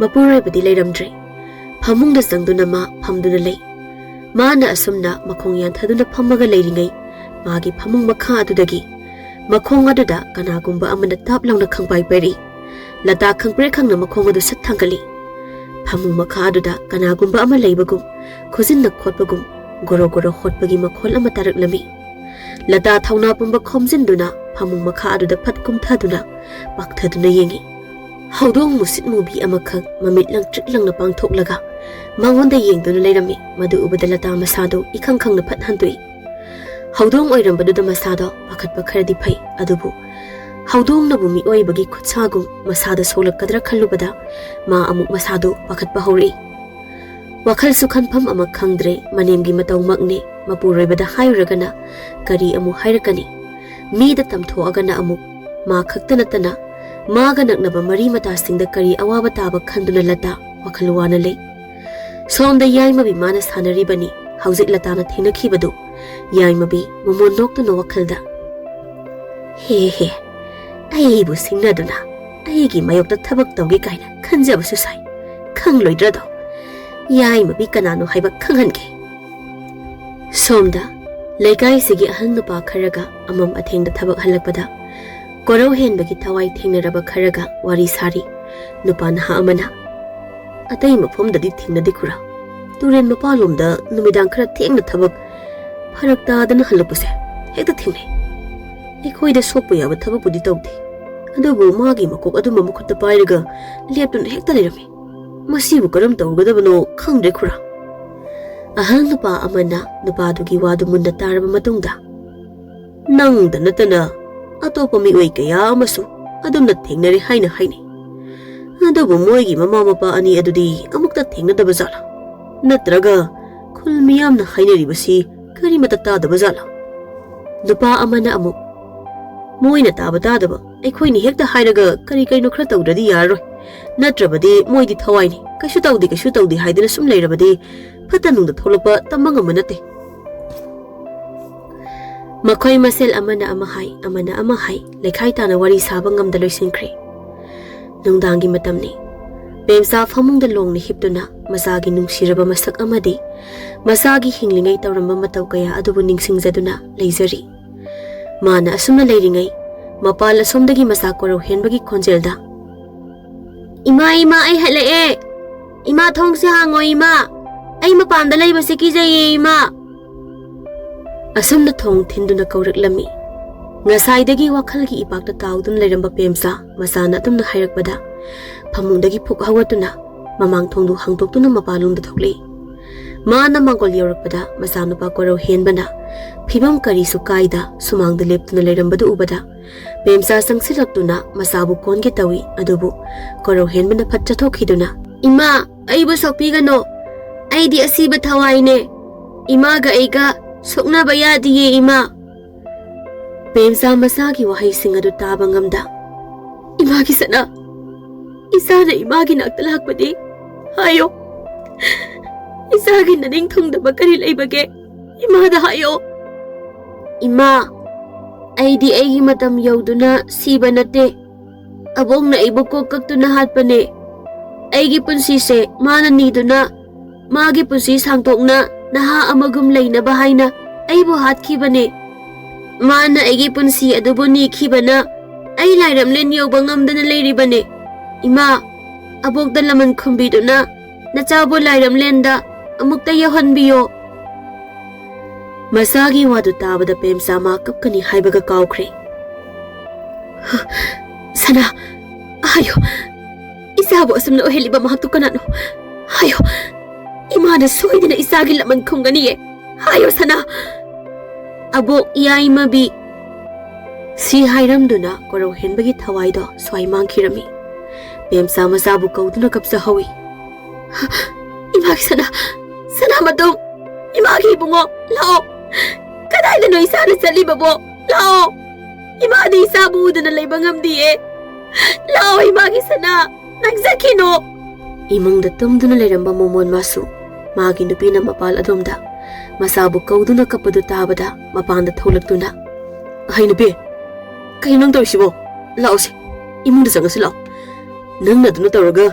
ꯃꯄꯨꯔꯣꯏꯕꯗꯤ ꯂꯩꯔꯝꯗ꯭ꯔꯦ꯫ ꯐꯃꯨꯡꯗ ꯆꯪꯗꯨꯅ ꯃꯥ ꯐꯝꯗꯨꯅ ꯂꯩ꯫ ꯃꯥꯅ ꯑꯁꯨꯝꯅ ꯃꯈꯣꯡ ꯌꯥꯟꯊꯗꯨꯅ ꯐꯝꯃꯒ ꯂꯩꯔꯤꯉꯩ, ꯃꯥꯒꯤ ꯐꯃꯨꯡ ꯃꯈꯥ ꯑꯗꯨꯗꯒꯤ ꯃꯈꯣꯡ ꯑꯗꯨꯗ ꯀꯅꯥꯒꯨꯝꯕ ꯑꯃꯅ ꯇꯥꯞ ꯂꯥꯎꯅ ꯈꯪꯄꯥꯏ ꯄꯥꯏꯔꯤ꯫ ꯂꯇꯥ ꯈꯪꯄ꯭ꯔꯦꯛ ꯈꯪꯅ ꯃꯈꯣꯡ ꯑꯗꯨ ꯁꯠ ꯊꯥꯡꯒꯠꯂꯤ꯫ ꯐꯃꯨꯡ ꯃꯈꯥ ꯑꯗꯨꯗ ꯀꯅꯥꯒꯨꯝꯕ ꯑꯃ ꯂꯩꯕꯒꯨꯝ, ꯈꯨꯖꯤꯟꯅ ꯈꯣꯠꯄꯒꯨꯝ, ꯒꯣꯔꯣ ꯒꯣꯔꯣ ꯍꯣꯠꯄꯒꯤ ꯃꯈꯣꯜ ꯑꯃ ꯇꯥꯔꯛꯂꯝꯃꯤ꯫ ꯂꯇꯥ ꯊꯧꯅꯥ ꯄꯨꯝꯕ ꯈꯣꯝꯖꯤꯟꯗꯨꯅ ꯐꯃꯨꯡ ꯃꯈꯥ ꯑꯗꯨꯗ ꯐꯠ ꯀꯨꯝꯊꯗꯨꯅ ꯄꯥꯛꯊꯗꯨꯅ ꯌꯦꯡꯉꯤ꯫ ꯍꯧꯗꯣꯡ ꯃꯨꯁꯤꯠ ꯃꯨꯕꯤ ꯑꯃꯈꯛ ꯃꯃꯤꯠ ꯂꯪꯇ꯭ꯔꯤꯛ ꯂꯪꯅ ꯄꯥꯡꯊꯣꯛꯂꯒ ꯃꯉꯣꯟꯗ ꯌꯦꯡꯗꯨꯅ ꯂꯩꯔꯝꯃꯤ꯫ ꯃꯗꯨ ꯎꯕꯗ ꯂꯇꯥ ꯃꯁꯥꯗꯨ ꯏꯈꯪ ꯈꯪꯅ ꯐꯠ ꯍꯟꯗꯣꯛꯏ꯫ ꯍꯧꯗꯣꯡ ꯑꯣꯏꯔꯝꯕꯗꯨꯗ ꯃꯁꯥꯗꯣ ꯄꯥꯈꯠꯄ ꯈꯔꯗꯤ ꯐꯩ, ꯑꯗꯨꯕꯨ ꯍꯧꯗꯣꯡꯅꯕꯨ ꯃꯤꯑꯣꯏꯕꯒꯤ ꯈꯨꯠꯁꯥꯒꯨꯝ ꯃꯁꯥꯗ ꯁꯣꯛꯂꯛꯀꯗ꯭ꯔꯥ ꯈꯜꯂꯨꯕꯗ ꯃꯥ ꯑꯃꯨꯛ ꯃꯁꯥꯗꯨ ꯄꯥꯈꯠꯄ ꯍꯧꯔꯛꯏ꯫ ꯋꯥꯈꯜꯁꯨ ꯈꯟꯐꯝ ꯑꯃ ꯈꯪꯗ꯭ꯔꯦ꯫ ꯃꯅꯦꯝꯒꯤ ꯃꯇꯧꯃꯛꯅꯤ꯫ ꯃꯄꯨꯔꯣꯏꯕꯗ ꯍꯥꯏꯔꯨꯔꯒꯅ ꯀꯔꯤ ꯑꯃꯨꯛ ꯍꯥꯏꯔꯛꯀꯅꯤ? ꯃꯤꯗ ꯇꯝꯊꯣꯛꯑꯒꯅ ꯑꯃꯨꯛ ꯃꯥ ꯈꯛꯇ ꯅꯠꯇꯅ ꯃꯥꯒ ꯅꯛꯅꯕ ꯃꯔꯤ ꯃꯇꯥꯁꯤꯡꯗ ꯀꯔꯤ ꯑꯋꯥꯕ ꯇꯥꯕ ꯈꯟꯗꯨꯅ ꯂꯇꯥ ꯋꯥꯈꯜ ꯋꯥꯅ ꯂꯩ꯫ ꯁꯣꯝꯗ ꯌꯥꯏꯃꯕꯤ ꯃꯥꯅ ꯁꯥꯟꯅꯔꯤꯕꯅꯤ꯫ ꯍꯧꯖꯤꯛ ꯂꯇꯥꯅ ꯊꯦꯡꯅꯈꯤꯕꯗꯨ꯫ ꯌꯥꯏꯃꯕꯤ ꯃꯃꯣꯟ ꯅꯣꯛꯇꯨꯅ ꯋꯥꯈꯜꯗ, "ꯍꯦ ꯍꯦ, ꯑꯩꯕꯨ ꯁꯤꯡꯅꯗꯨꯅ ꯑꯩꯒꯤ ꯃꯥꯌꯣꯛꯇ ꯊꯕꯛ ꯇꯧꯒꯦ ꯀꯥꯏꯅ ꯈꯟꯖꯕꯁꯨ ꯁꯥꯏ꯫ ꯈꯪꯂꯣꯏꯗ꯭ꯔꯗꯣ? ꯌꯥꯏꯃꯕꯤ ꯀꯅꯥꯅꯣ ꯍꯥꯏꯕ ꯈꯪꯍꯟꯒꯦ꯫" ꯁꯣꯝꯗ ꯂꯩꯀꯥꯏꯁꯤꯒꯤ ꯑꯍꯜ ꯅꯨꯄꯥ ꯈꯔꯒ ꯑꯃꯝ ꯑꯊꯦꯡꯗ ꯊꯕꯛ ꯍꯜꯂꯛꯄꯗ ꯀꯣꯔꯧ ꯍꯦꯟꯕꯒꯤ ꯊꯋꯥꯏ ꯊꯦꯡꯅꯔꯕ ꯈꯔꯒ ꯋꯥꯔꯤ ꯁꯥꯔꯤ꯫ ꯅꯨꯄꯥ ꯅꯍꯥ ꯑꯃꯅ, "ꯑꯇꯩ ꯃꯐꯝꯗꯗꯤ ꯊꯦꯡꯅꯗꯦ ꯈꯨꯔꯥ꯫ ꯇꯨꯔꯦꯟ ꯃꯄꯥꯟꯂꯣꯝꯗ ꯅꯨꯃꯤꯗꯥꯡ ꯈꯔ ꯊꯦꯡꯅ ꯊꯕꯛ ꯐꯔꯛ ꯇꯥꯗꯅ ꯍꯜꯂꯛꯄꯁꯦ ꯍꯦꯛꯇ ꯊꯦꯡꯅꯩ꯫ ꯑꯩꯈꯣꯏꯗ ꯁꯣꯛꯄ ꯌꯥꯕ ꯊꯕꯛꯄꯨꯗꯤ ꯇꯧꯗꯦ, ꯑꯗꯨꯕꯨ ꯃꯥꯒꯤ ꯃꯀꯣꯛ ꯑꯗꯨꯃ ꯃꯈꯨꯠꯇ ꯄꯥꯏꯔꯒ ꯂꯦꯞꯇꯨꯅ ꯍꯦꯛꯇ ꯂꯩꯔꯝꯃꯤ꯫ ꯃꯁꯤꯕꯨ ꯀꯔꯝ ꯇꯧꯒꯗꯕꯅꯣ ꯈꯪꯗ꯭ꯔꯦ ꯈꯨꯔꯥ꯫" ꯑꯍꯜ ꯅꯨꯄꯥ ꯑꯃꯅ ꯅꯨꯄꯥꯗꯨꯒꯤ ꯋꯥꯗꯨ ꯃꯨꯟꯅ ꯇꯥꯔꯕ ꯃꯇꯨꯡꯗ, "ꯅꯪꯗ ꯅꯠꯇꯅ ꯑꯇꯣꯞꯄ ꯃꯤꯑꯣꯏ ꯀꯌꯥ ꯑꯃꯁꯨ ꯑꯗꯨꯝꯅ ꯊꯦꯡꯅꯔꯦ ꯍꯥꯏꯅ ꯍꯥꯏꯅꯩ꯫ ꯑꯗꯨꯕꯨ ꯃꯣꯏꯒꯤ ꯃꯃꯥ ꯃꯄꯥ ꯑꯅꯤ ꯑꯗꯨꯗꯤ ꯑꯃꯨꯛꯇ ꯊꯦꯡꯅꯗꯕ ꯖꯥꯠꯂꯥ? ꯅꯠꯇ꯭ꯔꯒ ꯈꯨꯜ ꯃꯤꯌꯥꯝꯅ ꯍꯥꯏꯅꯔꯤꯕꯁꯤ ꯀꯔꯤꯃꯠꯇ ꯇꯥꯗꯕ ꯖꯥꯠꯂꯥ?" ꯅꯨꯄꯥ ꯑꯃꯅ ꯑꯃꯨꯛ, "ꯃꯣꯏꯅ ꯇꯥꯕ ꯇꯥꯗꯕ, ꯑꯩꯈꯣꯏꯅ ꯍꯦꯛꯇ ꯍꯥꯏꯔꯒ ꯀꯔꯤ ꯀꯩꯅꯣ ꯈꯔ ꯇꯧꯗ꯭ꯔꯗꯤ ꯌꯥꯔꯔꯣꯏ꯫ ꯅꯠꯇ꯭ꯔꯕꯗꯤ ꯃꯣꯏꯗꯤ ꯊꯋꯥꯏꯅꯤ, ꯀꯩꯁꯨ ꯇꯧꯗꯦ, ꯀꯩꯁꯨ ꯇꯧꯗꯦ ꯍꯥꯏꯗꯨꯅ ꯁꯨꯝ ꯂꯩꯔꯕꯗꯤ ꯐꯠꯇ ꯅꯨꯡꯗ ꯊꯣꯛꯂꯛꯄ ꯇꯝꯕ ꯉꯝꯕ ꯅꯠꯇꯦ꯫" ꯃꯈꯣꯏ ꯃꯁꯦꯜ ꯑꯃꯅ ꯑꯃ ꯍꯥꯏ, ꯑꯃꯅ ꯑꯃ ꯍꯥꯏ, ꯂꯩꯈꯥꯏ ꯇꯥꯅ ꯋꯥꯔꯤ ꯁꯥꯕ ꯉꯝꯗ ꯂꯣꯏꯁꯤꯟꯈ꯭ꯔꯦ꯫ ꯅꯨꯡꯗꯥꯡꯒꯤ ꯃꯇꯝꯅꯤ꯫ ꯄꯦꯝꯆꯥ ꯐꯃꯨꯡꯗ ꯂꯣꯡꯅ ꯍꯤꯞꯇꯨꯅ ꯃꯆꯥꯒꯤ ꯅꯨꯡꯁꯤꯔꯕ ꯃꯁꯛ ꯑꯃꯗꯤ ꯃꯆꯥꯒꯤ ꯍꯤꯡꯂꯤꯉꯩ ꯇꯧꯔꯝꯕ ꯃꯇꯧ ꯀꯌꯥ ꯑꯗꯨꯕꯨ ꯅꯤꯡꯁꯤꯡꯖꯗꯨꯅ ꯂꯩꯖꯔꯤ꯫ ꯃꯥꯅ ꯑꯁꯨꯝꯅ ꯂꯩꯔꯤꯉꯩ, ꯃꯄꯥꯜ ꯑꯁꯣꯝꯗꯒꯤ ꯃꯆꯥ ꯀꯣꯔꯧ ꯍꯦꯟꯕꯒꯤ ꯈꯣꯟꯖꯦꯜꯗ, "ꯏꯃꯥ, ꯏꯃꯥ, ꯑꯩ ꯍꯜꯂꯛꯑꯦ! ꯏꯃꯥ, ꯊꯣꯡꯁꯦ ꯍꯥꯡꯉꯣ, ꯏꯃꯥ! ꯑꯩ ꯃꯄꯥꯟꯗ ꯂꯩꯕꯁꯦ ꯀꯤꯖꯩꯌꯦ, ꯏꯃꯥ!" ꯑꯁꯨꯝꯅ ꯊꯣꯡ ꯊꯤꯟꯗꯨꯅ ꯀꯧꯔꯛꯂꯝꯃꯤ꯫ ꯉꯁꯥꯏꯗꯒꯤ ꯋꯥꯈꯜꯒꯤ ꯏꯄꯥꯛꯇ ꯇꯥꯎꯗꯨꯅ ꯂꯩꯔꯝꯕ ꯄꯦꯝꯆꯥ ꯃꯆꯥꯅ ꯑꯗꯨꯝꯅ ꯍꯥꯏꯔꯛꯄꯗ ꯐꯃꯨꯡꯗꯒꯤ ꯐꯨꯛ ꯍꯧꯒꯠꯇꯨꯅ ꯃꯃꯥꯡ ꯊꯣꯡꯗꯨ ꯍꯥꯡꯗꯣꯛꯇꯨꯅ ꯃꯄꯥꯟꯂꯣꯝꯗ ꯊꯣꯛꯂꯛꯏ꯫ ꯃꯥꯅ ꯃꯥꯡꯒꯣꯜ ꯌꯧꯔꯛꯄꯗ ꯃꯆꯥꯅꯨꯄꯥ ꯀꯣꯔꯧ ꯍꯦꯟꯕꯅ ꯐꯤꯕꯝ ꯀꯔꯤꯁꯨ ꯀꯥꯏꯗ ꯁꯨꯃꯥꯡꯗ ꯂꯦꯞꯇꯨꯅ ꯂꯩꯔꯝꯕꯗꯨ ꯎꯕꯗ ꯄꯦꯝꯆꯥ ꯆꯪꯁꯤꯜꯂꯛꯇꯨꯅ ꯃꯆꯥꯕꯨ ꯀꯣꯟꯒꯦ ꯇꯧꯏ꯫ ꯑꯗꯨꯕꯨ ꯀꯣꯔꯧ ꯍꯦꯟꯕꯅ ꯐꯠ ꯆꯠꯊꯣꯛꯈꯤꯗꯨꯅ, "ꯏꯃꯥ, ꯑꯩꯕꯨ ꯁꯣꯛꯄꯤꯒꯅꯣ꯫ ꯑꯩꯗꯤ ꯑꯁꯤꯕ ꯊꯋꯥꯏꯅꯦ꯫ ꯏꯃꯥꯒ ꯑꯩꯒ ꯁꯣꯛꯅꯕ ꯌꯥꯗꯤꯌꯦ, ꯏꯃꯥ꯫" ꯄꯦꯝꯆꯥ ꯃꯆꯥꯒꯤ ꯋꯥꯍꯩꯁꯤꯡ ꯑꯗꯨ ꯇꯥꯕ ꯉꯝꯗ, "ꯏꯃꯥꯒꯤ ꯁꯅꯥ, ꯏꯆꯥꯅ ꯏꯃꯥꯒꯤ ꯅꯥꯛꯇ ꯂꯥꯛꯄꯗꯤ ꯍꯥꯏꯌꯣ꯫ ꯏꯆꯥꯒꯤ ꯅꯅꯤꯡ ꯊꯨꯡꯗꯕ ꯀꯔꯤ ꯂꯩꯕꯒꯦ? ꯏꯃꯥꯗ ꯍꯥꯏꯌꯣ꯫" "ꯏꯃꯥ, ꯑꯩꯗꯤ ꯑꯩꯒꯤ ꯃꯇꯝ ꯌꯧꯗꯨꯅ ꯁꯤꯕ ꯅꯠꯇꯦ꯫ ꯑꯕꯣꯛꯅ ꯑꯩꯕꯨ ꯀꯣꯛ ꯀꯛꯇꯨꯅ ꯍꯥꯠꯄꯅꯦ꯫ ꯑꯩꯒꯤ ꯄꯨꯟꯁꯤꯁꯦ ꯃꯥꯅ ꯅꯤꯗꯨꯅ, ꯃꯥꯒꯤ ꯄꯨꯟꯁꯤ ꯁꯥꯡꯗꯣꯛꯅ ꯅꯍꯥ ꯑꯃꯒꯨꯝ ꯂꯩꯅꯕ ꯍꯥꯏꯅ ꯑꯩꯕꯨ ꯍꯥꯠꯈꯤꯕꯅꯦ꯫ ꯃꯥꯅ ꯑꯩꯒꯤ ꯄꯨꯟꯁꯤ ꯑꯗꯨꯕꯨ ꯅꯤꯈꯤꯕꯅ ꯑꯩ ꯂꯥꯏꯔꯝꯂꯦꯟ ꯌꯧꯕ ꯉꯝꯗꯅ ꯂꯩꯔꯤꯕꯅꯦ꯫ ꯏꯃꯥ, ꯑꯕꯣꯛꯇ ꯂꯃꯟ ꯈꯨꯝꯕꯤꯗꯨꯅ ꯅꯆꯥꯕꯨ ꯂꯥꯏꯔꯝꯂꯦꯟꯗ ꯑꯃꯨꯛꯇ ꯌꯧꯍꯟꯕꯤꯌꯣ꯫ ꯃꯆꯥꯒꯤ ꯋꯥꯗꯨ ꯇꯥꯕꯗ ꯄꯦꯝꯆꯥ ꯃꯥ ꯀꯞꯀꯅꯤ ꯍꯥꯏꯕꯒ ꯀꯥꯎꯈ꯭ꯔꯦ꯫ "ꯁꯅꯥ, ꯍꯥꯏꯌꯣ, ꯏꯆꯥꯕꯨ ꯑꯁꯨꯝꯅ ꯑꯣꯏꯍꯜꯂꯤꯕ ꯃꯍꯥꯛꯇꯨ ꯀꯅꯥꯅꯣ? ꯍꯥꯏꯌꯣ, ꯏꯃꯥꯅ ꯁꯣꯏꯗꯅ ꯏꯆꯥꯒꯤ ꯂꯃꯟ ꯈꯨꯝꯒꯅꯤꯌꯦ꯫ ꯍꯥꯏꯌꯣ ꯁꯅꯥ!" "ꯑꯕꯣꯛ ꯌꯥꯏꯃꯕꯤ!" ꯁꯤ ꯍꯥꯏꯔꯝꯗꯨꯅ ꯀꯣꯔꯧ ꯍꯦꯟꯕꯒꯤ ꯊꯋꯥꯏꯗꯣ ꯁ꯭ꯋꯥꯏ ꯃꯥꯡꯈꯤꯔꯝꯃꯤ꯫ ꯄꯦꯝꯆꯥ ꯃꯆꯥꯕꯨ ꯀꯧꯗꯨꯅ ꯀꯞꯆꯍꯧꯏ꯫ "ꯏꯃꯥꯒꯤ ꯁꯅꯥ, ꯁꯅꯥ ꯃꯇꯨꯝ, ꯏꯃꯥꯒꯤ ꯏꯕꯨꯡꯉꯣ, ꯂꯥꯛꯑꯣ꯫ ꯀꯗꯥꯏꯗꯅꯣ ꯏꯆꯥꯅ ꯆꯠꯂꯤꯕꯕꯣ? ꯂꯥꯛꯑꯣ꯫ ꯏꯃꯥꯗꯤ ꯏꯆꯥꯕꯨ ꯎꯗꯅ ꯂꯩꯕ ꯉꯝꯗꯤꯌꯦ꯫ ꯂꯥꯛꯑꯣ ꯏꯃꯥꯒꯤ ꯁꯅꯥ, ꯅꯪ ꯆꯠꯈꯤꯅꯣ!" ꯏꯃꯨꯡꯗ ꯇꯨꯝꯗꯨꯅ ꯂꯩꯔꯝꯕ ꯃꯣꯃꯣꯟ ꯃꯥꯁꯨ ꯃꯥꯒꯤ ꯅꯨꯄꯤꯅ ꯃꯄꯥꯜ ꯑꯗꯣꯝꯗ ꯃꯆꯥꯕꯨ ꯀꯧꯗꯨꯅ ꯀꯞꯄꯗꯨ ꯇꯥꯕꯗ ꯃꯄꯥꯟꯗ ꯊꯣꯛꯂꯛꯇꯨꯅ, "ꯑꯍꯩ ꯅꯨꯄꯤ, ꯀꯩꯅꯣ ꯅꯪ ꯇꯧꯔꯤꯁꯤꯕꯣ? ꯂꯥꯛꯑꯣꯁꯦ, ꯏꯃꯨꯡꯗ ꯆꯪꯉꯁꯤ ꯂꯥꯛꯑꯣ꯫ ꯅꯪꯅ ꯑꯗꯨꯅ ꯇꯧꯔꯒ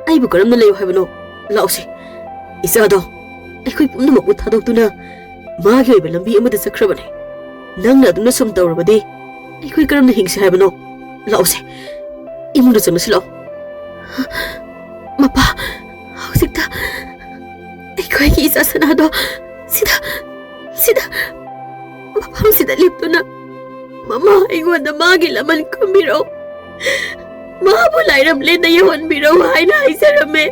ꯑꯩꯕꯨ ꯀꯔꯝꯅ ꯂꯩꯌꯨ ꯍꯥꯏꯕꯅꯣ? ꯂꯥꯛꯑꯣꯁꯦ꯫ ꯏꯆꯥꯗꯣ ꯑꯩꯈꯣꯏ ꯄꯨꯝꯅꯃꯛꯄꯨ ꯊꯥꯗꯣꯛꯇꯨꯅ ꯃꯥꯒꯤ ꯑꯣꯏꯕ ꯂꯝꯕꯤ ꯑꯃꯗ ꯆꯠꯈ꯭ꯔꯕꯅꯦ꯫ ꯅꯪꯅ ꯑꯗꯨꯝꯅ ꯁꯨꯝ ꯇꯧꯔꯕꯗꯤ ꯑꯩꯈꯣꯏ ꯀꯔꯝꯅ ꯍꯤꯡꯁꯤ ꯍꯥꯏꯕꯅꯣ? ꯂꯥꯛꯑꯣꯁꯦ, ꯏꯃꯨꯡꯗ ꯆꯪꯉꯁꯤ ꯂꯥꯛꯑꯣ꯫" "ꯃꯄꯥ, ꯍꯧꯖꯤꯛꯇ ꯑꯩꯈꯣꯏꯒꯤ ꯏꯆꯥ ꯁꯅꯥꯗꯣ ꯁꯤꯗ, ꯁꯤꯗ, ꯃꯐꯝꯁꯤꯗ ꯂꯦꯞꯇꯨꯅ ꯃꯃꯥ ꯑꯩꯉꯣꯟꯗ ꯃꯥꯒꯤ ꯂꯃꯟ ꯈꯨꯝꯕꯤꯔꯣ, ꯃꯥꯕꯨ ꯂꯥꯏꯔꯝꯂꯦꯟꯗ ꯌꯧꯍꯟꯕꯤꯔꯣ ꯍꯥꯏꯅ ꯍꯥꯏꯖꯔꯝꯃꯦ꯫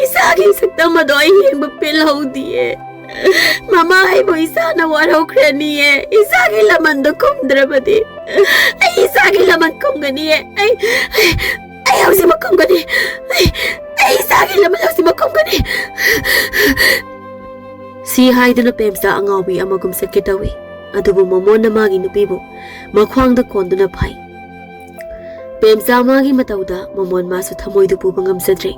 ꯏꯆꯥꯒꯤ ꯁꯛꯇꯝ ꯑꯗꯣ ꯑꯩ ꯌꯦꯡꯕ ꯄꯦꯜꯍꯧꯗꯤꯌꯦ꯫ ꯃꯃꯥ ꯑꯩꯕꯨ ꯏꯆꯥꯅ ꯋꯥꯔꯧꯈ꯭ꯔꯅꯤꯌꯦ꯫ ꯏꯆꯥꯒꯤ ꯂꯃꯟꯗꯣ ꯈꯨꯝꯗ꯭ꯔꯕꯗꯤ ꯑꯩ ꯏꯆꯥꯒꯤ ꯂꯃꯟ ꯈꯨꯝꯒꯅꯤꯌꯦ꯫ ꯑꯩ, ꯑꯩ, ꯑꯩ ꯍꯧꯖꯤꯛꯃꯛ ꯈꯨꯝꯒꯅꯤ꯫ ꯑꯩ, ꯑꯩ ꯏꯆꯥꯒꯤ ꯂꯃꯟ ꯍꯧꯖꯤꯛꯃꯛ ꯈꯨꯝꯒꯅꯤ꯫" ꯁꯤ ꯍꯥꯏꯗꯨꯅ ꯄꯦꯝꯆꯥ ꯑꯉꯥꯎꯕꯤ ꯑꯃꯒꯨꯝ ꯆꯠꯀꯦ ꯇꯧꯏ꯫ ꯑꯗꯨꯕꯨ ꯃꯣꯃꯣꯟꯅ ꯃꯥꯒꯤ ꯅꯨꯄꯤꯕꯨ ꯃꯈ꯭ꯋꯥꯡꯗ ꯀꯣꯟꯗꯨꯅ ꯐꯥꯏ꯫ ꯄꯦꯝꯆꯥ ꯃꯥꯒꯤ ꯃꯇꯧꯗ ꯃꯣꯃꯣꯟ ꯃꯥꯁꯨ ꯊꯃꯣꯏꯗꯨ ꯄꯨꯕ ꯉꯝꯖꯗ꯭ꯔꯦ꯫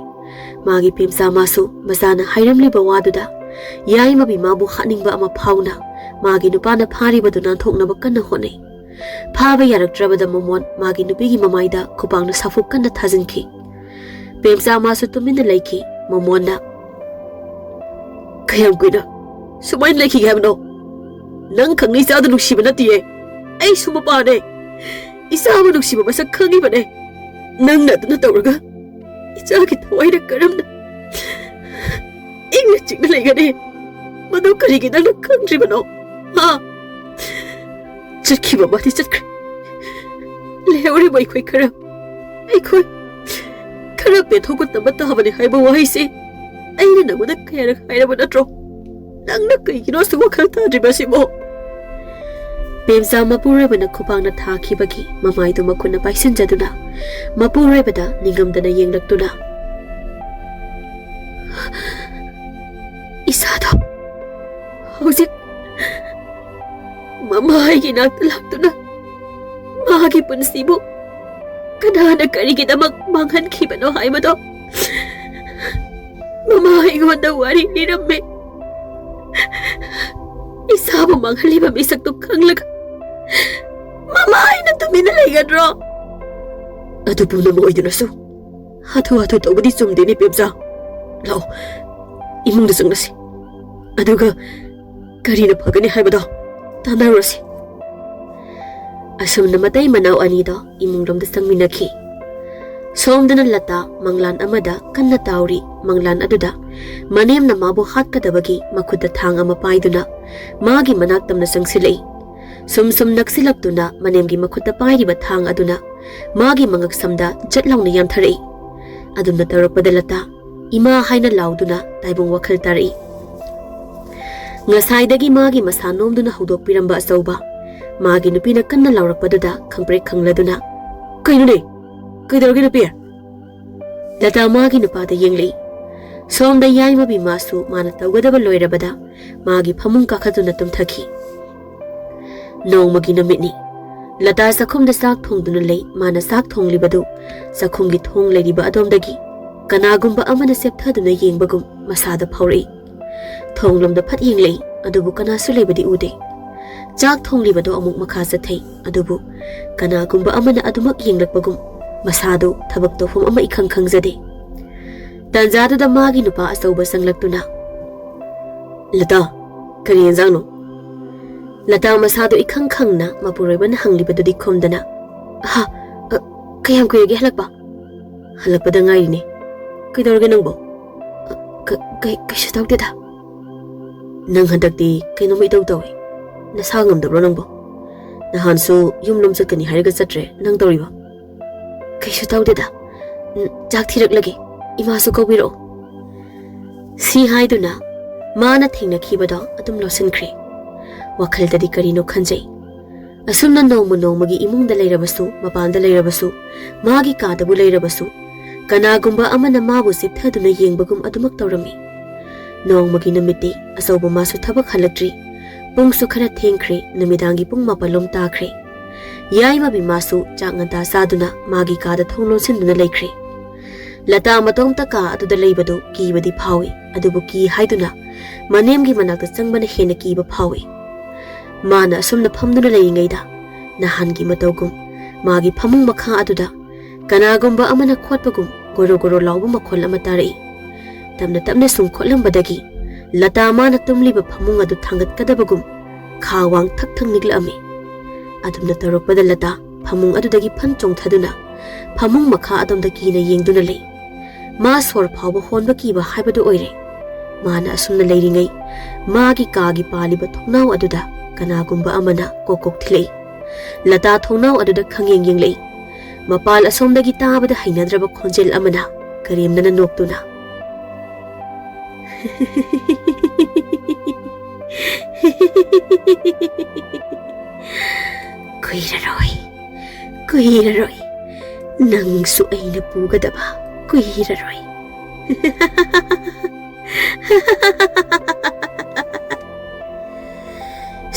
ꯃꯥꯒꯤ ꯄꯦꯝꯆꯥ ꯃꯥꯁꯨ ꯃꯆꯥꯅ ꯍꯥꯏꯔꯝꯂꯤꯕ ꯋꯥꯗꯨꯗ ꯌꯥꯏꯃꯕꯤ ꯃꯥꯕꯨ ꯍꯥꯠꯅꯤꯡꯕ ꯑꯃ ꯐꯥꯎꯅ ꯃꯥꯒꯤ ꯅꯨꯄꯥꯅ ꯐꯥꯔꯤꯕꯗꯨ ꯅꯥꯟꯊꯣꯛꯅꯕ ꯀꯟꯅ ꯍꯣꯠꯅꯩ꯫ ꯐꯥꯕ ꯌꯥꯔꯛꯇ꯭ꯔꯕꯗ ꯃꯃꯣꯟ ꯃꯥꯒꯤ ꯅꯨꯄꯤꯒꯤ ꯃꯃꯥꯏꯗ ꯈꯨꯄꯥꯛꯅ ꯁꯥꯐꯨ ꯀꯟꯅ ꯊꯥꯖꯤꯟꯈꯤ꯫ ꯄꯦꯝꯆꯥ ꯃꯥꯁꯨ ꯇꯨꯃꯤꯟꯅ ꯂꯩꯈꯤ꯫ ꯃꯃꯣꯟꯅ, "ꯀꯌꯥꯝ ꯀꯨꯏꯅ ꯁꯨꯃꯥꯏꯅ ꯂꯩꯈꯤꯒꯦ ꯍꯥꯏꯕꯅꯣ? ꯅꯪ ꯈꯪꯅ ꯏꯆꯥꯗꯨ ꯅꯨꯡꯁꯤꯕ ꯅꯠꯇꯤꯌꯦ꯫ ꯑꯩꯁꯨ ꯃꯄꯥꯅꯦ꯫ ꯏꯆꯥ ꯑꯃ ꯅꯨꯡꯁꯤꯕ ꯃꯁꯛ ꯈꯪꯉꯤꯕꯅꯦ꯫ ꯅꯪꯅ ꯑꯗꯨꯅ ꯇꯧꯔꯒ ꯏꯆꯥꯒꯤ ꯊꯋꯥꯏꯅ ꯀꯔꯝꯅ ꯏꯪꯅ ꯆꯤꯛꯅ ꯂꯩꯒꯅꯤ? ꯃꯗꯨ ꯀꯔꯤꯒꯤ ꯅꯪꯅ ꯈꯪꯗ꯭ꯔꯤꯕꯅꯣ? ꯍꯥ? ꯆꯠꯈꯤꯕ ꯃꯥꯗꯤ ꯆꯠꯈ꯭ꯔꯦ꯫ ꯂꯩꯍꯧꯔꯤꯕ ꯑꯩꯈꯣꯏ ꯈꯔ, ꯑꯩꯈꯣꯏ ꯈꯔ ꯄꯦꯟꯊꯣꯛꯄ ꯇꯝꯕ ꯇꯥꯕꯅꯤ ꯍꯥꯏꯕ ꯋꯥꯍꯩꯁꯦ ꯑꯩꯅ ꯅꯪꯉꯣꯟꯗ ꯀꯌꯥꯔꯛ ꯍꯥꯏꯔꯕ ꯅꯠꯇ꯭ꯔꯣ? ꯅꯪꯅ ꯀꯩꯒꯤꯅꯣ ꯑꯁꯨꯛ ꯋꯥꯈꯜ ꯇꯥꯗ꯭ꯔꯤꯕꯁꯤꯕꯣ?" ꯄꯦꯝꯆꯥ ꯃꯄꯨꯔꯣꯏꯕꯅ ꯈꯨꯄꯥꯛꯅ ꯊꯥꯈꯤꯕꯒꯤ ꯃꯃꯥꯏꯗꯨ ꯃꯈꯨꯠꯅ ꯄꯥꯏꯁꯤꯟꯖꯗꯨꯅ ꯃꯄꯨꯔꯣꯏꯕꯗ ꯅꯤꯡꯉꯝꯗꯅ ꯌꯦꯡꯂꯛꯇꯨꯅ, "ꯏꯁꯥꯗꯣ ꯍꯧꯖꯤꯛ ꯃꯃꯥ ꯑꯩꯒꯤ ꯅꯥꯛꯇ ꯂꯥꯛꯇꯨꯅ ꯃꯥꯒꯤ ꯄꯨꯟꯁꯤꯕꯨ ꯀꯅꯥꯅ ꯀꯔꯤꯒꯤꯗꯃꯛ ꯃꯥꯡꯍꯟꯈꯤꯕꯅꯣ ꯍꯥꯏꯕꯗꯣ ꯃꯃꯥ ꯑꯩꯉꯣꯟꯗ ꯋꯥꯔꯤ ꯂꯤꯔꯝꯃꯦ꯫ ꯏꯁꯥꯕꯨ ꯃꯥꯡꯍꯜꯂꯤꯕ ꯃꯤꯁꯛꯇꯨ ꯈꯪꯂꯒ ꯃꯃꯥ ꯑꯩꯅ ꯇꯨꯃꯤꯟꯅ ꯂꯩꯒꯗ꯭ꯔꯣ?" "ꯑꯗꯨ ꯄꯨꯝꯅꯃꯛ ꯑꯣꯏꯗꯨꯅꯁꯨ ꯍꯥꯊꯨ ꯍꯥꯊꯨ ꯇꯧꯕꯗꯤ ꯆꯨꯝꯗꯦꯅꯦ ꯄꯦꯝꯆꯥ꯫ ꯂꯥꯛꯑꯣ, ꯏꯃꯨꯡꯗ ꯆꯪꯂꯁꯤ꯫ ꯑꯗꯨꯒ ꯀꯔꯤꯅ ꯐꯒꯅꯤ ꯍꯥꯏꯕꯗꯣ ꯇꯥꯟꯅꯔꯨꯔꯁꯤ꯫" ꯑꯁꯨꯝꯅ ꯃꯇꯩ ꯃꯅꯥꯎ ꯑꯅꯤꯗꯣ ꯏꯃꯨꯡꯂꯣꯝꯗ ꯆꯪꯃꯤꯟꯅꯈꯤ꯫ ꯁꯣꯝꯗꯅ ꯂꯇꯥ ꯃꯪꯂꯥꯟ ꯑꯃꯗ ꯀꯟꯅ ꯇꯥꯎꯔꯤ꯫ ꯃꯪꯂꯥꯟ ꯑꯗꯨꯗ ꯃꯅꯦꯝꯅ ꯃꯥꯕꯨ ꯍꯥꯠꯀꯗꯕꯒꯤ ꯃꯈꯨꯠꯇ ꯊꯥꯡ ꯑꯃ ꯄꯥꯏꯗꯨꯅ ꯃꯥꯒꯤ ꯃꯅꯥꯛ ꯇꯝꯅ ꯆꯪꯁꯤꯜꯂꯛꯏ꯫ ꯁꯨꯝ ꯁꯨꯝ ꯅꯛꯁꯤꯜꯂꯛꯇꯨꯅ ꯃꯅꯦꯝꯒꯤ ꯃꯈꯨꯠꯇ ꯄꯥꯏꯔꯤꯕ ꯊꯥꯡ ꯑꯗꯨꯅ ꯃꯥꯒꯤ ꯃꯉꯛꯁꯝꯗ ꯖꯠ ꯂꯥꯎꯅ ꯌꯥꯟꯊꯔꯛꯏ꯫ ꯑꯗꯨꯝꯅ ꯇꯧꯔꯛꯄꯗ ꯂꯇꯥ "ꯏꯃꯥ" ꯍꯥꯏꯅ ꯂꯥꯎꯗꯨꯅ ꯇꯥꯏꯕꯪ ꯋꯥꯈꯜ ꯇꯥꯔꯛꯏ꯫ ꯉꯁꯥꯏꯗꯒꯤ ꯃꯥꯒꯤ ꯃꯁꯥ ꯅꯣꯝꯗꯨꯅ ꯍꯧꯗꯣꯛꯄꯤꯔꯝꯕ ꯑꯆꯧꯕ ꯃꯥꯒꯤ ꯅꯨꯄꯤꯅ ꯀꯟꯅ ꯂꯥꯎꯔꯛꯄꯗꯨꯗ ꯈꯪꯄ꯭ꯔꯦꯛ ꯈꯪꯂꯗꯨꯅ, "ꯀꯩꯅꯣꯅꯦ? ꯀꯩꯗꯧꯔꯒꯦ ꯅꯨꯄꯤ?" ꯂꯇꯥ ꯃꯥꯒꯤ ꯅꯨꯄꯥꯗ ꯌꯦꯡꯂꯛꯏ꯫ ꯁꯣꯝꯗ ꯌꯥꯏꯃꯕꯤ ꯃꯥꯁꯨ ꯃꯥꯅ ꯇꯧꯒꯗꯕ ꯂꯣꯏꯔꯕꯗ ꯃꯥꯒꯤ ꯐꯃꯨꯡ ꯀꯥꯈꯠꯇꯨꯅ ꯇꯨꯝꯊꯈꯤ꯫ ꯅꯣꯡꯃꯒꯤ ꯅꯨꯃꯤꯠꯅꯤ꯫ ꯂꯇꯥ ꯆꯥꯛꯈꯨꯝꯗ ꯆꯥꯛ ꯊꯣꯡꯗꯨꯅ ꯂꯩ꯫ ꯃꯥꯅ ꯆꯥꯛ ꯊꯣꯡꯂꯤꯕꯗꯨ ꯆꯥꯛꯈꯨꯝꯒꯤ ꯊꯣꯡ ꯂꯩꯔꯤꯕ ꯑꯗꯣꯝꯗꯒꯤ ꯀꯅꯥꯒꯨꯝꯕ ꯑꯃꯅ ꯆꯦꯞꯊꯗꯨꯅ ꯌꯦꯡꯕꯒꯨꯝ ꯃꯁꯥꯗ ꯐꯥꯎꯔꯛꯏ꯫ ꯊꯣꯡꯂꯣꯝꯗ ꯐꯠ ꯌꯦꯡꯂꯛꯏ, ꯑꯗꯨꯕꯨ ꯀꯅꯥꯁꯨ ꯂꯩꯕꯗꯤ ꯎꯗꯦ꯫ ꯆꯥꯛ ꯊꯣꯡꯂꯤꯕꯗꯣ ꯑꯃꯨꯛ ꯃꯈꯥ ꯆꯠꯊꯩ, ꯑꯗꯨꯕꯨ ꯀꯅꯥꯒꯨꯝꯕ ꯑꯃꯅ ꯑꯗꯨꯃꯛ ꯌꯦꯡꯂꯛꯄꯒꯨꯝ ꯃꯁꯥꯗꯨ ꯊꯕꯛ ꯇꯧꯐꯝ ꯑꯃ ꯏꯈꯪ ꯈꯪꯖꯗꯦ꯫ ꯇꯥꯟꯖꯥꯗꯨꯗ ꯃꯥꯒꯤ ꯅꯨꯄꯥ ꯑꯆꯧꯕ ꯆꯪꯂꯛꯇꯨꯅ, "ꯂꯇꯥ, ꯀꯔꯤ ꯌꯦꯟꯖꯥꯡꯅꯣ?" ꯂꯇꯥ ꯃꯁꯥꯗꯨ ꯏꯈꯪ ꯈꯪꯅ ꯃꯄꯨꯔꯣꯏꯕꯅ ꯍꯪꯂꯤꯕꯗꯨꯗꯤ ꯈꯨꯝꯗꯅ, "ꯑꯍꯥ, ꯑ, ꯀꯌꯥꯝ ꯀꯨꯏꯔꯒꯦ ꯍꯜꯂꯛꯄ?" "ꯍꯜꯂꯛꯄꯗ ꯉꯥꯏꯔꯤꯅꯦ꯫ ꯀꯩꯗꯧꯔꯒꯦ ꯅꯪꯕꯣ?" "ꯑ, ꯀ-, ꯀꯩ-, ꯀꯩꯁꯨ ꯇꯧꯗꯦꯗ꯫" "ꯅꯪ ꯍꯟꯗꯛꯇꯤ ꯀꯩꯅꯣꯝꯃ ꯏꯇꯧ ꯇꯧꯏ꯫ ꯅꯁꯥ ꯉꯝꯗꯕ꯭ꯔꯣ ꯅꯪꯕꯣ? ꯅꯍꯥꯟꯁꯨ ꯌꯨꯝꯂꯣꯝ ꯆꯠꯀꯅꯤ ꯍꯥꯏꯔꯒ ꯆꯠꯇ꯭ꯔꯦ, ꯅꯪ ꯇꯧꯔꯤꯕ?" "ꯀꯩꯁꯨ ꯇꯧꯗꯦꯗ꯫ ꯎꯝ, ꯆꯥꯛ ꯊꯤꯔꯛꯂꯒꯦ꯫ ꯏꯃꯥꯁꯨ ꯀꯧꯕꯤꯔꯛꯑꯣ꯫" ꯁꯤ ꯍꯥꯏꯗꯨꯅ ꯃꯥꯅ ꯊꯦꯡꯅꯈꯤꯕꯗꯣ ꯑꯗꯨꯝ ꯂꯧꯁꯤꯟꯈ꯭ꯔꯦ꯫ ꯋꯥꯈꯜꯗꯗꯤ ꯀꯔꯤꯅꯣ ꯈꯟꯖꯩ꯫ ꯑꯁꯨꯝꯅ ꯅꯣꯡꯃ ꯅꯣꯡꯃꯒꯤ ꯏꯃꯨꯡꯗ ꯂꯩꯔꯕꯁꯨ, ꯃꯄꯥꯟꯗ ꯂꯩꯔꯕꯁꯨ, ꯃꯥꯒꯤ ꯀꯥꯗꯕꯨ ꯂꯩꯔꯕꯁꯨ, ꯀꯅꯥꯒꯨꯝꯕ ꯑꯃꯅ ꯃꯥꯕꯨ ꯆꯤꯠꯊꯗꯨꯅ ꯌꯦꯡꯕꯒꯨꯝ ꯑꯗꯨꯃꯛ ꯇꯧꯔꯝꯃꯤ꯫ ꯅꯣꯡꯃꯒꯤ ꯅꯨꯃꯤꯠꯇꯤ ꯑꯆꯧꯕ ꯃꯥꯁꯨ ꯊꯕꯛ ꯍꯜꯂꯛꯇ꯭ꯔꯤ꯫ ꯄꯨꯡꯁꯨ ꯈꯔ ꯊꯦꯡꯈ꯭ꯔꯦ, ꯅꯨꯃꯤꯗꯥꯡꯒꯤ ꯄꯨꯡ ꯃꯥꯄꯜꯂꯣꯝ ꯇꯥꯈ꯭ꯔꯦ꯫ ꯌꯥꯏꯃꯕꯤ ꯃꯥꯁꯨ ꯆꯥꯛ ꯉꯟꯇꯥ ꯆꯥꯗꯨꯅ ꯃꯥꯒꯤ ꯀꯥꯗ ꯊꯣꯡ ꯂꯣꯟꯁꯤꯟꯗꯨꯅ ꯂꯩꯈ꯭ꯔꯦ꯫ ꯂꯇꯥ ꯃꯇꯣꯝꯇ ꯀꯥ ꯑꯗꯨꯗ ꯂꯩꯕꯗꯨ ꯀꯤꯕꯗꯤ ꯐꯥꯎꯏ, ꯑꯗꯨꯕꯨ ꯀꯤ ꯍꯥꯏꯗꯨꯅ ꯃꯅꯦꯝꯒꯤ ꯃꯅꯥꯛꯇ ꯆꯪꯕꯅ ꯍꯦꯟꯅ ꯀꯤꯕ ꯐꯥꯎꯏ꯫ ꯃꯥꯅ ꯑꯁꯨꯝꯅ ꯐꯝꯗꯨꯅ ꯂꯩꯔꯤꯉꯩꯗ ꯅꯍꯥꯟꯒꯤ ꯃꯇꯧꯒꯨꯝ ꯃꯥꯒꯤ ꯐꯃꯨꯡ ꯃꯈꯥ ꯑꯗꯨꯗ ꯀꯅꯥꯒꯨꯝꯕ ꯑꯃꯅ ꯈꯣꯠꯄꯒꯨꯝ ꯒꯣꯔꯣ ꯒꯣꯔꯣ ꯂꯥꯎꯕ ꯃꯈꯣꯜ ꯑꯃ ꯇꯥꯔꯛꯏ꯫ ꯇꯞꯅ ꯇꯞꯅ ꯁꯨꯝ ꯈꯣꯠꯂꯝꯕꯗꯒꯤ ꯂꯇꯥ ꯃꯥꯅ ꯇꯨꯝꯂꯤꯕ ꯐꯃꯨꯡ ꯑꯗꯨ ꯊꯥꯡꯒꯠꯀꯗꯕꯒꯨꯝ ꯈꯥ ꯋꯥꯡ ꯊꯛ ꯊꯛ ꯅꯤꯛꯂꯛꯑꯝꯃꯤ꯫ ꯑꯗꯨꯝꯅ ꯇꯧꯔꯛꯄꯗ ꯂꯇꯥ ꯐꯃꯨꯡ ꯑꯗꯨꯗꯒꯤ ꯐꯟ ꯆꯣꯡꯊꯗꯨꯅ ꯐꯃꯨꯡ ꯃꯈꯥ ꯑꯗꯣꯝꯗ ꯀꯤꯅ ꯌꯦꯡꯗꯨꯅ ꯂꯩ꯫ ꯃꯥ ꯁꯣꯔ ꯐꯥꯎꯕ ꯍꯣꯟꯕ ꯀꯤꯕ ꯍꯥꯏꯕꯗꯨ ꯑꯣꯏꯔꯦ꯫ ꯃꯥꯅ ꯑꯁꯨꯝꯅ ꯂꯩꯔꯤꯉꯩ ꯃꯥꯒꯤ ꯀꯥꯒꯤ ꯄꯥꯜꯂꯤꯕ ꯊꯣꯡꯅꯥꯎ ꯑꯗꯨꯗ ꯀꯅꯥꯒꯨꯝꯕ ꯑꯃꯅ ꯀꯣꯛ ꯀꯣꯛ ꯊꯤꯜꯂꯛꯏ꯫ ꯂꯇꯥ ꯊꯣꯡꯅꯥꯎ ꯑꯗꯨꯗ ꯈꯪꯌꯦꯡ ꯌꯦꯡꯂꯛꯏ꯫ ꯃꯄꯥꯜ ꯑꯁꯣꯝꯗꯒꯤ ꯇꯥꯕꯗ ꯍꯩꯅꯗ꯭ꯔꯕ ꯈꯣꯟꯖꯦꯜ ꯑꯃꯅ ꯀꯔꯦꯝꯅꯅ ꯅꯣꯛꯇꯨꯅ, "ꯀꯨꯏꯔꯔꯣꯏ, ꯀꯨꯏꯔꯔꯣꯏ, ꯅꯪꯁꯨ ꯑꯩꯅ ꯄꯨꯒꯗꯕ ꯀꯨꯏꯔꯔꯣꯏ꯫"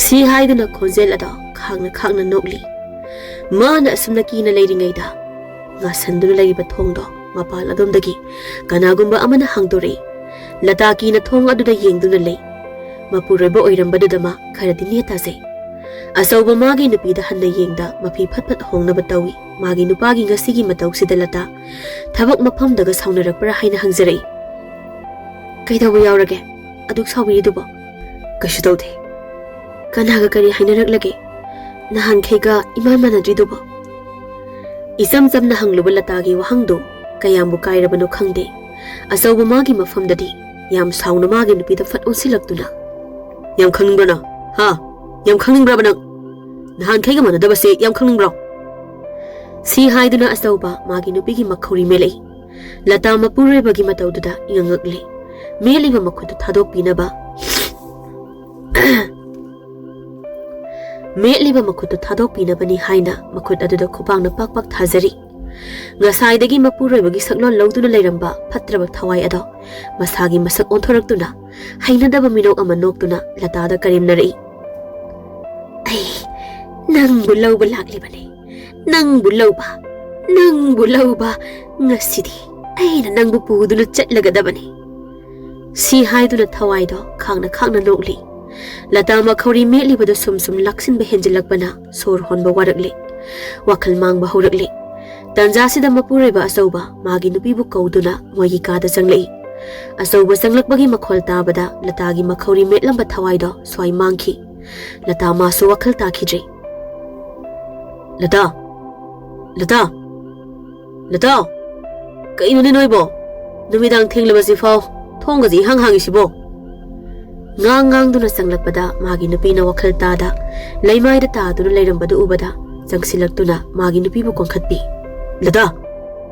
ꯁꯤ ꯍꯥꯏꯗꯨꯅ ꯈꯣꯟꯖꯦꯜ ꯑꯗꯣ ꯈꯥꯡꯅ ꯈꯥꯡꯅ ꯅꯣꯛꯂꯤ꯫ ꯃꯥꯅ ꯑꯁꯨꯝꯅ ꯀꯤꯅ ꯂꯩꯔꯤꯉꯩꯗ ꯉꯥꯁꯟꯗꯨꯅ ꯂꯩꯔꯤꯕ ꯊꯣꯡꯗꯣ ꯃꯄꯥꯜ ꯑꯗꯣꯝꯗꯒꯤ ꯀꯅꯥꯒꯨꯝꯕ ꯑꯃꯅ ꯍꯥꯡꯗꯣꯔꯛꯏ꯫ ꯂꯇꯥ ꯀꯤꯅ ꯊꯣꯡ ꯑꯗꯨꯗ ꯌꯦꯡꯗꯨꯅ ꯂꯩ꯫ ꯃꯄꯨꯔꯣꯏꯕ ꯑꯣꯏꯔꯝꯕꯗꯨꯗ ꯃꯥ ꯈꯔꯗꯤ ꯅꯦꯠ ꯇꯥꯖꯩ꯫ ꯑꯆꯧꯕ ꯃꯥꯒꯤ ꯅꯨꯄꯤꯗ ꯍꯟꯅ ꯌꯦꯡꯗ ꯃꯐꯤ ꯐꯠ ꯐꯠ ꯍꯣꯡꯅꯕ ꯇꯧꯏ꯫ ꯃꯥꯒꯤ ꯅꯨꯄꯥꯒꯤ ꯉꯁꯤꯒꯤ ꯃꯇꯧꯁꯤꯗ ꯂꯇꯥ ꯊꯕꯛ ꯃꯐꯝꯗꯒ ꯁꯥꯎꯅꯔꯛꯄ꯭ꯔꯥ ꯍꯥꯏꯅ ꯍꯪꯖꯔꯛꯏ꯫ "ꯀꯩꯗꯧꯕ ꯌꯥꯎꯔꯒꯦ? ꯑꯗꯨꯛ ꯁꯥꯎꯕꯤꯔꯤꯗꯨꯕꯣ?" "ꯀꯩꯁꯨ ꯇꯧꯗꯦ꯫ ꯀꯅꯥꯒ ꯀꯔꯤ ꯍꯥꯏꯅꯔꯛꯂꯒꯦ? ꯅꯍꯥꯟꯈꯩꯒ ꯏꯃꯥꯟ ꯃꯥꯟꯅꯗ꯭ꯔꯤꯗꯨꯕꯣ?" ꯏꯆꯝ ꯆꯝꯅ ꯍꯪꯂꯨꯕ ꯂꯇꯥꯒꯤ ꯋꯥꯍꯪꯗꯨ ꯀꯌꯥꯝꯕꯨ ꯀꯥꯏꯔꯕꯅꯣ ꯈꯪꯗꯦ꯫ ꯑꯆꯧꯕ ꯃꯥꯒꯤ ꯃꯐꯝꯗꯗꯤ ꯌꯥꯝ ꯁꯥꯎꯅ ꯃꯥꯒꯤ ꯅꯨꯄꯤꯗ ꯐꯠ ꯑꯣꯟꯁꯤꯜꯂꯛꯇꯨꯅ, "ꯌꯥꯝ ꯈꯪꯅꯤꯡꯕ꯭ꯔꯣ ꯅꯪ? ꯍꯥ? ꯌꯥꯝ ꯈꯪꯅꯤꯡꯕ꯭ꯔꯕ ꯅꯪ? ꯅꯍꯥꯟꯈꯩꯒ ꯃꯥꯟꯅꯗꯕꯁꯦ ꯌꯥꯝ ꯈꯪꯅꯤꯡꯕ꯭ꯔꯣ?" ꯁꯤ ꯍꯥꯏꯗꯨꯅ ꯑꯆꯧꯕ ꯃꯥꯒꯤ ꯅꯨꯄꯤꯒꯤ ꯃꯈꯧꯔꯤ ꯃꯦꯠꯂꯛꯏ꯫ ꯂꯇꯥ ꯃꯄꯨꯔꯣꯏꯕꯒꯤ ꯃꯇꯧꯗꯨꯗ ꯏꯉꯛ ꯉꯛꯂꯦ꯫ ꯃꯦꯠꯂꯤꯕ ꯃꯈꯨꯠꯇꯨ ꯊꯥꯗꯣꯛꯄꯤꯅꯕ ꯃꯦꯠꯂꯤꯕ ꯃꯈꯨꯠꯇꯨ ꯊꯥꯗꯣꯛꯄꯤꯅꯕꯅꯤ ꯍꯥꯏꯅ ꯃꯈꯨꯠ ꯑꯗꯨꯗ ꯈꯨꯕꯥꯛꯅ ꯄꯥꯛ ꯄꯥꯛ ꯊꯥꯖꯔꯤ꯫ ꯉꯁꯥꯏꯗꯒꯤ ꯃꯄꯨꯔꯣꯏꯕꯒꯤ ꯁꯛꯂꯣꯟ ꯂꯧꯗꯨꯅ ꯂꯩꯔꯝꯕ ꯐꯠꯇ꯭ꯔꯕ ꯊꯋꯥꯏ ꯑꯗꯣ ꯃꯁꯥꯒꯤ ꯃꯁꯛ ꯑꯣꯟꯊꯣꯔꯛꯇꯨꯅ ꯍꯩꯅꯗꯕ ꯃꯤꯅꯣꯛ ꯑꯃ ꯅꯣꯛꯇꯨꯅ ꯂꯇꯥꯗ ꯀꯔꯦꯝꯅꯔꯛꯏ꯫ "ꯑꯩ ꯅꯪꯕꯨ ꯂꯧꯕ ꯂꯥꯛꯂꯤꯕꯅꯤ꯫ ꯅꯪꯕꯨ ꯂꯧꯕ, ꯅꯪꯕꯨ ꯂꯧꯕ꯫ ꯉꯁꯤꯗꯤ ꯑꯩꯅ ꯅꯪꯕꯨ ꯄꯨꯗꯨꯅ ꯆꯠꯂꯒꯗꯕꯅꯤ꯫" ꯁꯤ ꯍꯥꯏꯗꯨꯅ ꯊꯋꯥꯏꯗꯣ ꯈꯥꯡꯅ ꯈꯥꯡꯅ ꯅꯣꯛꯂꯤ꯫ ꯂꯇꯥ ꯃꯈꯧꯔꯤ ꯃꯦꯠꯂꯤꯕꯗꯨ ꯁꯨꯝ ꯁꯨꯝ ꯂꯥꯛꯁꯤꯟꯕ ꯍꯦꯟꯖꯤꯜꯂꯛꯄꯅ ꯁꯣꯔ ꯍꯣꯟꯕ ꯋꯥꯔꯛꯂꯤ꯫ ꯋꯥꯈꯜ ꯃꯥꯡꯕ ꯍꯧꯔꯛꯂꯤ꯫ ꯇꯟꯖꯥꯁꯤꯗ ꯃꯄꯨꯔꯣꯏꯕ ꯑꯆꯧꯕ ꯃꯥꯒꯤ ꯅꯨꯄꯤꯕꯨ ꯀꯧꯗꯨꯅ ꯃꯣꯏꯒꯤ ꯀꯥꯗ ꯆꯪꯂꯛꯏ꯫ ꯑꯆꯧꯕ ꯆꯪꯂꯛꯄꯒꯤ ꯃꯈꯣꯜ ꯇꯥꯕꯗ ꯂꯇꯥꯒꯤ ꯃꯈꯧꯔꯤ ꯃꯦꯠꯂꯝꯕ ꯊꯋꯥꯏꯗꯣ ꯁ꯭ꯋꯥꯏ ꯃꯥꯡꯈꯤ꯫ ꯂꯇꯥ ꯃꯥꯁꯨ ꯋꯥꯈꯜ ꯇꯥꯈꯤꯗ꯭ꯔꯦ꯫ "ꯂꯇꯥ! ꯂꯇꯥ! ꯂꯇꯥ! ꯀꯩꯅꯣꯅꯦ ꯅꯣꯏꯕꯣ? ꯅꯨꯃꯤꯗꯥꯡ ꯊꯦꯡꯂꯕꯁꯤꯐꯥꯎ ꯊꯣꯡꯒꯁꯦ ꯏꯍꯥꯡ ꯍꯥꯡꯉꯤꯁꯤꯕꯣ?" ꯉꯥꯡ ꯉꯥꯡꯗꯨꯅ ꯆꯪꯂꯛꯄꯗ ꯃꯥꯒꯤ ꯅꯨꯄꯤꯅ ꯋꯥꯈꯜ ꯇꯥꯗ ꯂꯩꯃꯥꯏꯗ ꯇꯥꯗꯨꯅ ꯂꯩꯔꯝꯕꯗꯨ ꯎꯕꯗ ꯆꯪꯁꯤꯜꯂꯛꯇꯨꯅ ꯃꯥꯒꯤ ꯅꯨꯄꯤꯕꯨ ꯀꯣꯟꯈꯠꯄꯤ꯫ "ꯂꯇꯥ!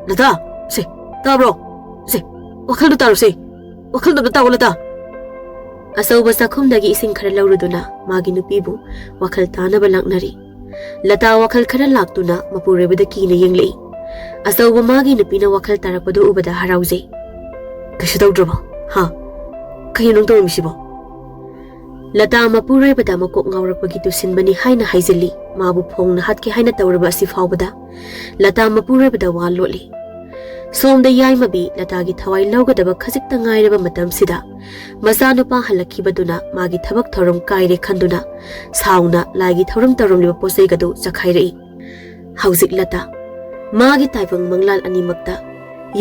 ꯂꯇꯥ! ꯁꯦ, ꯇꯥꯕ꯭ꯔꯣ? ꯁꯦ, ꯋꯥꯈꯜꯗꯣ ꯇꯥꯔꯣꯁꯦ꯫ ꯋꯥꯈꯜꯗꯣ ꯑꯝꯇ ꯇꯥꯎ, ꯂꯇꯥ꯫" ꯑꯆꯧꯕ ꯆꯥꯛꯈꯨꯝꯗꯒꯤ ꯏꯁꯤꯡ ꯈꯔ ꯂꯧꯔꯨꯗꯨꯅ ꯃꯥꯒꯤ ꯅꯨꯄꯤꯕꯨ ꯋꯥꯈꯜ ꯇꯥꯅꯕ ꯂꯥꯛꯅꯔꯤ꯫ ꯂꯇꯥ ꯋꯥꯈꯜ ꯈꯔ ꯂꯥꯛꯇꯨꯅ ꯃꯄꯨꯔꯣꯏꯕꯗ ꯀꯤꯅ ꯌꯦꯡꯂꯛꯏ꯫ ꯑꯆꯧꯕ ꯃꯥꯒꯤ ꯅꯨꯄꯤꯅ ꯋꯥꯈꯜ ꯇꯥꯔꯛꯄꯗꯨ ꯎꯕꯗ ꯍꯔꯥꯎꯖꯩ꯫ "ꯀꯩꯁꯨ ꯇꯧꯗ꯭ꯔꯕꯣ? ꯍꯥ? ꯀꯩꯅꯣ ꯅꯪ ꯇꯧꯔꯝꯃꯤꯁꯤꯕꯣ?" ꯂꯇꯥ ꯃꯄꯨꯔꯣꯏꯕꯗ ꯃꯀꯣꯛ ꯉꯥꯎꯔꯛꯄꯒꯤ ꯇꯨꯁꯤꯟꯕꯅꯤ ꯍꯥꯏꯅ ꯍꯥꯏꯖꯤꯜꯂꯤ꯫ ꯃꯥꯕꯨ ꯐꯣꯡꯅ ꯍꯥꯠꯀꯦ ꯍꯥꯏꯅ ꯇꯧꯔꯕ ꯑꯁꯤ ꯐꯥꯎꯕꯗ ꯂꯇꯥ ꯃꯄꯨꯔꯣꯏꯕꯗ ꯋꯥ ꯂꯣꯠꯂꯤ꯫ ꯁꯣꯝꯗ ꯌꯥꯏꯃꯕꯤ ꯂꯇꯥꯒꯤ ꯊꯋꯥꯏ ꯂꯧꯒꯗꯕ ꯈꯖꯤꯛꯇ ꯉꯥꯏꯔꯕ ꯃꯇꯝꯁꯤꯗ, ꯃꯆꯥꯅꯨꯄꯥ ꯍꯜꯂꯛꯈꯤꯕꯗꯨꯅ ꯃꯥꯒꯤ ꯊꯕꯛ ꯊꯧꯔꯝ ꯀꯥꯏꯔꯦ ꯈꯟꯗꯨꯅ ꯁꯥꯎꯅ ꯂꯥꯏꯒꯤ ꯊꯧꯔꯝ ꯇꯧꯔꯝꯂꯤꯕ ꯄꯣꯠꯆꯩꯒꯗꯨ ꯆꯈꯥꯏꯔꯛꯏ꯫ ꯍꯧꯖꯤꯛ ꯂꯇꯥ, ꯃꯥꯒꯤ ꯇꯥꯏꯕꯪ ꯃꯪꯂꯥꯟ ꯑꯅꯤꯃꯛꯇ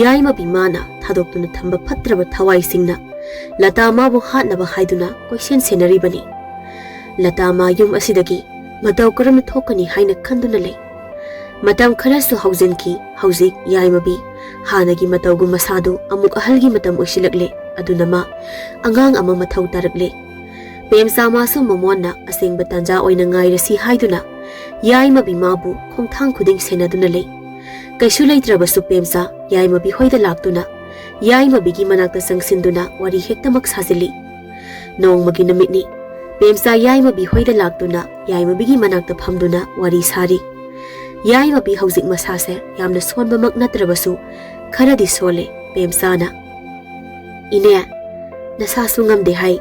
ꯌꯥꯏꯃꯕꯤ ꯃꯥꯅ ꯊꯥꯗꯣꯛꯇꯨꯅ ꯊꯝꯕ ꯐꯠꯇ꯭ꯔꯕ ꯊꯋꯥꯏꯁꯤꯡꯅ ꯂꯇꯥ ꯃꯥꯕꯨ ꯍꯥꯠꯅꯕ ꯍꯥꯏꯗꯨꯅ ꯀꯣꯏꯁꯦꯟ ꯁꯦꯟꯅꯔꯤꯕꯅꯤ꯫ ꯂꯇꯥ ꯃꯥ ꯌꯨꯝ ꯑꯁꯤꯗꯒꯤ ꯃꯇꯧ ꯀꯔꯝꯅ ꯊꯣꯛꯀꯅꯤ ꯍꯥꯏꯅ ꯈꯟꯗꯨꯅ ꯂꯩ꯫ ꯃꯇꯝ ꯈꯔꯁꯨ ꯍꯧꯖꯤꯟꯈꯤ꯫ ꯍꯧꯖꯤꯛ ꯌꯥꯏꯃꯕꯤ ꯍꯥꯟꯅꯒꯤ ꯃꯇꯧꯒꯨꯝ ꯃꯁꯥꯗꯨ ꯑꯃꯨꯛ ꯑꯍꯜꯒꯤ ꯃꯇꯝ ꯑꯣꯏꯁꯤꯜꯂꯛꯂꯦ꯫ ꯑꯗꯨꯅ ꯃꯥ ꯑꯉꯥꯡ ꯑꯃ ꯃꯊꯧ ꯇꯥꯔꯛꯂꯦ꯫ ꯄꯦꯝꯆꯥ ꯃꯥꯁꯨ ꯃꯃꯣꯟꯅ ꯑꯁꯦꯡꯕ ꯇꯥꯟꯖꯥ ꯑꯣꯏꯅ ꯉꯥꯏꯔꯁꯤ ꯍꯥꯏꯗꯨꯅ ꯌꯥꯏꯃꯕꯤ ꯃꯥꯕꯨ ꯈꯣꯡꯊꯥꯡ ꯈꯨꯗꯤꯡ ꯁꯦꯟꯅꯗꯨꯅ ꯂꯩ꯫ ꯀꯩꯁꯨ ꯂꯩꯇ꯭ꯔꯕꯁꯨ ꯄꯦꯝꯆꯥ ꯌꯥꯏꯃꯕꯤ ꯍꯣꯏꯗ ꯂꯥꯛꯇꯨꯅ ꯌꯥꯏꯃꯕꯤꯒꯤ ꯃꯅꯥꯛꯇ ꯆꯪꯁꯤꯟꯗꯨꯅ ꯋꯥꯔꯤ ꯍꯦꯛꯇꯃꯛ ꯁꯥꯖꯤꯜꯂꯤ꯫ ꯅꯣꯡꯃꯒꯤ ꯅꯨꯃꯤꯠꯅꯤ꯫ ꯄꯦꯝꯆꯥ ꯌꯥꯏꯃꯕꯤ ꯍꯣꯏꯗ ꯂꯥꯛꯇꯨꯅ ꯌꯥꯏꯃꯕꯤꯒꯤ ꯃꯅꯥꯛꯇ ꯐꯝꯗꯨꯅ ꯋꯥꯔꯤ ꯁꯥꯔꯤ꯫ ꯌꯥꯏꯃꯕꯤ ꯍꯧꯖꯤꯛ ꯃꯁꯥꯁꯦ ꯌꯥꯝꯅ ꯁꯣꯟꯕꯃꯛ ꯅꯠꯇ꯭ꯔꯕꯁꯨ ꯈꯔꯗꯤ ꯁꯣꯜꯂꯦ꯫ ꯄꯦꯝꯆꯥꯅ, "ꯏꯅꯦ, ꯅꯁꯥꯁꯨ ꯉꯝꯗꯦ ꯍꯥꯏ꯫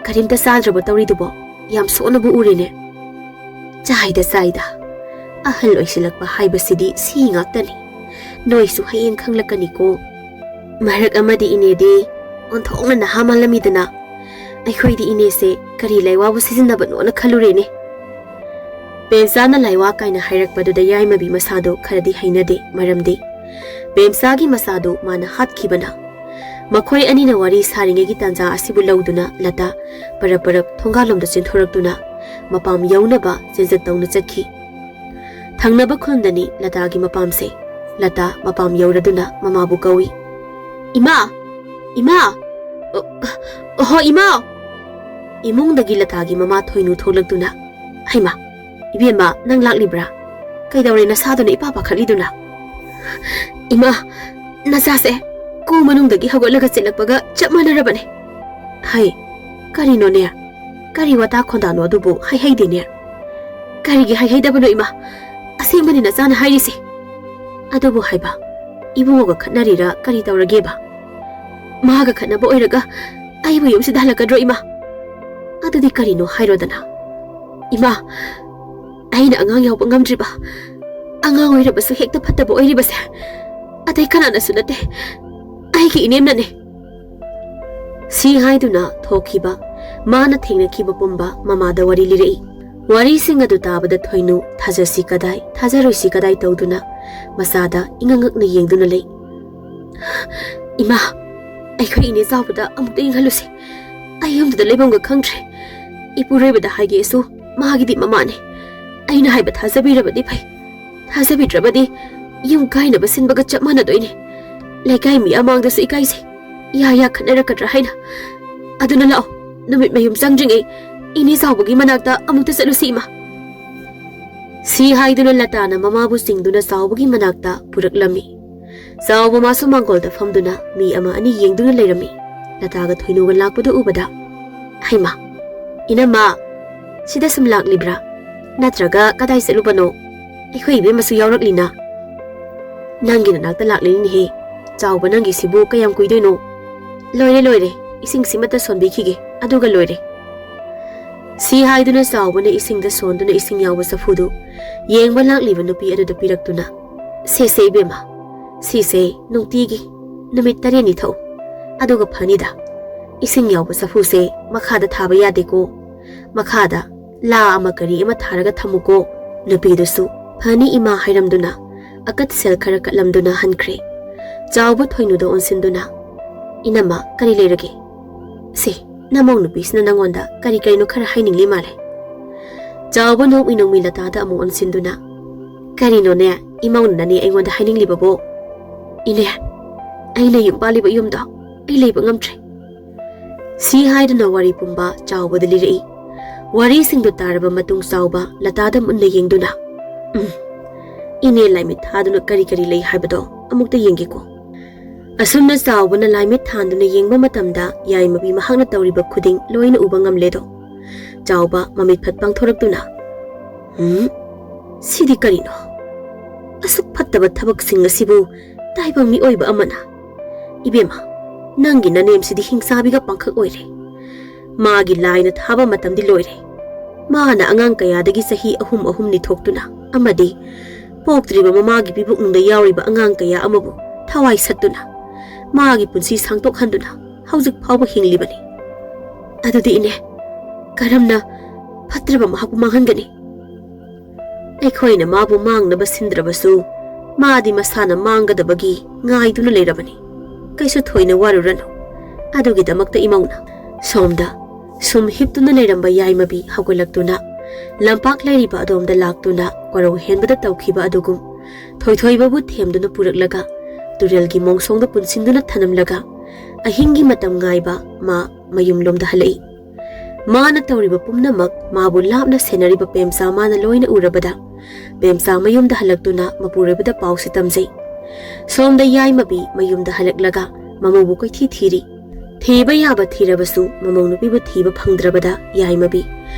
ꯀꯔꯤꯝꯇ ꯆꯥꯗ꯭ꯔꯕꯣ ꯇꯧꯔꯤꯗꯨꯕꯣ? ꯌꯥꯝ ꯁꯣꯟꯅꯕꯨ ꯎꯔꯦꯅꯦ꯫" "ꯆꯥꯏꯗ ꯆꯥꯏꯗ꯫ ꯑꯍꯜ ꯑꯣꯏꯁꯤꯜꯂꯛꯄ ꯍꯥꯏꯕꯁꯤꯗꯤ ꯁꯤ ꯉꯥꯛꯇꯅꯤ꯫ ꯅꯣꯏꯁꯨ ꯍꯌꯦꯡ ꯈꯪꯂꯛꯀꯅꯤꯀꯣ꯫ ꯃꯔꯛ ꯑꯃꯗꯤ ꯏꯅꯦꯗꯤ ꯑꯣꯟꯊꯣꯛꯅ ꯅꯍꯥ ꯃꯥꯜꯂꯝꯃꯤꯗꯅ꯫ ꯑꯩꯈꯣꯏꯗꯤ ꯏꯅꯦꯁꯦ ꯀꯔꯤ ꯂꯥꯏꯋꯥꯕꯨ ꯁꯤꯖꯤꯟꯅꯕꯅꯣꯅ ꯈꯜꯂꯨꯔꯦꯅꯦ꯫" ꯄꯦꯝꯆꯥꯅ ꯂꯥꯏꯋꯥ ꯀꯥꯏꯅ ꯍꯥꯏꯔꯛꯄꯗꯨꯗ ꯌꯥꯏꯃꯕꯤ ꯃꯁꯥꯗꯣ ꯈꯔꯗꯤ ꯍꯩꯅꯗꯦ꯫ ꯃꯔꯝꯗꯤ ꯄꯦꯝꯆꯥꯒꯤ ꯃꯆꯥꯗꯨ ꯃꯥꯅ ꯍꯥꯠꯈꯤꯕꯅ꯫ ꯃꯈꯣꯏ ꯑꯅꯤꯅ ꯋꯥꯔꯤ ꯁꯥꯔꯤꯉꯩꯒꯤ ꯇꯥꯟꯖꯥ ꯑꯁꯤꯕꯨ ꯂꯧꯗꯨꯅ ꯂꯇꯥ ꯄꯔꯞ ꯄꯔꯞ ꯊꯣꯡꯒꯥꯜꯂꯣꯝꯗ ꯆꯦꯟꯊꯣꯔꯛꯇꯨꯅ ꯃꯄꯥꯝ ꯌꯧꯅꯕ ꯆꯦꯟꯖꯠ ꯇꯧꯅ ꯆꯠꯈꯤ꯫ ꯊꯪꯅꯕ ꯈꯨꯟꯗꯅꯤ ꯂꯇꯥꯒꯤ ꯃꯄꯥꯝꯁꯦ꯫ ꯂꯇꯥ ꯃꯄꯥꯝ ꯌꯧꯔꯗꯨꯅ ꯃꯃꯥꯕꯨ ꯀꯧꯏ꯫ "ꯏꯃꯥ! ꯏꯃꯥ! ꯑ, ꯑꯍꯣ, ꯏꯃꯥ!" ꯏꯃꯨꯡꯗꯒꯤ ꯂꯇꯥꯒꯤ ꯃꯃꯥ ꯊꯣꯏꯅꯨ ꯊꯣꯛꯂꯛꯇꯨꯅ, "ꯍꯩꯃꯥ, ꯏꯕꯦꯝꯃ, ꯅꯪ ꯂꯥꯛꯂꯤꯕ꯭ꯔꯥ? ꯀꯩꯗꯧꯔꯦ ꯅꯁꯥꯗꯨꯅ ꯏꯄꯥ ꯄꯥꯈꯠꯂꯤꯗꯨꯅ?" "ꯏꯃꯥ, ꯅꯆꯥꯁꯦ ꯀꯨ ꯃꯅꯨꯡꯗꯒꯤ ꯍꯧꯒꯠꯂꯒ ꯆꯦꯜꯂꯛꯄꯒ ꯆꯞ ꯃꯥꯟꯅꯔꯕꯅꯦ꯫" "ꯍꯩ, ꯀꯔꯤꯅꯣꯅꯦ? ꯀꯔꯤ ꯋꯥꯇꯥ ꯈꯣꯟꯗꯥꯅꯣ ꯑꯗꯨꯕꯨ? ꯍꯩꯍꯩꯗꯦꯅꯦ꯫" "ꯀꯔꯤꯒꯤ ꯍꯩꯍꯩꯗꯕꯅꯣ ꯏꯃꯥ? ꯑꯁꯦꯡꯕꯅꯤ ꯅꯆꯥꯅ ꯍꯥꯏꯔꯤꯁꯦ꯫" "ꯑꯗꯨꯕꯨ ꯍꯥꯏꯕ, ꯏꯕꯨꯡꯉꯣꯒ ꯈꯠꯅꯔꯤꯔꯥ ꯀꯔꯤ ꯇꯧꯔꯒꯦꯕ? ꯃꯥꯒ ꯈꯠꯅꯕ ꯑꯣꯏꯔꯒ ꯑꯩꯕꯨ ꯌꯨꯝꯁꯤꯗ ꯍꯜꯂꯛꯀꯗ꯭ꯔꯣ ꯏꯃꯥ? ꯑꯗꯨꯗꯤ ꯀꯔꯤꯅꯣ ꯍꯥꯏꯔꯣꯗꯅ꯫" "ꯏꯃꯥ, ꯑꯩꯅ ꯑꯉꯥꯡ ꯌꯥꯎꯕ ꯉꯝꯗ꯭ꯔꯤꯕ, ꯑꯉꯥꯡ ꯑꯣꯏꯔꯕꯁꯨ ꯍꯦꯛꯇ ꯐꯠꯇꯕ ꯑꯣꯏꯔꯤꯕꯁꯦ, ꯑꯇꯩ ꯀꯅꯥꯅꯁꯨ ꯅꯠꯇꯦ, ꯑꯩꯒꯤ ꯏꯅꯦꯝꯅꯅꯦ꯫ ꯁꯤ ꯍꯥꯏꯗꯨꯅ ꯊꯣꯛꯈꯤꯕ, ꯃꯥꯅ ꯊꯦꯡꯅꯈꯤꯕ ꯄꯨꯝꯕ ꯃꯃꯥꯗ ꯋꯥꯔꯤ ꯂꯤꯔꯛꯏ꯫ ꯋꯥꯔꯤꯁꯤꯡ ꯑꯗꯨ ꯇꯥꯕꯗ ꯊꯣꯏꯅꯨ ꯊꯥꯖꯁꯤ ꯀꯗꯥꯏ, ꯊꯥꯖꯔꯣꯏꯁꯤ ꯀꯗꯥꯏ ꯇꯧꯗꯨꯅ ꯃꯆꯥꯗ ꯏꯉꯛ ꯉꯛꯅ ꯌꯦꯡꯗꯨꯅ ꯂꯩ꯫ "ꯏꯃꯥ, ꯑꯩꯈꯣꯏ ꯏꯅꯦ ꯆꯥꯎꯕꯗ ꯑꯃꯨꯛꯇ ꯌꯦꯡꯍꯜꯂꯨꯁꯤ꯫ ꯑꯩ ꯌꯨꯝꯗꯨꯗ ꯂꯩꯐꯝꯒ ꯈꯪꯗ꯭ꯔꯦ꯫ ꯏꯄꯨꯔꯣꯏꯕꯗ ꯍꯥꯏꯒꯦꯁꯨ ꯃꯥꯒꯤꯗꯤ ꯃꯃꯥꯅꯦ꯫ ꯑꯩꯅ ꯍꯥꯏꯕ ꯊꯥꯖꯕꯤꯔꯕꯗꯤ ꯐꯩ꯫ ꯊꯥꯖꯕꯤꯗ꯭ꯔꯕꯗꯤ ꯌꯨꯝ ꯀꯥꯏꯅꯕ ꯁꯤꯟꯕꯒ ꯆꯞ ꯃꯥꯟꯅꯗꯣꯏꯅꯦ꯫ ꯂꯩꯀꯥꯏ ꯃꯤ ꯑꯃꯥꯡꯗꯁꯨ ꯏꯀꯥꯏꯖꯩ꯫ ꯌꯥ ꯌꯥ ꯈꯠꯅꯔꯛꯀꯗ꯭ꯔꯥ ꯍꯥꯏꯅ꯫ ꯑꯗꯨꯅ ꯂꯥꯛꯑꯣ, ꯅꯨꯃꯤꯠ ꯃꯌꯨꯝ ꯆꯪꯗ꯭ꯔꯤꯉꯩ ꯏꯅꯦ ꯆꯥꯎꯕꯒꯤ ꯃꯅꯥꯛꯇ ꯑꯃꯨꯛꯇ ꯆꯠꯂꯨꯁꯤ, ꯏꯃꯥ꯫" ꯁꯤ ꯍꯥꯏꯗꯨꯅ ꯂꯇꯥꯅ ꯃꯃꯥꯕꯨ ꯆꯤꯡꯗꯨꯅ ꯆꯥꯎꯕꯒꯤ ꯃꯅꯥꯛꯇ ꯄꯨꯔꯛꯂꯝꯃꯤ꯫ ꯆꯥꯎꯕ ꯃꯥꯁꯨ ꯃꯥꯡꯒꯣꯜꯗ ꯐꯝꯗꯨꯅ ꯃꯤ ꯑꯃ ꯑꯅꯤ ꯌꯦꯡꯗꯨꯅ ꯂꯩꯔꯝꯃꯤ꯫ ꯂꯇꯥꯒ ꯊꯣꯏꯅꯨꯒ ꯂꯥꯛꯄꯗꯨ ꯎꯕꯗ, "ꯍꯩꯃꯥ, ꯏꯅꯝꯃ, ꯁꯤꯗ ꯁꯨꯝ ꯂꯥꯛꯂꯤꯕ꯭ꯔꯥ? ꯅꯠꯇ꯭ꯔꯒ ꯀꯗꯥꯏ ꯆꯠꯂꯨꯕꯅꯣ? ꯑꯩꯈꯣꯏ ꯏꯕꯦꯝꯃꯁꯨ ꯌꯥꯎꯔꯛꯂꯤꯅ꯫ ꯅꯪꯒꯤ ꯅꯅꯥꯛꯇ ꯂꯥꯛꯂꯤꯅꯤꯍꯦ꯫ ꯆꯥꯎꯕ, ꯅꯪꯒꯤꯁꯤꯕꯨ ꯀꯌꯥꯝ ꯀꯨꯏꯗꯣꯏꯅꯣ? ꯂꯣꯏꯔꯦ, ꯂꯣꯏꯔꯦ, ꯏꯁꯤꯡꯁꯤꯃꯇ ꯁꯣꯟꯕꯤꯈꯤꯒꯦ, ꯑꯗꯨꯒ ꯂꯣꯏꯔꯦ꯫" ꯁꯤ ꯍꯥꯏꯗꯨꯅ ꯆꯥꯎꯕꯅ ꯏꯁꯤꯡꯗ ꯁꯣꯟꯗꯨꯅ ꯏꯁꯤꯡ ꯌꯥꯎꯕ ꯆꯐꯨꯗꯨ ꯌꯦꯡꯕ ꯂꯥꯛꯂꯤꯕ ꯅꯨꯄꯤ ꯑꯗꯨꯗ ꯄꯤꯔꯛꯇꯨꯅ, "ꯁꯦꯁꯦ ꯏꯕꯦꯝꯃ, ꯁꯤꯁꯦ ꯅꯨꯡꯇꯤꯒꯤ ꯅꯨꯃꯤꯠ ꯇꯔꯦꯠꯅꯤ ꯊꯛꯎ, ꯑꯗꯨꯒ ꯐꯅꯤꯗ꯫ ꯏꯁꯤꯡ ꯌꯥꯎꯕ ꯆꯐꯨꯁꯦ ꯃꯈꯥꯗ ꯊꯥꯕ ꯌꯥꯗꯦꯀꯣ꯫ ꯃꯈꯥꯗ ꯂꯥ ꯑꯃ ꯀꯔꯤ ꯑꯃ ꯊꯥꯔꯒ ꯊꯝꯃꯨꯀꯣ꯫" ꯅꯨꯄꯤꯗꯨꯁꯨ "ꯐꯅꯤ ꯏꯃꯥ" ꯍꯥꯏꯔꯝꯗꯨꯅ ꯑꯀꯠ ꯁꯦꯜ ꯈꯔ ꯀꯠꯂꯝꯗꯨꯅ ꯍꯟꯈ꯭ꯔꯦ꯫ ꯆꯥꯎꯕ ꯊꯣꯏꯅꯨꯗ ꯑꯣꯟꯁꯤꯟꯗꯨꯅ, "ꯏꯅꯝꯃ, ꯀꯔꯤ ꯂꯩꯔꯒꯦ? ꯁꯦ, ꯅꯃꯧ ꯅꯨꯄꯤꯁꯤꯅ ꯅꯪꯉꯣꯟꯗ ꯀꯔꯤ ꯀꯔꯤꯅꯣ ꯈꯔ ꯍꯥꯏꯅꯤꯡꯂꯤ ꯃꯥꯜꯂꯦ꯫" ꯆꯥꯎꯕ ꯅꯣꯡꯃꯤ ꯅꯣꯡꯃꯤ ꯂꯇꯥꯗ ꯑꯃꯨꯛ ꯑꯣꯟꯁꯤꯟꯗꯨꯅ, "ꯀꯔꯤꯅꯣꯅꯦ ꯏꯃꯧꯅꯅꯦ ꯑꯩꯉꯣꯟꯗ ꯍꯥꯏꯅꯤꯡꯂꯤꯕꯕꯣ?" "ꯏꯅꯦ, ꯑꯩꯅ ꯌꯨꯝ ꯄꯥꯜꯂꯤꯕ ꯌꯨꯝꯗꯣ ꯑꯩ ꯂꯩꯕ ꯉꯝꯗ꯭ꯔꯦ꯫" ꯁꯤ ꯍꯥꯏꯗꯨꯅ ꯋꯥꯔꯤ ꯄꯨꯝꯕ ꯆꯥꯎꯕꯗ ꯂꯤꯔꯛꯏ꯫ ꯋꯥꯔꯤꯁꯤꯡꯗꯨ ꯇꯥꯔꯕ ꯃꯇꯨꯡ ꯆꯥꯎꯕ ꯂꯇꯥꯗ ꯃꯨꯟꯅ ꯌꯦꯡꯗꯨꯅ, "ꯎꯝ, ꯏꯅꯦ ꯂꯥꯏꯃꯤꯠ ꯊꯥꯗꯨꯅ ꯀꯔꯤ ꯀꯔꯤ ꯂꯩ ꯍꯥꯏꯕꯗꯣ ꯑꯃꯨꯛꯇ ꯌꯦꯡꯒꯦꯀꯣ꯫" ꯑꯁꯨꯝꯅ ꯆꯥꯎꯕꯅ ꯂꯥꯏꯃꯤꯠ ꯊꯥꯟꯗꯨꯅ ꯌꯦꯡꯕ ꯃꯇꯝꯗ ꯌꯥꯏꯃꯕꯤ ꯃꯍꯥꯛꯅ ꯇꯧꯔꯤꯕ ꯈꯨꯗꯤꯡ ꯂꯣꯏꯅ ꯎꯕ ꯉꯝꯂꯦꯗꯣ꯫ ꯆꯥꯎꯕ ꯃꯃꯤꯠ ꯐꯠ ꯄꯥꯡꯊꯣꯔꯛꯇꯨꯅ, "ꯎꯝ, ꯁꯤꯗꯤ ꯀꯔꯤꯅꯣ? ꯑꯁꯨꯛ ꯐꯠꯇꯕ ꯊꯕꯛꯁꯤꯡ ꯑꯁꯤꯕꯨ ꯇꯥꯏꯕꯪ ꯃꯤꯑꯣꯏꯕ ꯑꯃꯅ? ꯏꯕꯦꯝꯃ, ꯅꯪꯒꯤ ꯅꯅꯦꯝꯁꯤꯗꯤ ꯍꯤꯡꯆꯥꯕꯤꯒ ꯄꯥꯡꯈꯛ ꯑꯣꯏꯔꯦ꯫ ꯃꯥꯒꯤ ꯂꯥꯏꯅ ꯊꯥꯕ ꯃꯇꯝꯗꯤ ꯂꯣꯏꯔꯦ꯫ ꯃꯥꯅ ꯑꯉꯥꯡ ꯀꯌꯥꯗꯒꯤ ꯆꯍꯤ ꯑꯍꯨꯝ ꯑꯍꯨꯝ ꯅꯤꯊꯣꯛꯇꯨꯅ ꯑꯃꯗꯤ ꯄꯣꯛꯇ꯭ꯔꯤꯕ ꯃꯃꯥꯒꯤ ꯄꯤꯕꯨꯛꯅꯨꯡꯗ ꯌꯥꯎꯔꯤꯕ ꯑꯉꯥꯡ ꯀꯌꯥ ꯑꯃꯕꯨ ꯊꯋꯥꯏ ꯁꯠꯇꯨꯅ, ꯃꯥꯒꯤ ꯄꯨꯟꯁꯤ ꯁꯥꯡꯗꯣꯛꯍꯟꯗꯨꯅ ꯍꯧꯖꯤꯛ ꯐꯥꯎꯕ ꯍꯤꯡꯂꯤꯕꯅꯤ꯫ ꯑꯗꯨꯗꯤ ꯏꯅꯦ, ꯀꯔꯝꯅ ꯐꯠꯇ꯭ꯔꯕ ꯃꯍꯥꯛꯄꯨ ꯃꯥꯡꯍꯟꯒꯅꯤ? ꯑꯩꯈꯣꯏꯅ ꯃꯥꯕꯨ ꯃꯥꯡꯅꯕ ꯁꯤꯟꯗ꯭ꯔꯕꯁꯨ, ꯃꯥꯗꯤ ꯃꯁꯥꯅ ꯃꯥꯡꯒꯗꯕꯒꯤ ꯉꯥꯏꯗꯨꯅ ꯂꯩꯔꯕꯅꯤ꯫ ꯀꯩꯁꯨ ꯊꯣꯏꯅ ꯋꯥꯔꯨꯔꯅꯨ꯫ ꯑꯗꯨꯒꯤꯗꯃꯛꯇ ꯏꯃꯧꯅ꯫ ꯁꯣꯝꯗ ꯁꯨꯝ ꯍꯤꯞꯇꯨꯅ ꯂꯩꯔꯝꯕ ꯌꯥꯏꯃꯕꯤ ꯍꯧꯒꯠꯂꯛꯇꯨꯅ ꯂꯝꯄꯥꯛ ꯂꯩꯔꯤꯕ ꯑꯗꯣꯝꯗ ꯂꯥꯛꯇꯨꯅ ꯀꯣꯔꯧ ꯍꯦꯟꯕꯗ ꯇꯧꯈꯤꯕ ꯑꯗꯨꯒꯨꯝ ꯊꯣꯏꯊꯣꯏꯕꯕꯨ ꯊꯦꯝꯗꯨꯅ ꯄꯨꯔꯛꯂꯒ ꯇꯨꯔꯦꯜꯒꯤ ꯃꯣꯡꯁꯣꯡꯗ ꯄꯨꯟꯁꯤꯟꯗꯨꯅ ꯊꯅꯝꯂꯒ ꯑꯍꯤꯡꯒꯤ ꯃꯇꯝ ꯉꯥꯏꯕ ꯃꯥ ꯃꯌꯨꯝꯂꯣꯝꯗ ꯍꯜꯂꯛꯏ꯫ ꯃꯥꯅ ꯇꯧꯔꯤꯕ ꯄꯨꯝꯅꯃꯛ ꯃꯥꯕꯨ ꯂꯥꯞꯅ ꯁꯦꯟꯅꯔꯤꯕ ꯄꯦꯝꯆꯥ ꯃꯥꯅ ꯂꯣꯏꯅ ꯎꯔꯕꯗ ꯄꯦꯝꯆꯥ ꯃꯌꯨꯝꯗ ꯍꯜꯂꯛꯇꯨꯅ ꯃꯄꯨꯔꯣꯏꯕꯗ ꯄꯥꯎꯁꯤ ꯇꯝꯖꯩ꯫ ꯁꯣꯝꯗ ꯌꯥꯏꯃꯕꯤ ꯃꯌꯨꯝꯗ ꯍꯜꯂꯛꯂꯒ ꯃꯃꯧꯕꯨ ꯀꯣꯏꯊꯤ ꯊꯤꯔꯤ꯫ ꯊꯤꯕ ꯌꯥꯕ ꯊꯤꯔꯕꯁꯨ ꯃꯃꯧ ꯅꯨꯄꯤꯕꯨ ꯊꯤꯕ ꯐꯪꯗ꯭ꯔꯕꯗ ꯌꯥꯏꯃꯕꯤ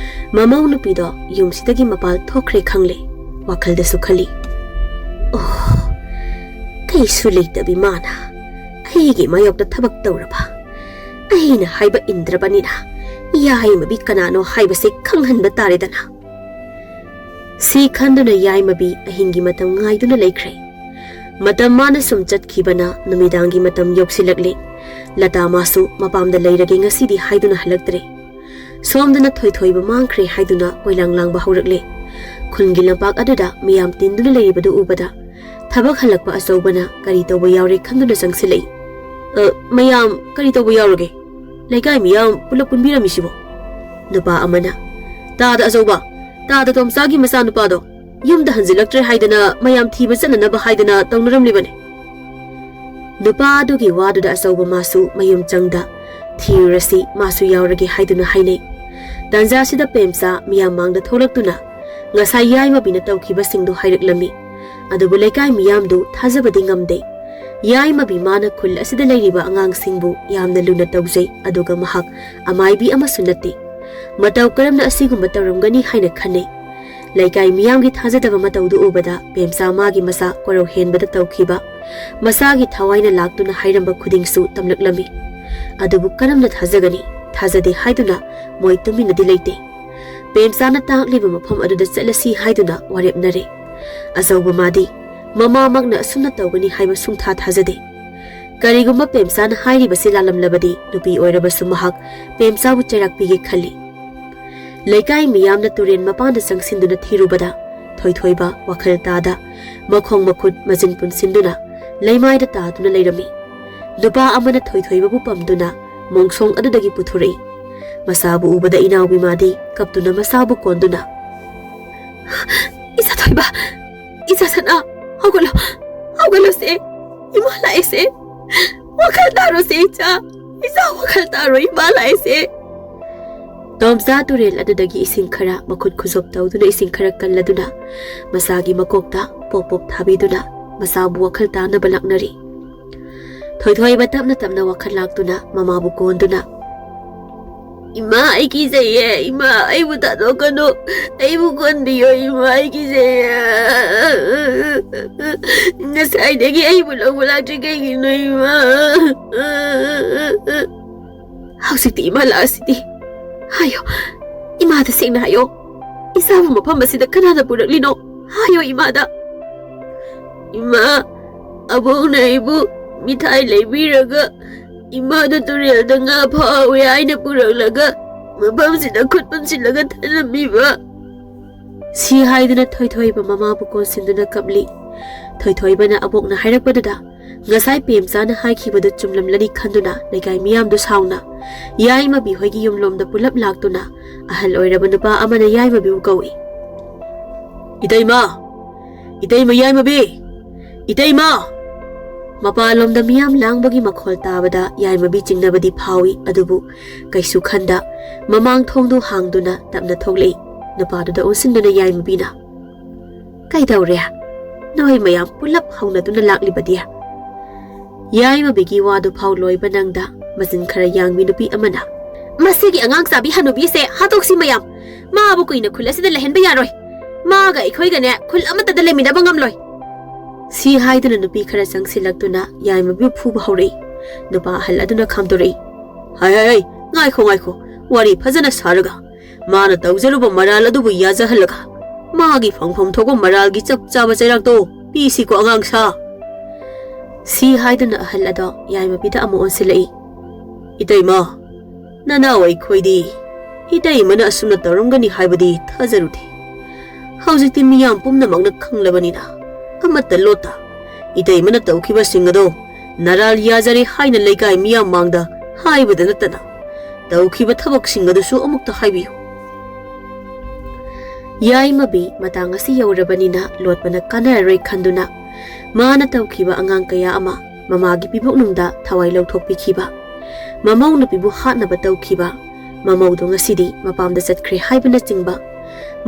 ꯃꯃꯧ ꯅꯨꯄꯤꯗꯣ ꯌꯨꯝꯁꯤꯗꯒꯤ ꯃꯄꯥꯜ ꯊꯣꯛꯈ꯭ꯔꯦ ꯈꯪꯂꯦ꯫ ꯋꯥꯈꯜꯗꯁꯨ ꯈꯜꯂꯤ, "ꯑꯣ, ꯀꯩꯁꯨ ꯂꯩꯇꯕꯤ ꯃꯥꯅ ꯑꯩꯒꯤ ꯃꯥꯌꯣꯛꯇ ꯊꯕꯛ ꯇꯧꯔꯕ? ꯑꯩꯅ ꯍꯥꯏꯕ ꯏꯟꯗ꯭ꯔꯕꯅꯤꯅ ꯌꯥꯏꯃꯕꯤ ꯀꯅꯥꯅꯣ ꯍꯥꯏꯕꯁꯦ ꯈꯪꯍꯟꯕ ꯇꯥꯔꯦꯗꯅ"꯫ ꯁꯤ ꯈꯟꯗꯨꯅ ꯌꯥꯏꯃꯕꯤ ꯑꯍꯤꯡꯒꯤ ꯃꯇꯝ ꯉꯥꯏꯗꯨꯅ ꯂꯩꯈ꯭ꯔꯦ꯫ ꯃꯇꯝ ꯃꯥꯅ ꯁꯨꯝ ꯆꯠꯈꯤꯕꯅ ꯅꯨꯃꯤꯗꯥꯡꯒꯤ ꯃꯇꯝ ꯌꯧꯁꯤꯜꯂꯛꯂꯦ꯫ ꯂꯇꯥ ꯃꯥꯁꯨ ꯃꯄꯥꯝꯗ ꯂꯩꯔꯒꯦ ꯉꯁꯤꯗꯤ ꯍꯥꯏꯗꯨꯅ ꯍꯜꯂꯛꯇ꯭ꯔꯦ꯫ ꯁꯣꯝꯗꯅ ꯊꯣꯏꯊꯣꯏꯕ ꯃꯥꯡꯈ꯭ꯔꯦ ꯍꯥꯏꯗꯨꯅ ꯀꯣꯏꯂꯥꯡ ꯂꯥꯡꯕ ꯍꯧꯔꯛꯂꯦ꯫ ꯈꯨꯜꯒꯤ ꯂꯝꯄꯥꯛ ꯑꯗꯨꯗ ꯃꯤꯌꯥꯝ ꯇꯤꯟꯗꯨꯅ ꯂꯩꯔꯤꯕꯗꯨ ꯎꯕꯗ ꯊꯕꯛ ꯍꯜꯂꯛꯄ ꯑꯆꯧꯕꯅ ꯀꯔꯤ ꯇꯧꯕ ꯌꯥꯎꯔꯦ ꯈꯟꯗꯨꯅ ꯆꯪꯁꯤꯜꯂꯛꯏ꯫ "ꯑ, ꯃꯌꯥꯝ ꯀꯔꯤ ꯇꯧꯕ ꯌꯥꯎꯔꯒꯦ? ꯂꯩꯀꯥꯏ ꯃꯤꯌꯥꯝ ꯄꯨꯂꯞ ꯄꯨꯟꯕꯤꯔꯝꯃꯤꯁꯤꯕꯣ?" ꯅꯨꯄꯥ ꯑꯃꯅ, "ꯇꯥꯗ ꯑꯆꯧꯕ, ꯇꯥꯗ ꯇꯣꯝꯆꯥꯒꯤ ꯃꯆꯥꯅꯨꯄꯥꯗꯣ ꯌꯨꯝꯗ ꯍꯟꯖꯤꯜꯂꯛꯇ꯭ꯔꯦ ꯍꯥꯏꯗꯅ ꯃꯌꯥꯝ ꯊꯤꯕ ꯆꯠꯅꯅꯕ ꯍꯥꯏꯗꯅ ꯇꯧꯅꯔꯝꯂꯤꯕꯅꯤ"꯫ ꯅꯨꯄꯥ ꯑꯗꯨꯒꯤ ꯋꯥꯗꯨꯗ ꯑꯆꯧꯕ ꯃꯥꯁꯨ ꯃꯌꯨꯝ ꯆꯪꯗ ꯊꯤꯔꯨꯔꯁꯤ, ꯃꯥꯁꯨ ꯌꯥꯎꯔꯒꯦ ꯍꯥꯏꯗꯨꯅ ꯍꯥꯏꯅꯩ꯫ ꯇꯥꯟꯖꯥꯁꯤꯗ ꯄꯦꯝꯆꯥ ꯃꯤꯌꯥꯝ ꯃꯥꯡꯗ ꯊꯣꯛꯂꯛꯇꯨꯅ ꯉꯁꯥꯏ ꯌꯥꯏꯃꯕꯤꯅ ꯇꯧꯈꯤꯕꯁꯤꯡꯗꯨ ꯍꯥꯏꯔꯛꯂꯝꯃꯤ꯫ ꯑꯗꯨꯕꯨ ꯂꯩꯀꯥꯏ ꯃꯤꯌꯥꯝꯗꯨ ꯊꯥꯖꯕꯗꯤ ꯉꯝꯗꯦ꯫ ꯌꯥꯏꯃꯕꯤ ꯃꯥꯅ ꯈꯨꯜ ꯑꯁꯤꯗ ꯂꯩꯔꯤꯕ ꯑꯉꯥꯡꯁꯤꯡꯕꯨ ꯌꯥꯝꯅ ꯂꯨꯅ ꯇꯧꯖꯩ, ꯑꯗꯨꯒ ꯃꯍꯥꯛ ꯑꯃꯥꯏꯕꯤ ꯑꯃꯁꯨ ꯅꯠꯇꯦ꯫ ꯃꯇꯧ ꯀꯔꯝꯅ ꯑꯁꯤꯒꯨꯝꯕ ꯇꯧꯔꯝꯒꯅꯤ ꯍꯥꯏꯅ ꯈꯟꯅꯩ꯫ ꯂꯩꯀꯥꯏ ꯃꯤꯌꯥꯝꯒꯤ ꯊꯥꯖꯗꯕ ꯃꯇꯧꯗꯨ ꯎꯕꯗ ꯄꯦꯝꯆꯥ ꯃꯥꯒꯤ ꯃꯆꯥ ꯀꯣꯔꯧ ꯍꯦꯟꯕꯗ ꯇꯧꯈꯤꯕ, ꯃꯁꯥꯒꯤ ꯊꯋꯥꯏꯅ ꯂꯥꯛꯇꯨꯅ ꯍꯥꯏꯔꯝꯕ ꯈꯨꯗꯤꯡꯁꯨ ꯇꯝꯂꯛꯂꯝꯃꯤ꯫ ꯑꯗꯨꯕꯨ ꯀꯔꯝꯅ ꯊꯥꯖꯒꯅꯤ? ꯊꯥꯖꯗꯦ ꯍꯥꯏꯗꯨꯅ ꯃꯣꯏ ꯇꯨꯃꯤꯟꯅꯗꯤ ꯂꯩꯇꯦ꯫ ꯄꯦꯝꯆꯥꯅ ꯇꯥꯛꯂꯤꯕ ꯃꯐꯝ ꯑꯗꯨꯗ ꯆꯠꯂꯁꯤ ꯍꯥꯏꯗꯨꯅ ꯋꯥꯔꯦꯞꯅꯔꯦ꯫ ꯑꯆꯧꯕ ꯃꯥꯗꯤ ꯃꯃꯥꯃꯛꯅ ꯑꯁꯨꯝꯅ ꯇꯧꯒꯅꯤ ꯍꯥꯏꯕ ꯁꯨꯡꯊꯥ ꯊꯥꯖꯗꯦ꯫ ꯀꯔꯤꯒꯨꯝꯕ ꯄꯦꯝꯆꯥꯅ ꯍꯥꯏꯔꯤꯕꯁꯤ ꯂꯥꯜꯂꯝꯂꯕꯗꯤ ꯅꯨꯄꯤ ꯑꯣꯏꯔꯕꯁꯨ ꯃꯍꯥꯛ ꯄꯦꯝꯆꯥꯕꯨ ꯆꯩꯔꯥꯛ ꯄꯤꯒꯦ ꯈꯜꯂꯤ꯫ ꯂꯩꯀꯥꯏ ꯃꯤꯌꯥꯝꯅ ꯇꯨꯔꯦꯜ ꯃꯄꯥꯟꯗ ꯆꯪꯁꯤꯟꯗꯨꯅ ꯊꯤꯔꯨꯕꯗ ꯊꯣꯏꯊꯣꯏꯕ ꯋꯥꯈꯜ ꯇꯥꯗ ꯃꯈꯣꯡ ꯃꯈꯨꯠ ꯃꯖꯤꯟ ꯄꯨꯟꯁꯤꯟꯗꯨꯅ ꯂꯩꯃꯥꯏꯗ ꯇꯥꯗꯨꯅ ꯂꯩꯔꯝꯃꯤ꯫ ꯅꯨꯄꯥ ꯑꯃꯅ ꯊꯣꯏꯊꯣꯏꯕꯕꯨ ꯄꯝꯗꯨꯅ ꯃꯣꯡꯁꯣꯡ ꯑꯗꯨꯗꯒꯤ ꯄꯨꯊꯣꯔꯛꯏ꯫ ꯃꯁꯥꯕꯨ ꯎꯕꯗ ꯏꯅꯥꯎꯕꯤ ꯃꯥꯗꯤ ꯀꯞꯇꯨꯅ ꯃꯁꯥꯕꯨ ꯀꯣꯟꯗꯨꯅ, "ꯏꯆꯥ ꯊꯣꯏꯕ, ꯏꯆꯥ ꯁꯅꯥ, ꯍꯧꯒꯠꯂꯣ, ꯍꯧꯒꯠꯂꯣꯁꯦ, ꯏꯃꯥ ꯂꯥꯛꯑꯦꯁꯦ, ꯋꯥꯈꯜ ꯇꯥꯔꯣꯁꯦ ꯏꯆꯥ, ꯏꯆꯥ ꯋꯥꯈꯜ ꯇꯥꯔꯣ, ꯏꯃꯥ ꯂꯥꯛꯑꯦꯁꯦ"꯫ ꯇꯣꯝꯆꯥ ꯇꯨꯔꯦꯜ ꯑꯗꯨꯗꯒꯤ ꯏꯁꯤꯡ ꯈꯔ ꯃꯈꯨꯠ ꯈꯨꯖꯣꯞ ꯇꯧꯗꯨꯅ ꯏꯁꯤꯡ ꯈꯔ ꯀꯜꯂꯗꯨꯅ ꯃꯁꯥꯒꯤ ꯃꯀꯣꯛꯇ ꯄꯣꯞ ꯄꯣꯞ ꯊꯥꯕꯤꯗꯨꯅ ꯃꯁꯥꯕꯨ ꯋꯥꯈꯜ ꯇꯥꯅꯕ ꯂꯥꯛꯅꯔꯤ꯫ ꯊꯣꯏꯊꯣꯏꯕ ꯇꯞꯅ ꯇꯞꯅ ꯋꯥꯈꯜ ꯂꯥꯛꯇꯨꯅ ꯃꯃꯥꯕꯨ ꯀꯣꯟꯗꯨꯅ, "ꯏꯃꯥ, ꯑꯩ ꯀꯤꯖꯩꯌꯦ, ꯏꯃꯥ, ꯑꯩꯕꯨ ꯊꯥꯗꯣꯛꯀꯅꯨ, ꯑꯩꯕꯨ ꯀꯣꯟꯕꯤꯌꯣ ꯏꯃꯥ, ꯑꯩ ꯀꯤꯖꯩꯌꯦ꯫ ꯉꯁꯥꯏꯗꯒꯤ ꯑꯩꯕꯨ ꯂꯧꯕ ꯂꯥꯛꯇ꯭ꯔꯤ ꯀꯩꯒꯤꯅꯣ ꯏꯃꯥ?" "ꯍꯧꯖꯤꯛꯇꯤ ꯏꯃꯥ ꯂꯥꯛꯑꯁꯤꯗꯤ꯫ ꯍꯥꯏꯌꯣ, ꯏꯃꯥꯗ ꯁꯦꯡꯅ ꯍꯥꯏꯌꯣ꯫ ꯏꯆꯥꯕꯨ ꯃꯐꯝ ꯑꯁꯤꯗ ꯀꯅꯥꯅ ꯄꯨꯔꯛꯂꯤꯅꯣ? ꯍꯥꯏꯌꯣ ꯏꯃꯥꯗ꯫" "ꯏꯃꯥ, ꯑꯕꯣꯛꯅ ꯑꯩꯕꯨ ꯃꯤꯊꯥꯏ ꯂꯩꯕꯤꯔꯒ ꯏꯃꯥꯗ ꯇꯨꯔꯦꯜꯗ ꯉꯥ ꯐꯥꯍꯧꯋꯦ ꯍꯥꯏꯅ ꯄꯨꯔꯛꯂꯒ ꯃꯐꯝꯁꯤꯗ ꯈꯨꯠ ꯄꯨꯟꯁꯤꯜꯂꯒ ꯊꯅꯝꯃꯤꯕ꯫" ꯁꯤ ꯍꯥꯏꯗꯨꯅ ꯊꯣꯏꯊꯣꯏꯕ ꯃꯃꯥꯕꯨ ꯀꯣꯟꯁꯤꯟꯗꯨꯅ ꯀꯞꯂꯤ꯫ ꯊꯣꯏꯊꯣꯏꯕꯅ ꯑꯕꯣꯛꯅ ꯍꯥꯏꯔꯛꯄꯗꯨꯗ ꯉꯁꯥꯏ ꯄꯦꯝꯆꯥꯅ ꯍꯥꯏꯈꯤꯕꯗꯨ ꯆꯨꯝꯂꯝꯂꯅꯤ ꯈꯟꯗꯨꯅ ꯂꯩꯀꯥꯏ ꯃꯤꯌꯥꯝꯗꯨ ꯁꯥꯎꯅ ꯌꯥꯏꯃꯕꯤ ꯍꯣꯏꯒꯤ ꯌꯨꯝꯂꯣꯝꯗ ꯄꯨꯂꯞ ꯂꯥꯛꯇꯨꯅ ꯑꯍꯜ ꯑꯣꯏꯔꯕ ꯅꯨꯄꯥ ꯑꯃꯅ ꯌꯥꯏꯃꯕꯤꯕꯨ ꯀꯧꯏ꯫ "ꯏꯇꯩꯃ! ꯏꯇꯩꯃ ꯌꯥꯏꯃꯕꯤ! ꯏꯇꯩꯃ!" ꯃꯄꯥꯟꯂꯣꯝꯗ ꯃꯤꯌꯥꯝ ꯂꯥꯡꯕꯒꯤ ꯃꯈꯣꯜ ꯇꯥꯕꯗ ꯌꯥꯏꯃꯕꯤ ꯆꯤꯡꯅꯕꯗꯤ ꯐꯥꯎꯏ, ꯑꯗꯨꯕꯨ ꯀꯩꯁꯨ ꯈꯟꯗ ꯃꯃꯥꯡ ꯊꯣꯡꯗꯨ ꯍꯥꯡꯗꯨꯅ ꯇꯞꯅ ꯊꯣꯛꯂꯛꯏ꯫ ꯅꯨꯄꯥꯗꯨꯗ ꯑꯣꯟꯁꯤꯟꯗꯨꯅ ꯌꯥꯏꯃꯕꯤꯅ, "ꯀꯩꯗꯧꯔꯦ? ꯅꯣꯏ ꯃꯌꯥꯝ ꯄꯨꯂꯞ ꯍꯧꯅꯗꯨꯅ ꯂꯥꯛꯂꯤꯕꯗꯤ?" ꯌꯥꯏꯃꯕꯤꯒꯤ ꯋꯥꯗꯨ ꯐꯥꯎ ꯂꯣꯏꯕ ꯅꯪꯗ ꯃꯆꯤꯟ ꯈꯔ ꯌꯥꯡꯕꯤ ꯅꯨꯄꯤ ꯑꯃꯅ, "ꯃꯁꯤꯒꯤ ꯑꯉꯥꯡ ꯆꯥꯕꯤ ꯍꯅꯨꯕꯤꯁꯦ ꯍꯥꯠꯇꯣꯛꯁꯤ ꯃꯌꯥꯝ꯫ ꯃꯥꯕꯨ ꯀꯨꯏꯅ ꯈꯨꯜ ꯑꯁꯤꯗ ꯂꯩꯍꯟꯕ ꯌꯥꯔꯣꯏ꯫ ꯃꯥꯒ ꯑꯩꯈꯣꯏꯒꯅꯦ ꯈꯨꯜ ꯑꯃꯠꯇꯗ ꯂꯩꯃꯤꯟꯅꯕ ꯉꯝꯂꯣꯏ꯫" ꯁꯤ ꯍꯥꯏꯗꯨꯅ ꯅꯨꯄꯤ ꯈꯔ ꯆꯪꯁꯤꯜꯂꯛꯇꯨꯅ ꯌꯥꯏꯃꯕꯤꯕꯨ ꯐꯨꯕ ꯍꯧꯔꯛꯏ꯫ ꯅꯨꯄꯥ ꯑꯍꯜ ꯑꯗꯨꯅ ꯈꯥꯝꯗꯣꯔꯛꯏ꯫ "ꯍꯩ, ꯍꯩ, ꯍꯩ, ꯉꯥꯏꯈꯣ, ꯉꯥꯏꯈꯣ, ꯋꯥꯔꯤ ꯐꯖꯅ ꯁꯥꯔꯒ, ꯃꯥꯅ ꯇꯧꯖꯔꯨꯕ ꯃꯔꯥꯜ ꯑꯗꯨꯕꯨ ꯌꯥꯖꯍꯜꯂꯒ, ꯃꯥꯒꯤ ꯐꯪꯐꯝ ꯊꯣꯛꯄ ꯃꯔꯥꯜꯒꯤ ꯆꯞ ꯆꯥꯕ ꯆꯩꯔꯥꯛꯇꯣ ꯄꯤꯁꯤꯀꯣ, ꯑꯉꯥꯡ ꯁꯥ꯫ ꯁꯤ ꯍꯥꯏꯗꯨꯅ ꯑꯍꯜ ꯑꯗꯣ ꯌꯥꯏꯃꯕꯤꯗ ꯑꯃꯨꯛ ꯑꯣꯟꯁꯤꯜꯂꯛꯏ꯫ "ꯏꯇꯩꯃ, ꯅꯅꯥꯎ ꯑꯩꯈꯣꯏꯗꯤ ꯏꯇꯩꯃꯅ ꯑꯁꯨꯝꯅ ꯇꯧꯔꯝꯒꯅꯤ ꯍꯥꯏꯕꯗꯤ ꯊꯥꯖꯔꯨꯗꯦ꯫ ꯍꯧꯖꯤꯛꯇꯤ ꯃꯤꯌꯥꯝ ꯄꯨꯝꯅꯃꯛꯅ ꯈꯪꯂꯕꯅꯤꯅ ꯑꯃꯠꯇ ꯂꯣꯠꯇ ꯏꯇꯩꯃꯅ ꯇꯧꯈꯤꯕꯁꯤꯡ ꯑꯗꯣ ꯅꯔꯥꯜ ꯌꯥꯖꯔꯦ ꯍꯥꯏꯅ ꯂꯩꯀꯥꯏ ꯃꯤꯌꯥꯝ ꯃꯥꯡꯗ ꯍꯥꯏꯕꯗ ꯅꯠꯇꯅ ꯇꯧꯈꯤꯕ ꯊꯕꯛꯁꯤꯡ ꯑꯗꯨꯁꯨ ꯑꯃꯨꯛꯇ ꯍꯥꯏꯕꯤꯌꯨ꯫" ꯌꯥꯏꯃꯕꯤ ꯃꯇꯥꯡ ꯑꯁꯤ ꯌꯧꯔꯕꯅꯤꯅ ꯂꯣꯠꯄꯅ ꯀꯥꯟꯅꯔꯔꯣꯏ ꯈꯟꯗꯨꯅ ꯃꯥꯅ ꯇꯧꯈꯤꯕ ꯑꯉꯥꯡ ꯀꯌꯥ ꯑꯃ ꯃꯃꯥꯒꯤ ꯄꯤꯕꯨꯛꯅꯨꯡꯗ ꯊꯋꯥꯏ ꯂꯧꯊꯣꯛꯄꯤꯈꯤꯕ, ꯃꯃꯧ ꯅꯨꯄꯤꯕꯨ ꯍꯥꯠꯅꯕ ꯇꯧꯈꯤꯕ, ꯃꯃꯧꯗꯨ ꯉꯁꯤꯗꯤ ꯃꯄꯥꯝꯗ ꯆꯠꯈ꯭ꯔꯦ ꯍꯥꯏꯕꯅꯆꯤꯡꯕ,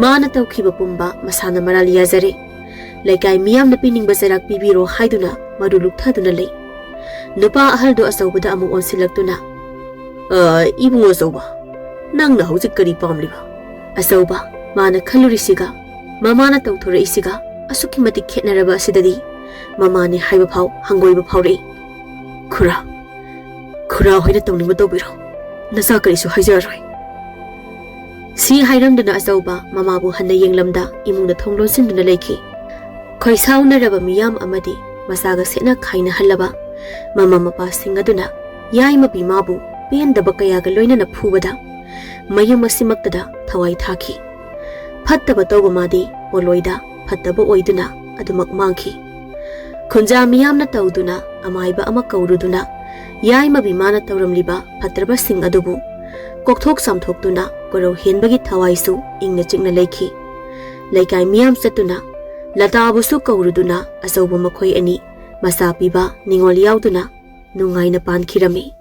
ꯃꯥꯅ ꯇꯧꯈꯤꯕ ꯄꯨꯝꯕ ꯃꯁꯥꯅ ꯃꯔꯥꯜ ꯌꯥꯖꯔꯦ, ꯂꯩꯀꯥꯏ ꯃꯤꯌꯥꯝꯅ ꯄꯤꯅꯤꯡꯕ ꯆꯩꯔꯥꯛ ꯄꯤꯕꯤꯔꯣ ꯍꯥꯏꯗꯨꯅ ꯃꯔꯨ ꯂꯨꯛꯊꯗꯨꯅ ꯂꯩ꯫ ꯅꯨꯄꯥ ꯑꯍꯜꯗꯨ ꯑꯆꯧꯕꯗ ꯑꯃꯨꯛ ꯑꯣꯟꯁꯤꯜꯂꯛꯇꯨꯅ, "ꯑ, ꯏꯕꯨꯡꯉꯣ ꯑꯆꯧꯕ, ꯅꯪꯅ ꯍꯧꯖꯤꯛ ꯀꯔꯤ ꯄꯥꯝꯂꯤꯕ?" ꯑꯆꯧꯕ, ꯃꯥꯅ ꯈꯜꯂꯨꯔꯤꯁꯤꯒ ꯃꯃꯥꯅ ꯇꯧꯊꯣꯔꯛꯏꯁꯤꯒ ꯑꯁꯨꯛꯀꯤ ꯃꯇꯤꯛ ꯈꯦꯠꯅꯔꯕ ꯑꯁꯤꯗꯗꯤ ꯃꯃꯥꯅꯤ ꯍꯥꯏꯕ ꯐꯥꯎ ꯍꯪꯒꯣꯏꯕ ꯐꯥꯎꯔꯛꯏ꯫ "ꯈꯨꯔꯥ, ꯈꯨꯔꯥ ꯍꯣꯏꯅ ꯇꯧꯅꯤꯡꯕ ꯇꯧꯕꯤꯔꯣ꯫ ꯅꯆꯥ ꯀꯔꯤꯁꯨ ꯍꯥꯏꯖꯔꯔꯣꯏ꯫" ꯁꯤ ꯍꯥꯏꯔꯝꯗꯨꯅ ꯑꯆꯧꯕ ꯃꯃꯥꯕꯨ ꯍꯟꯅ ꯌꯦꯡꯂꯝꯗ ꯏꯃꯨꯡꯗ ꯊꯣꯡ ꯂꯣꯟꯁꯤꯟꯗꯨꯅ ꯂꯩꯈꯤ꯫ ꯈꯣꯏꯁꯥꯎꯅꯔꯕ ꯃꯤꯌꯥꯝ ꯑꯃꯗꯤ ꯃꯆꯥꯒ ꯁꯦꯠꯅ ꯈꯥꯏꯅꯍꯜꯂꯕ ꯃꯃꯥ ꯃꯄꯥꯁꯤꯡ ꯑꯗꯨꯅ ꯌꯥꯏꯃꯕꯤ ꯃꯥꯕꯨ ꯄꯦꯟꯗꯕ ꯀꯌꯥꯒ ꯂꯣꯏꯅꯅ ꯐꯨꯕꯗ ꯃꯌꯨꯝ ꯑꯁꯤꯃꯛꯇꯗ ꯊꯋꯥꯏ ꯊꯥꯈꯤ꯫ ꯐꯠꯇꯕ ꯇꯧꯕ ꯃꯥꯗꯤ ꯄꯣꯂꯣꯏꯗ ꯐꯠꯇꯕ ꯑꯣꯏꯗꯨꯅ ꯑꯗꯨꯃꯛ ꯃꯥꯡꯈꯤ꯫ ꯈꯨꯟꯖꯥ ꯃꯤꯌꯥꯝꯅ ꯇꯧꯗꯨꯅ ꯑꯃꯥꯏꯕ ꯑꯃ ꯀꯧꯔꯨꯗꯨꯅ ꯌꯥꯏꯃꯕꯤ ꯃꯥꯅ ꯇꯧꯔꯝꯂꯤꯕ ꯐꯠꯇ꯭ꯔꯕꯁꯤꯡ ꯑꯗꯨꯕꯨ ꯀꯣꯛꯊꯣꯛ ꯆꯥꯝꯊꯣꯛꯇꯨꯅ ꯀꯣꯔꯧ ꯍꯦꯟꯕꯒꯤ ꯊꯋꯥꯏꯁꯨ ꯏꯪꯅ ꯆꯤꯛꯅ ꯂꯩꯈꯤ꯫ ꯂꯩꯀꯥꯏ ꯃꯤꯌꯥꯝ ꯆꯠꯇꯨꯅ ꯂꯇꯥꯕꯨꯁꯨ ꯀꯧꯔꯨꯗꯨꯅ ꯑꯆꯧꯕ ꯃꯈꯣꯏ ꯑꯅꯤ ꯃꯆꯥ ꯄꯤꯕ ꯅꯤꯉꯣꯜ ꯌꯥꯎꯗꯨꯅ ꯅꯨꯡꯉꯥꯏꯅ ꯄꯥꯟꯈꯤꯔꯝꯃꯤ꯫